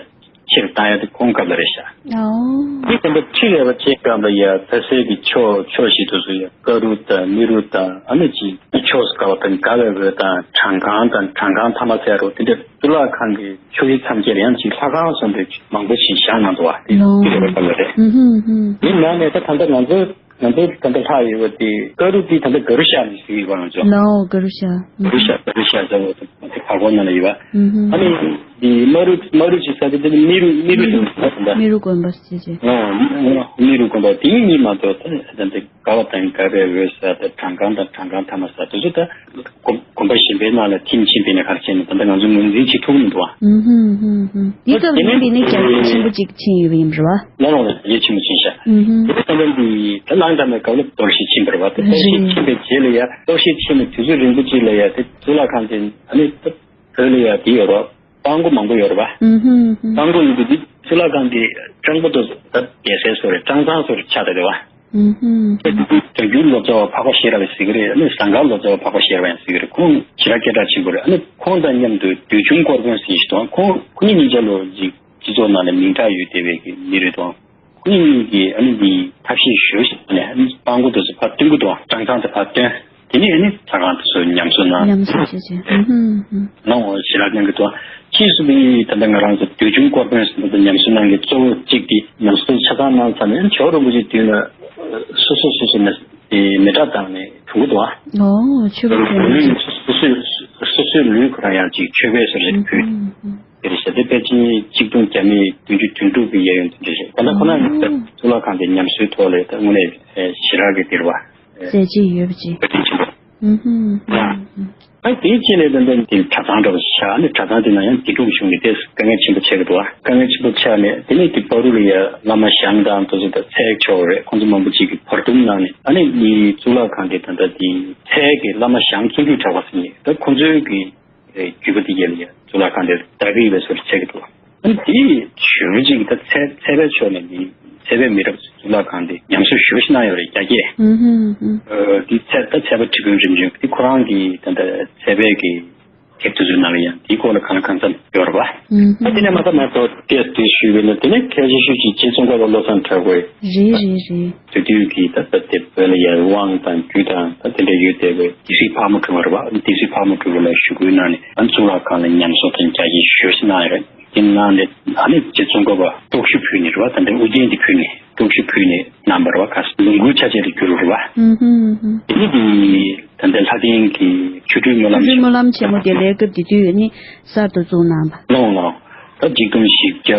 ཆེ་རུ་བཏང་ཡ་དེ་ཁོང་སྐབས་ལ་རེད་ཤག་ཨོ། དེ་ཙམ་པ་ཁྲི་རལ་པ་ཅན་སྐབས་ལ་ཡ་ད་སྲས་ཀྱི་ཕྱོགས་ཕྱོགས་བཞི་དེ་ཚོ་ཡ་ཀ་རུ་དང་མི་རུ་དང་ཨ་ནི་ཅིག་ཕྱོགས་སུ་དགའ་བ་དང་དགའ་བའི་འོད་དང་བྲང་ཁང་དང་བྲང་ཁང་ཐ་མ་ཟེར་རོ། དེ་འདྲ་གཙུག་ལག་ཁང་གི་ཕྱོགས་བཞི་མཚམས་བརྒྱད་ལ་ཡང་ཅིག་ལྷ་ཁང་བཟོ་འདྲ་མང་པོ་ཞིག་བཞེངས་གནང་འདུག་བ། དེ་ལོ། ཁྲི་རལ་པ་སྐབས་ལ་རེད། ཨུ་ཧུམ་ཧུམ། དེའི་ནང་ནས་ད་ད་ལྟ་ང་ཚོ་ང་ཚོ་ད་ལྟ་ལྷག་ཡོད་པ་དེ་ཀ་རུ་དེ་ད་ལྟ་ག་རུ་ཤ་ནས་ཟེར་གྱི་ཡོད་པ་ང་ཚོ། ལའོ་ག་རུ་ཤ། ག་རུ་ཤ་ག་རུ་ཤ་ཟེར་བ་དེ་བར་སྐོར་ནང་ལ་ཡོད་པ། ཨུ་ཧུམ། ཨ་ནི་དེ་མ་རུ་མ་རུ་ཅི་ཟེར་དེ་དེ་ནི་མི་རུ་མི་རུ་མི་རུ་ཟེར་བ་དེ་འདྲ། མི་རུ་དགོན་པ་ཟེར་ཅེ། ཨ་མི་རུ་དགོན་པ་དེ་གཉིས་མ་གཏོགས་ད་ད་ལྟ་དགའ་བ་དང་དགའ་བའི་འོད་ཟེར་དང་བྲང་ཁང་དང་བྲང་ཁང་ཐ་མ་ཟེར་དེ་ཚོ་ད་དགོན་དགོན་པ་གཞན་པའི་ནང་ལ་ཐིམ་ཕྱིན་པས་ན་ག་རེ་བྱས་ནས་ད་ལྟ་ང་ཚོ་ངོས་འཛིན་བྱེད་ཐུབ་མི་འདུག་ཨ། ཨུ་ཧུམ་ཧུམ་ཧུམ། དེ་སྐབས་ལ་དེ་ནི་ཡིན་པའི་ནི་རྒྱ་སྐྱེད་ཆེན་པོ་ཅིག་ཕྱིན་ཡོད་པ་ཡིན་པ་རེད་བ། ལ་ལོང་ལ་རྒྱ་ཆེན་པོ་ཕྱིན་ཤག་ཨུ་ཧུམ། དེ་ལྟ་བུ་འདི་ད་ལང་དྲ་མའི་སྐབས་ལ་གཏོར་བཤིག་ཕྱིན་པ་རེད་བ། དེ་གཏོར་བཤིག་ཕྱིན་པའི་རྗེས་ལ་ཡ་གཏོར་བཤིག་ཕྱིན་ནས་དུས་ཚོད་རིང་པོ་ཅིག་ལ་ཡ་དེ་གཙུག་ལག་ཁང་དེ་ཨ་ནི་ད་བོད་ལ་ཡ་དེ་ཡོད་རེད་བ། སྤང་སྒོ་མང་པོ་ཡོད་རེད་བ། ཨུ་ཧུམ་ཧུམ། སྤང་སྒོ་ཡིན་དུས་དེ་གཙུག་ལག་ཁང་དེ་སྤྲང་པོ་དེ་ད་རྒྱལ་སྲས་ཚོ་རེད། སྤྲང་ཚང་ཚོ་རེད་ཆགས་བསྡད་རེད་བ། ཨུ་ཧུམ། དེ་དུས་བྱང་ཆུབ་ལོ་ཙཱ་བ་འཕགས་པ་ཤེས་རབ་ཟེར་གི་རེད། ཨ་ནི་ཟངས་དཀར་ལོ་ཙཱ་བ་འཕགས་པ་ཤེས་རབ་ཡང་ཟེར་གི་རེད། ཁོང་ཞེ་དྲག་སྐད་གྲགས་ཆེན་པོ་རེད། ཨ་ནི་ཁོང་དང་མཉམ་དུ་འདོད་ཆུང་སྐོར་དཔོན་ཟེར་ཞིག་འདུག་ཁོང་ཁོ་གཉིས་གཉིས་ཆ་ལོ་ཅིག་སྤྱི་ཚོགས་ནང་ལ་མིང་གྲགས་ཡོད་བསྡད་པའི་གི་མི་རེད་དོ། ཁོ་གཉིས་གཉིས་ཀྱིས་ཨ་ནི་འདི་ཐབས་ཤེས་ཞེ་པོ་ཞིག་ནས་ཨ་ནི་སྤང་སྒོ་དེ་ཚོ་ཕར་བཏོན་གི་འདུག་སྤྲང་ཚང་དེ་ཕར་བཏོན། དེ་ནས་ནི་ལྷ་ཁང་དེ་ཚོ་ཉམས་གསོ་གནང་། ཉམས་གསོ་བྱེད་བྱེད། ཨུ་ཧུམ་ཧུམ། གནང་བ་ཞེ་དྲག་གནང་གི་འདུག། ཕྱིས་སུ་ནི་ད་ལྟ་ང་རང་ཚོ་འདོད་ཆུང་སྐོར་དཔོན་ཟེར་ན་ད་ཉམས་གསོ་གནང་མཁན་གཙོ་བོ་གཅིག་དེ་ཉམས་གསོ་ཆ་ཚང་གནང་ཚར་ནས་ཇོ་བོ་རིན་པོ་ཆེ་དུས་ན་སོ་སོ་སོ་སོ་ནས་མེ་སྲེག་བཏང་ནས་གྲོངས་ཀྱི་འདུག་ཨ། ཨོ་ཆོས་པ་དེ་ནི་སོ་སོའི་སོ་སོའི་ལུས་ཁོ་རང་ཡང་ཅིག་མཆོད་པའི་བཟོ་རེ་ཕུལ། དེར་ཞྭ་སྡེ་དཔལ་ཆེན་གཅིག་སྟོང་བརྒྱ་མེད་བདུན་ཅུ་དོན་དྲུག་གི་གཡས་གཡོན་དེ་འདྲ་རེད། ད་ལྟ་ཁོ་ན་གཙུག་ལག་ཁང་དེ་ཉམས་གསོའི་ཐོག་ལ་ད་དངོས་གནས་ཞེ་དྲག་གི་དེ་རེད་བ། མཛད་རྗེས་ཡོད་པ་ཅིག་བཀའ་དྲིན་ཆེན་པོ། ཨུ་ཧུམ་ཧུམ་ཧུམ། ཨ་དེའི་རྗེས་ནས་ད་ལྟ་དེ་གྲྭ་ཚང་འདྲ་བ་ཆགས་ནས་གྲྭ་ཚང་དེ་ན་ཡང་དགེ་ཕྲུག་གཞུང་གི་དེ་དཀའ་ངལ་ཆེན་པོ་ཆགས་ཀྱི་འདུག་བ། དཀའ་ངལ་ཆེན་པོ་ཆགས་ནས་དེ་ནས་དེ་བར་དུ་ལ་ཡ་བླ་མ་ཞང་དང་དེ་ཚོ་ད་ཚལ་ཆོག་རེད། ཁོང་ཚོ་མང་པོ་ཅིག་གིས་བར་འདུམ་གནང་ནས་ཨ་ནི་དེ་གཙུག་ལག་ཁང་དེ་ད་ལྟ་དེ་ཚལ་གྱི་བླ་མ་ཞང་མཁན་པོས་གྲགས་པ་ཟེར་ནས་ད་ཁོང་ཚོའི་གི་རྒྱུད་པ་དེ་ཡལ་ཡ་གཙུག་ལག་ཁང་དེ་ད་གི་ཡོད་པའི་བཟོ་འདྲ་ཆགས་ཀྱི་འདུག། ཨ་ནི་དེ་ཞུ་རྒྱུ་ཅིག་ད་ཚལ་ཚལ་པའི་ཕྱོགས་ནས་འདི་ཚལ་པའི་མི་རབས་གཙུག་ལག་ཁང་དེ་ཉམས་གསོ་ཞུ་ཞིག་གནང་ཡོད་རེད་རྒྱ་སྐད། ཨུ་ཧུམ་ཧུམ། ཨ་འདི་ཚལ་ད་ཚལ་པ་ཁྲི་དཔོན་རིམ་བྱོན་དེ་ཁོ་རང་གི་ད་ད་ཚལ་པའི་གི་དེབ་དེ་ཚོའི་ནང་ལ་ཡང་དེའི་སྐོར་ལ་གང་ལ་གང་འཚམ་ཡོད་རེད་པ། ཨུ་ཧུམ། ཨ་དེ་ནས་མ་ད་མ་གཏོགས་ཏེས་དེ་ཞུས་པས་ན་དེ་ནས་ཁ་ཤས་ཤིག་ཅིག་རྗེ་ཙོང་ཁ་པ་བློ་བཟང་གྲགས་པའི་རེད་རེད་རེད། དེ་དུས་ཀྱི་ད་ལྟ་དེབ་བོད་ལ་ཡང་དབང་དང་རྒྱུ་དང་ད་དེ་འདྲ་ཡོད་བསྡད་པའི་སྡེ་སྲིད་ཕག་མོ་གྲུ་པ་རེད་པ། སྡེ་སྲིད་ཕག་མོ་གྲུ་པ་ལ་ཞུ་སྐུལ་གནང་ནས་ཨ་གཙུག་ལག་ཁང་ལ་ཉམས་གསོ་དང་རྒྱ་སྐྱེད་ཞུ་ཞིག་གནང་ཡོད་རེད། དེ་གནང་ནས་ཨ་ནི་རྗེ་ཙོང་ཁ་པ་སྟོབས་ཤུགས་ཕུལ་ནས་རེད་པ། ད་ལྟ་ཨུ་རྒྱན་དེ་ཕུལ་ནས་སྟོབས་ཤུགས་ཕུལ་ནས་གནང་བ་རེད་པ། ག་ལུང་ཁུག་ཆ་བྱད་དུ་གྱུར་རེད་པ། ཨུ་ཧུམ་ཧུམ། དེ་ནི་དེ་ད་ལྟ་ལྷ་ལྡན་གྱི་ཆོ་འཕྲུལ་སྨོན་ལམ་ཆོ་འཕྲུལ་སྨོན་ལམ་ཆེན་མོ་དེ་ལས་སྐབས་དེ་དུས་ནི་གསར་དུ་བཙུགས་གནང་བ། ལོང་ལོང་། ད་ཆིག་སྟོང་བཞི་བརྒྱ་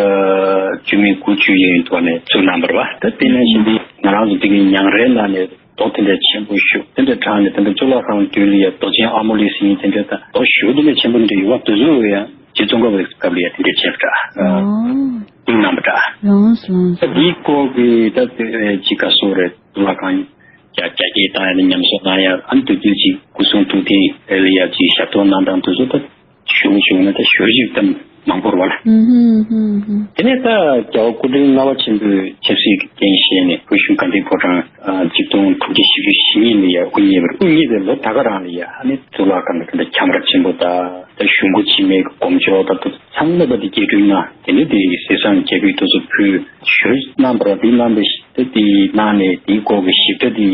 བཅུ་མེད་དགུ་བཅུ་ཡན་ཐོག་ནས་བཙུགས་གནང་བ་རེད་པ། ད་དེ་ནང་བཞིན་དེ་ང་རང་ཚོ་དེ་གའི་ཉང་རལ་ནང་ནས་རྡོ་དེ་འདྲ་ཆེན་པོ་ཞིག་དེ་འདྲ་དྲངས་ནས་དེ་འདྲ་གཙུག་ལག་ཁང་མདུན་ལ་ཡ་རྡོ་ཆེན་ཨ་མོ་ལི་ཟེར་མཁན་དེ་འདྲ་དང་རྡོ་ཞུ་དེ་འདྲ་ཆེན་པོ་འདི་འདྲ་ཡོད་པ། དེ་ཚོ་ཡང་རྗེ་ཙོང་ཁ་པའི་སྐབས་ལ་ཡ་དེ་འདྲ་བྱས་པ་འདྲ། ཨོ། དེ་གནང་བ་འདྲ། ལོངས་ལོངས། ད་འདིའི་སྐོར་གྱི་ད་ཅི་ག་སོགས་རེད། གཙུག་ལག་ཁང་རྒྱ་རྒྱ་སྐྱེད་བཏང་ཡ་ནི་ཉམས་གསོ་གནང་ཡ། ཨ་ནི་དེ་དུས་ཅིག་སྐུ་གསུང་ཐུགས་རྟེན་ལ་ཡ་ཅིག་ཞབས་ཏོག་གནང་སྟངས་དེ་ཚོ་ད། ཞུ་ཞུ་ན་ད་ཞུ་ཞིག་ཙམ་མང་པོ་རེད་བ། ཧུམ་ཧུམ་ཧུམ་ཧུམ། དེ་ནས་ད་རྒྱལ་བ་སྐུ་ཕྲེང་ལྔ་པ་ཆེན་པོའི་ཆབ་སྲིད་ཀྱི་འགན་བཞེས་ནས་བོད་གཞུང་དགའ་ལྡན་ཕོ་བྲང་ཆིག་སྟོང་དྲུག་བརྒྱ་བཞི་བཅུ་ཞེ་གཉིས་ལ་ཡ་དབུ་བརྙེས་པ་རེད། དབུ་བརྙེས་པའི་ལོ་ད་ག་རང་ལ་ཡ་ཨ་ནི་གཙུག་ལག་ཁང་ལ་ད་ཁྱམས་ར་ཆེན་པོ་དང་ད་གཞུང་སྒོ་ཕྱི་མའི་སྒོམ་ཆོག་ད་དེ་ཚང་མ་ད་དེ་རྒྱས་སྐྲུན་གནང་། དེ་ནས་དེ་གཟི་བསང་རྒྱ་ཕིབས་དེ་ཚོ་ཕུལ་ཞུ་གནང་བ་རེད། དེ་གནང་བའི་ད་དེ་གནང་ནས་དེའི་སྐོར་གྱི་ཞིབ་ཕྲ་དེ།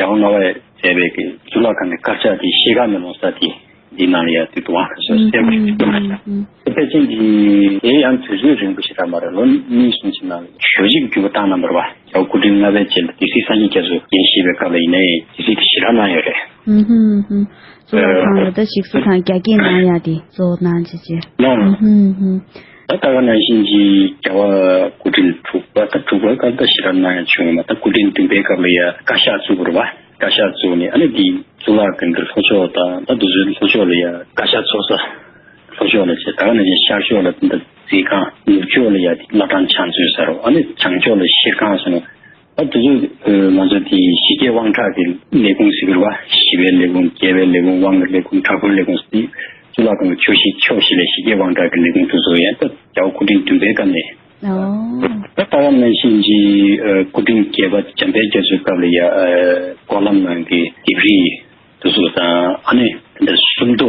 རྒྱལ་བ་ལྔ་པས་མཛད་པའི་གི་གཙུག་ལག་ཁང་གི་དཀར་ཆག་དེ་ཤེལ་དཀར་མེ་ལོང་གསར་དེ་འདི་ནང་ལ་ཡང་དུས་དུ་དབང་ཁ་སོགས་གསལ་པོ་ཞིག་བསྟན་པ་ཞིག་དེ་ཕལ་ཆེར་འདི་དེ་ཡང་དུས་ཚོད་རིང་པོ་ཞིག་རག་མ་རེད། ལོ་གཉིས་གསུམ་ཞིག་ནང་ལ་ཞོ་ཞིག་གི་བརྒྱུད་པ་བཏང་གནང་བ་རེད་བ། རྒྱལ་བ་སྐུ་ཕྲེང་ལྔ་པའི་རྗེས་ལ་སྡེ་སྲིད་སངས་རྒྱས་རྒྱ་མཚོ་འགན་བཞེས་པའི་སྐབས་ལ་ཡིན་ནའི་སྡེ་སྲིད་དེ་ཞེ་དྲག་གནང་ཡོད་རེད། ཧུམ་ཧུམ་ཧུམ། གཙུག་ལག་ཁང་ལ་ད་ཞིག་གསོ་དང་རྒྱ་སྐྱེད་གནང་ཡ་དེ་གཙོ་བོ་གནང་བྱས་བྱས། ལོ། ཧུམ་ཧུམ་ཧུམ། ད་ད་ག་ནང་བཞིན་གྱི་རྒྱལ་བ་སྐུ་ཕྲེང་དྲུག་པ་ད་དྲུག་པའི་སྐབས་ད་ཞེ་དྲག་གནང་ཡ་བྱུང་ཡོད་མ། ད་སྐུ་ཕྲེང་བདུན་པའི་སྐབས་ལ་ཡ་བཀའ་ཤག་བཙུགས་པ་རེད་བ། བཀའ་ཤག་བཙུགས་ནས་ཨ་ནི་འདི་གཙུག་ལག་ཁང་གི་ལྷོ་ཕྱོགས་དང་ད་དེ་ཚོའི་ལྷོ་ཕྱོགས་ལ་ཡ་བཀའ་ཤག་ཚོགས་ས་ལྷོ་ཕྱོགས་ལ་བྱས། ད་ག་ནང་བཞིན་ཤར་ཕྱོགས་ལ་ད་མཛེས་ཁང་། ནུབ་ཕྱོགས་ལ་ཡ་བླ་བྲང་ཕྱག་མཛོད་ཟེར་རོ། ཨ་ནི་བྱང་ཕྱོགས་ལ་ཤེལ་ཁང་ཟེར་ནས། ཨ་དེ་ཚོ་ང་ཚོ་དེ་ཞི་རྒྱས་དབང་དྲག་གི་ལས་ཁུངས་ཟེར་གི་རེད་བ། ཞི་བའི་ལས་ཁུངས། རྒྱས་པའི་ལས་ཁུངས། དབང་གི་ལས་ཁུངས། དྲག་པོའི་ལས་ཁུངས་ཟེར་དེ་གཙུག་ལག་ཁང་གི་ཕྱོགས་བཞི་ཕྱོགས་བཞི་ལ་ཞི་རྒྱས་དབང་དྲག་གི་ལས་ཁུངས་དེ་ཚོ་ཡང་ད་རྒྱལ་བ་སྐུ་ཕྲེང་བདུན་པའི་སྐབས་ནས། ཨོ། ད་ད་ག་ནང་བཞིན་གྱི་སྐུ་ཕྲེང་བརྒྱད་པ་འཇམ་དཔལ་རྒྱ་མཚོའི་སྐབས་ལ་ཡ་སྐོར་ལམ་ནང་གི་ལྡེབས་རིས་དེ་ཚོ་དང་ཨ་ནི་དེ་འདྲ་སུམ་མདོ་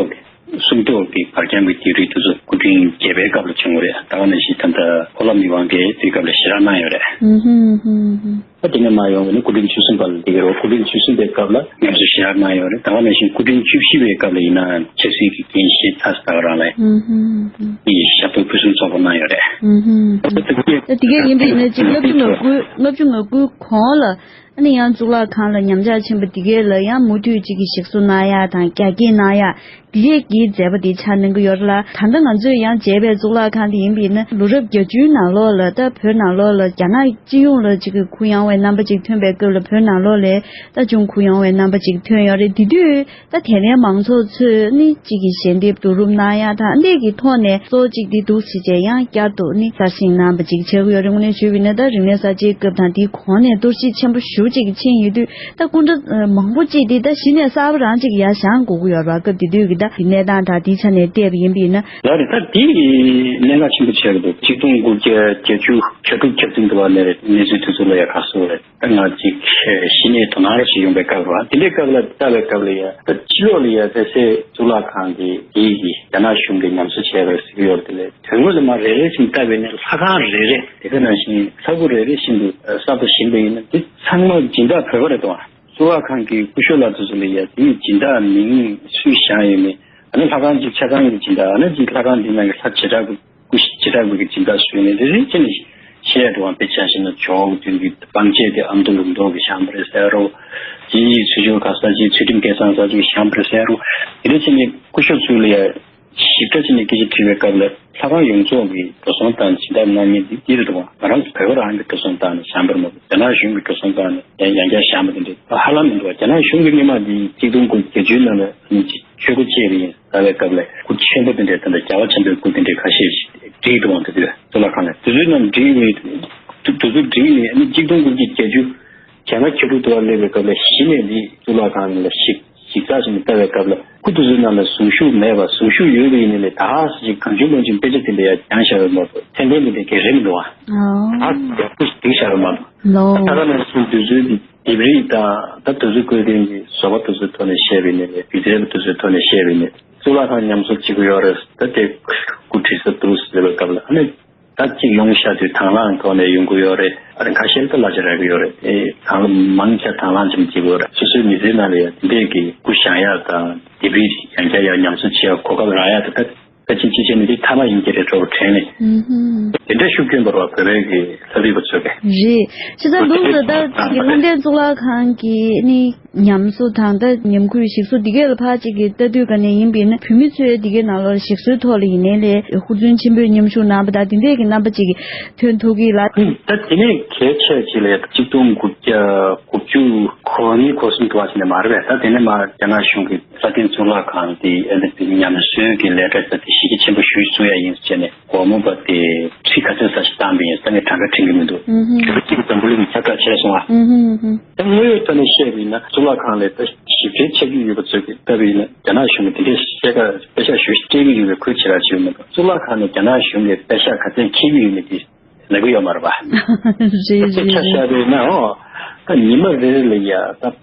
སུམ་མདོ་གི་བར་ཁྱམས་ཀྱི་ལྡེབས་རིས་དེ་ཚོ་སྐུ་ཕྲེང་བརྒྱད་པའི་སྐབས་ལ་བྱུང་བ་རེད། ད་ག་ནང་བཞིན་ད་ལྟ་འཁོར་ལོ་མི་དབང་གིས་དེའི་སྐབས་ལ་ཞེ་དྲག་གནང་ཡོད་རེད། ཧུམ་ཧུམ་ཧུམ་ཧུམ། ད་དེ་ནས་མར་ཡོང་བ་ནི་སྐུ་ཕྲེང་བཅུ་གསུམ་པ་ལ་འདི་ག་རེད། སྐུ་ཕྲེང་བཅུ་གསུམ་པའི་སྐབས་ལ་ཉམས་གསོ་ཞེ་དྲག་གནང་ཡོད་རེད། ད་ག་ནང་བཞིན་སྐུ་ཕྲེང་བཅུ་བཞི་པའི་སྐབས་ལ་ཡིན་ན་ཆབ་སྲིད་ཀྱི་འགན་བཞེས་ཚར་ས་རང་ལ་ཧུམ་ཧུམ་ཧུམ། དེ་ཡི་ཞབས་ཏོག་ཕུན་སུམ་ཚོགས་པ་གནང་ཡོད་རེད། ཧུམ་ཧུམ་ཧུམ། ད་དེ་གས་ད་དེ་གས་ཡིན་པ་ཡིན་ན་ཅིག་ལྔ་བཅུ་ང་དགུ་ལྔ་བཅུ་ང་དགུ་གོང་ལ། ཨ་ནི་ཡང་གཙུག་ལག་ཁང་ལ་ཉམས་ཆག་ཆེན་པོ་འདི་གས་ལ་ཡང་མུ་མཐུད་ཅིག་གི་ཞིག་གསོ་གནང་ཡ་དང་རྒྱ་སྐྱེད་གནང་ཡ་འདི་གས་ཀྱི་མཛད་པ་འདི་ཆགས་གནང་གི་ཡོད་རེད་ལ། ད་ལྟ་ང་ཚོས་ཡང་མཇལ་བའི་གཙུག་ལག་ཁང་འདི་ཡིན་པ་ཡིན་ན་ལོ་རབས་བརྒྱད་ཅུའི་ནང་ལོགས་ལ་ད་བོད་ནང་ལོགས་ལ་རྒྱ་ནག་སྤྱི་ཡོངས་ལ་ཅིག་གི་གུ་ཡངས་པའི་རྣམ་པ་ཅིག་ཐོན་པའི་སྐབས་ལ་བོད་ནང་ལོགས་ལ་ད་ཅུང་གུ་ཡངས་པའི་རྣམ་པ་ཅིག་ཐོན་ཡོད་རེད། དེ་དུས་ད་དེ་ནས་མང་ཚོགས་ཚོས་ནི་གཅིག་གི་ཞལ་འདེབས་བསྡུ་རུབ་གནང་ཡ་དང་འདས་ཀྱི་ཐོག་ནས་གཙོ་གཅིག་འདི་འདུག་ཟེར་བྱས་ཡང་བསྐྱར་དུ་ནི་གསར་བཞེངས་གནང་བ་ཅིག་བྱེད་ཀྱི་ཡོད་རེད། དངོས་གནས་ཞུས་པ་ཡིན་ན་ད་རིག་གནས་གསར་བརྗེའི་སྐབས་དང་དེའི་གོང་ནས་གཏོར་བཤིག་ཆེན་པོ་ཞེ་པོ་ཅིག་གི་ཕྱིན་ཡོད་དུས་ད་སྐུ་འདྲ་མང་པོ་ཅིག་འདི་ད་གཞི་ནས་གསར་པ་རང་ཅིག་ཡར་བཞེངས་དགོས་ཀྱི་ཡོད་རེད་བ། སྐབས་དེ་དུས་ཀྱི་ད་དེ་གནས་སྟངས་དང་དེའི་ཆ་ནས་བལྟས་པ་ཡིན་པ་ཡིན་ན། ལགས་རེད། ད་དེ་གནད་འགག་ཆེན་པོ་ཆགས་ཀྱི་འདུག། ཆིག་སྟོང་དགུ་བརྒྱ་བརྒྱད་ཅུ་གྱ་དྲུག་གྱ་བདུན་དུ་བ་ནས་གནས་ཚུལ་དེ་ཚོ་ལ་ཡ་ག་སོ་རེད། ད་ང་ཅིག་གཞི་ནས་དོ་སྣང་རེ་ཞིག་ཡོང་པའི་སྐབས་རེད་བ། དེ་འདྲའི་སྐབས་ལ་ལྟ་བའི་སྐབས་ལ་ཡ་ད་ཕྱི་ལོགས་ལ་ཡ་ད་སའི་གཙུག་ལག་ཁང་གི་དེའི་གི་རྒྱ་ནག་གཞུང་གི་ཉམས་གསོ་བྱས་པ་ཟེར་གྱི་ཡོད་རེད། དེ་ལས་དོན་དངོས་ལ་མར་རེ་རེ་བཞིན་ལྟ་བས་ནས་ལྷ་ཁང་རེ་རེ་དེ་ག་ནང་བཞིན་ལྷ་སྐུ་རེ་རེ་བཞིན་དུ་གསར་དུ་བཞེངས་པ་ཡིན་ན་དེ་ཚང་མ་སྦྱིན་བདག་བོད་པ་རེད་དོ། གཙུག་ལག་ཁང་གི་སྐུ་ཞབས་ལ་དུ་ཟེར་ལ་ཡ་དེའི་སྦྱིན་བདག་མིང་སུས་བཞག་ཡོད་མེད། ཨ་ནི་ལྷ་ཁང་གཅིག་ཆ་ཚང་གི་སྦྱིན་བདག་ཨ་ནི་གཅིག་ལྷ་ཁང་དེ་ནང་གི་ལྷ་བྱེ་བྲག་པའི་སྐུ་བྱེ་བྲག་པའི་སྦྱིན་བདག་སུ་ཡིན་ནས་རེ་རེ་བྱས་ནས་བཤད་འགྲོ་བ་དཔེ་ཆ་བཞག་ན་ཇོ་བོ་དོན་གྱི་སྤང་བྱེད་དེ་ཨ་མདོ་ལུང་རྟོགས་ཀྱི་བཞེངས་པ་རེད་ཟེར་རོ། རྗེ་ཡི་ཚུལ་འཆོས་ག་ས་ཅིག་ཚུལ་ཁྲིམས་སྐལ་བཟང་ས་ཅིག་བཞེངས་པ་རེད་ཟེར་རོ། དེ་འདྲ་བྱས་ནས་སྐུ་ཞབས་ཚོ་ལ་ཡ་ཞིབ་ཕྲ་བྱས་ནས་སྐད་ཆ་དྲིས་པའི་སྐབས་ལ་ལྷ་ཁང་ཡོངས་རྫོགས་ཀྱི་འགྲོ་སོང་བཏང་ནས་སྦྱིན་བདག་གནང་མཁན་འདི་འདི་རེད་འདུག་ང་རང་ཚོ་བོད་པ་རང་གི་འགྲོ་སོང་བཏང་ནས་བཞེངས་པ་རེད་མ་གཏོགས་རྒྱ་ནག་གཞུང་གི་འགྲོ་སོང་བཏང་ནས་ཡང་ཡང་བསྐྱར་བཞེངས་པ་དེ་འདྲ་ཧ་ལམ་མི་འདུག་རྒྱ་ནག་གཞུང་གི་སྔོན་མ་འདི་གཅིག་སྟོང་དགུ་བརྒྱད་ཅུའི་ནང་ལ་ཆོས་སྒོ་བཅད་པ་ཡིན་ཟེར་བའི་སྐབས་ལ་སྐུ་ཆེན་པོ་དེ་འདྲའི་ད་ལྟ་རྒྱལ་བ་ཆེན་པོའི་སྐུ་དེ་འདྲའི་ཁ་ཤས་ཤིག་བསྒྲིགས་འདུག་ཨང་། དེ་དུས་གཙུག་ལག་ཁང་ལ་དེ་ཚོའི་ནང་བསྒྲིགས་ནས་དེ་ཚོ་བསྒྲིགས་ནས་ཨ་ནི་གཅིག་སྟོང་དགུ་བརྒྱ་བརྒྱད་ཅུ་བྱ་ང་ཁྱི་ཕྲུག་ཏུ་བ་སླེབས་པའི་སྐབས་ལ་གཞི་ནས་འདི་གཙུག་ལག་ཁང་ལ་ཞིག་ཞིག་ཚགས་ཤིག་ནས་ལྟ་བའི་སྐབས་ལ་སྐུ་དེ་ཚོའི་ནང་ལ་གཟུངས་གཞུག་མེད་པ་གཟུངས་གཞུག་ཡོད་པ་ཡིན་ནའི་ད་ཧ་ཞིག་གང་བྱུང་མང་བྱུང་དཔེ་ཆ་དེ་འདྲ་ཡང་སྦྱངས་བཞག་པ་མ་གཏོགས་ཚད་ལྡན་དེ་འདྲ་གལ་རེ་མི་འདུག་ཨ། ཨོ། ད་ཡག་པོ་ཞིག་བསྒྲིགས་བཞག་པ་མ་གཏོགས། ལོ། ད་ལྟ་ནང་བཞིན་དུས་ཚོད་འདི་ལྡེབས་རིས་དང་ད་དུས་ཚོད་བཀོད་དོན་གྱི་བཟོ་པ་དུས་ཚོད་ཐོག་ནས་བཤད་པ་ཡིན་ནའི་ལས་བི་ཛི་རེ་བ་དུས་ཚོད་ཐོག་ནས་བཤད་པ་ཡིན་ནའི་གཙུག་ལག་ཁང་ཉམས་གསོ་བྱེད་ཀྱི་ཡོད་རེད། ད་དེ་སྐུ་ཁྲི་ས་འདུག་ཟེར་བའི་སྐབས་ལ་ཨ་ནི། ད་གཅིག་ཡོང་ཤར་དུས་དང་བླངས་ཐོག་ནས་ཡོང་གི་ཡོད་རེད། ཨ་རི་ཁ་ཤས་ལ་ད་གླ་ཆ་རག་གི་ཡོད་རེད། ཨེ་དང་མང་ཆ་དང་བླངས་ཅིག་བྱེད་དགོས་རེད། སོ་སོའི་མི་ཚེའི་ནང་ལ་ཡང་དེ་འདྲས་ཀྱི་སྐུ་བཞེངས་ཡག་དང་དེ་བི་ཡང་བསྐྱར་ཡང་ཉམས་གསོ་བྱེད་ཡག་གོ་སྐབས་རག་ཡག་དེ་ད་ད་ཅིག་ཅིག་བྱས་ནས་འདི་མཐའ་མ་ཡིན་གྱི་རེད་འགྲོ་བ་དྲན་ནས་ཨུ་ཧུམ། དེ་འདྲས་ཤུགས་སྐྱོན་པར་བ་བོད་པའི་གི་ལྷ་རིས་པ་ཚོས་གི་རེད། བྱས་ཙང་འདུག་ཟེར་ད་ཅིག་གི་ལྷ་ལྡན་གཙུག་ལག་ཁང་གི་ནི། ཉམས་གསོ་དང་ད་ཉམས་རྒུད་ཞིག་གསོ་འདི་གས་ལ་ཕར་གཅིག་གི་ལྟ་དུས་ག་ནས་ཡིན་པས་ན་བོད་མི་ཚོས་འདི་གའི་ནང་ལོགས་ཞིག་གསོའི་ཐོག་ལ་ཡིན་ནའི་ལས་ཧུར་བརྩོན་ཆེན་པོས་མཉམ་ཞུགས་གནང་བ་དང་འདི་འདྲས་ཀྱི་རྣམ་པ་གཅིག་གི་ཐོན་ཐུབ་ཀྱི་ལ། ད་དེ་ནས་གལ་ཆེ་ཆེ་ལས་གཅིག་སྟོང་དགུ་བརྒྱ་དགུ་བཅུ་གོ་གཉིས་གོ་གསུམ་དུ་བ་ཞིག་ནས་མ་རེད་པས། ད་དེ་ནས་མ་རྒྱ་ནག་གཞུང་གི་ལྷ་ལྡན་གཙུག་ལག་ཁང་དེ་ཨ་ནི་ཉམས་གསོའི་གི་ལས་གྲྭ་ད་དེ་གཞི་རྒྱ་ཆེན་པོ་ཞིག་བཙུགས་ཡ་ཡིན་ཟེར་ནས་སྒོར་མོ་པ་དེ་ཁྲི་ག་ཚོད་ཙམ་ཞིག་བཏང་པ་ཡིན་ད་ངས་གྲངས་ཀ་དྲན་གྱི་མི་འདུག་ཨུ་ཧུ། ཞུ་གཅིག་འཛམ་བུ་གླིང་ཁྱབ་བསྒྲགས་བྱས་སོང་ཨ། ཨུ་ཧུ་ཨུ་ཧུ། ད་དངོས་ཡོད་ཐོག་ནས་བཤད་པ་ཡིན་ན་གཙུག་ལག་ཁང་ལ་ད་ཞིབ་ཕྲའི་ཆ་རྒྱུས་ཡོད་པ་ཚོས་ཀྱིས་ལྟ་བ་ཡིན་ན་རྒྱ་ནག་གཞུང་གིས་དེ་འདྲའི་བཤད་ཁ་པེ་ཤག་ཞེ་པོ་སྤྲད་ཀྱི་ཡོད་པའི་ཁུལ་བྱེད་ར་བྱེད་ཡོད་མེད་པ། གཙུག་ལག་ཁང་ནས་རྒྱ་ནག་གཞུང་གིས་པེ་ཤག་ག་ཚད་འཁྱེར་གྱི་ཡོད་མེད་དེ་ལབ་ཀྱི་ཡོད་མ་རེད་པ། རེད་རེད་རེད། ཆ་བཞག་པ་ཡིན་ན་ཨོ། ད་ཉི་མ་རེ་རེ་ལ་ཡ་ད་བོད་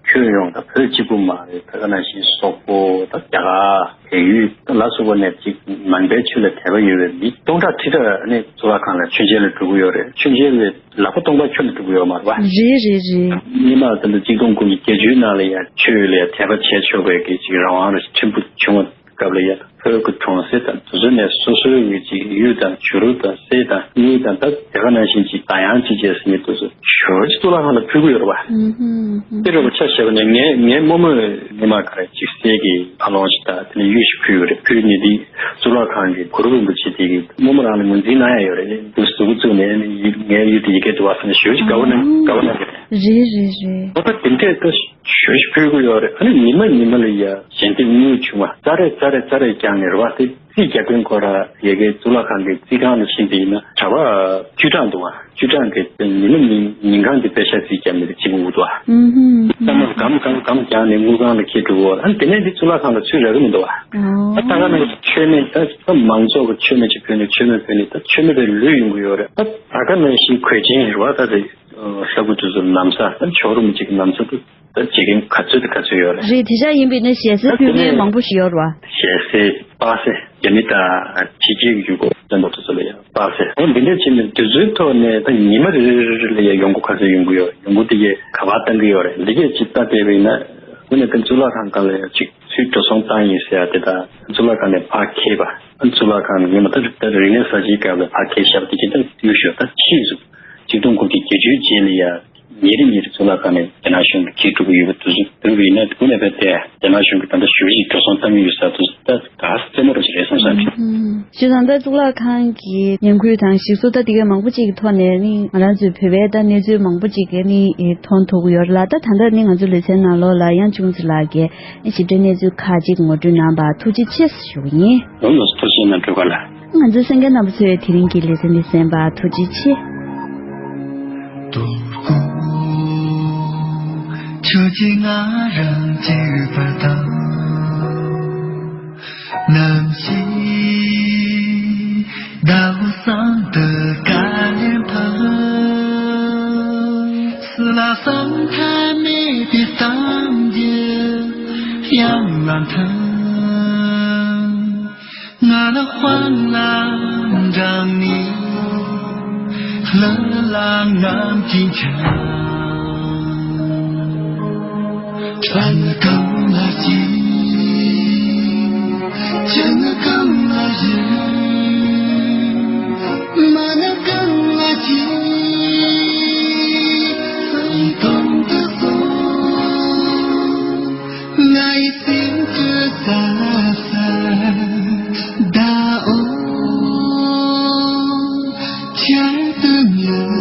ཁྱོན་ཡོངས་ད་བོད་གཅིག་པུ་མ་རེད། ད་ག་ནང་བཞིན་སོག་པོ་ད་རྒྱ་གར་བལ་ཡུལ་ད་ལ་སོགས་པ་ནས་གཅིག་ནང་པའི་ཆོས་ལ་དད་པ་ཡོད་པའི་མི་སྟོང་ཕྲག་ཁྲི་ཕྲག་ནས་གཙུག་ལག་ཁང་ལ་མཆོད་མཇལ་ལ་འགྲོ་གི་ཡོད་རེད། མཆོད་མཇལ་བའི་ལག་པ་སྟོང་པ་ཁྱོན་ནས་འགྲོ་གི་ཡོད་མ་རེད་པ། རེད་རེད་རེད། སྔོན་མ་ད་ལྟ་གཅིག་སྟོང་དགུ་བརྒྱ་བརྒྱད་ཅུའི་ནང་ལ་ཡང་ཆོས་ལ་ཡང་དད་པ་བྱེད་ཆོག་པའི་གི་ཅིག་རང་དབང་རུ་ཕྲན་བུ་བྱུང་བ་སྐབས་ལ་ཡང་བོད་ཀྱི་གྲོང་གསེབ་དང་དེ་ཚོ་ནས་སོ་སོའི་གི་ཅིག་གཡུ་དང་བྱུ་རུ་དང་གསེར་དང་དངུལ་དང་ད་དེ་ག་ནང་བཞིན་ཅིག་ད་ཡང་ཅིག་བྱས་ཟིན་ནས་དེ་ཚོ་ཞོར་ཅིག་གཙུག་ལག་ཁང་ལ་ཕུལ་གི་ཡོད་རེད་པ། ཨུ་ཧུ་ཨུ་ཧུ། དེ་རེད་པ། ཆ་བཞག་པ་ནས་ངའི་ངའི་རྨོ་མོས་སྔོན་མ་ག་རེ་ཅིག་གསེར་གྱི་ཕ་ལོང་ཞིག་དང་དེ་ནས་གཡུ་ཞིག་ཕུལ་གི་རེད། ཕུལ་ནས་དེ་གཙུག་ལག་ཁང་གི་གུ་རུ་རིན་པོ་ཆེ་དེ་གི་རྨོ་མོ་རང་ལ་ངོས་འཛིན་གནང་ཡ་ཡོད་རེད། དེ་གཟུགས་པོ་བཙུགས་ནས་ངའི་གཡུ་དེ་ཡི་གེ་འདུག་བ་ཟེར་ནས་ཞོར་ཅིག་དགའ་བོ་གནང་དགའ་བོ་གནང་གི་རེད། རེད་རེད་རེད། འོ་ད་དེ་འདྲས་ད་ཞོ་ཞིག་ཕུལ་གི་ཡོད་རེད། ཨ་ནི་ཉི་མ་ཉི་མ་ལ་ཡ་ཞལ་འདེབས་དངུལ་བྱུང་བ་ཙ་རེ་ཙ་རེ་ཙ་རེ་བརྒྱངས་ནས་རེད་བ། དེ་རྩིས་རྒྱག་མཁན་ཁོ་ར་ཡ་གའི་གཙུག་ལག་ཁང་གི་རྩིས་ཁང་ལ་ཕྱིན་པ་ཡིན་ན་གྲྭ་པ་བཅུ་གྲངས་འདུག་བ། བཅུ་གྲངས་ཀྱི་ཉི་མ་ཉིན་ཉིན་གང་གི་པེ་ཤག་རྩིས་རྒྱབ་ནས་གཅིག་པུ་འུ་འདུག་བ། ཨུ་ཧུམ། ཚང་མ་སྒམ་སྒམ་སྒམ་བརྒྱངས་ནས་དངུལ་ཁང་ལ་འཁྱེར་འགྲོ་གི་ཡོད་རེད། ཨ་ནི་དེ་ནས་འདི་གཙུག་ལག་ཁང་ལ་ཚུར་རག་གི་མི་འདུག་བ། ཨོ། ད་ད་ག་ནང་བཞིན་མཆོད་མེ་ད་མང་ཚོགས་ཀྱི་མཆོད་མེ་ཅིག་ཕུལ་ནས་མཆོད་མེ་ཕུལ་ནས་ད་མཆོད་མེ་དེ་ལུས་ཡོང་གི་ཡོད་རེད། ད་ད་ག་ནང་བཞིན་གོས་ཆེན་རེད་བ། ད་དེ་ས་ཁུ་དེ་ཚོ་ན་བཟའ་ད་ཇོ་རུ་མི་གཅིག་གི་ན་བཟའ་དེ་ད་བྱེད་མཁན་ག་ཚོད་དེ་ག་ཚོད་ཡོད་རེད། རེད། དེ་འདྲ་ཡིན་པས་ན་ཞལ་ཟས་ཕུལ་མཁན་མང་པོ་ཞིག་ཡོད་རེད་བ། ཞལ་ཟས་པགས་ཟས་རྒྱ་མི་དང་ཕྱི་རྒྱལ་གྱི་ཡུལ་སྐོར་བཙན་པོ་དེ་ཚོ་ལ་ཡང་པགས་ཟས་འོ་འདི་འདྲ་བྱས་ནས་དུས་ཚོད་ཐོག་ནས་ད་ཉི་མ་རེ་རེ་རེ་ལ་ཡང་ཡོང་སྒོ་ག་ཚོད་ཡོང་གི་ཡོད། ཡོང་སྒོ་དེ་གས་ག་པར་བཏང་གི་ཡོད་རེད། འདི་གས་ཅིག་ལྟ་བལྟས་པ་ཡིན་ན་དངོས་གནས་ད་གཙུག་ལག་ཁང་སྒང་ལ་ཡང་ཅིག་ཚུར་འགྲོ་སོང་བཏང་ཡིན་ཟེར་ཡ་དེ་དང་གཙུག་ལག་ཁང་ནས་ཕར་འཁྱེར་བ། གཙུག་ལག་ཁང་ནས་ཉི་མ་ད་ད་རིག་གནས་གསར་བརྗེའི་སྐབས་ལ་ཕར་འཁྱེར་བཞག་པ་དེ་གས་ད་ཡུལ་ཤོག་ད་ཕྱིས་སུ་ཆིག་སྟོང་དགུ་བརྒྱ་བརྒྱད་ཅུའི་རྗེས་ལ་ཡ། ཉིན་རེ་ཉིན་རེ་གཙུག་ལག་ཁང་ནས་རྒྱ་ནག་གཞུང་གིས་འཁྱེར་འགྲོ་གི་ཡོད་པ་དེ་ཚོ་བསྡུར་བ་ཡིན་ན་དངོས་གནས་དཔེ་དེ་རྒྱ་ནག་གཞུང་གིས་ད་ལྟ་ཞུ་ཞིག་འགྲོ་སོང་བཏང་གི་ཡོད་ས་དེ་ཚོ་ད་ག་རྩེད་མོ་རོ་ཞིག་རེད་བསམ་བསམ་རེད། ཞུ་དང་ད་གཙུག་ལག་ཁང་གི་ཉམས་རྒུད་དང་ཞིག་གསོ་ད་དེ་གའི་མང་པོ་ཅིག་གི་ཐོག་ནས་ནི་ང་རང་ཚོའི་བོད་པའི་ད་གནས་ཚུལ་མང་པོ་ཅིག་གི་ནི་མཐོང་ཐུབ་ཀྱི་ཡོད་རེད་ལ། ད་ད་ལྟ་ནི་ང་ཚོ་ལེ་ཚན་ནང་ལོགས་ལ་དབྱངས་ཅུང་ཙི་ལགས་ཀྱིས་ཞིབ་ཕྲའི་གནས་ཚུལ་ཁག་ཅིག་ངོ་སྤྲོད་གནང་བར་ཐུགས་རྗེ་ཆེ་ཞུ་གི་ཡིན། ལོ་ལོ་ཐུགས་རྗེ་གནང་སྤྲུལ་སྐུ་ལགས། ང་ཚོའི་གསན་མཁན་རྣམ་པ་ཚོས་དེ་རིང་གི་ལེ་ཚན་འདི་གསན་པར་ཐུགས་རྗེ་ཆེ། དོལ་པོ་ཁྱོད་ཀྱིས་ང་རང་གཅིག་པུར་བཏང་། ནམ་ཞིག་ཟླ་བོ་གསང་དུ་དཀའ་ལས་འཕངས། སུ་ལ་བསམ་ཐབས་མེད་པའི་གཏམ་རྒྱུད་དབྱངས་ལ་འཐེན། ང་ལ་དཔང་ལ་འགྲངས་ནས་ལྷ་ལ་ངམ་གྱིན་འཆར། ཨ་ནི་གང་ལ་སྐྱིད། ཅི་ནི་གང་ལ་ཡིན། མ་ནི་གང་ལ་སྐྱིད། སེམས་གཏོང་དུ་སོང་། ང་ཡི་སེམས་ཀྱི་ས་ས་ད་འོ། ཆར་དུ་ཉལ།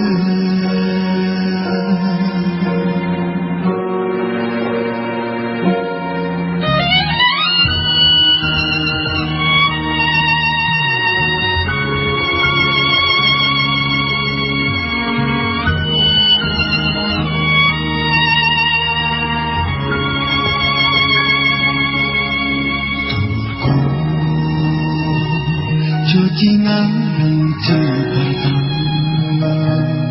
ཁྱོད་ཀྱིས་ང་ལ་བརྩེ་བ་དང་།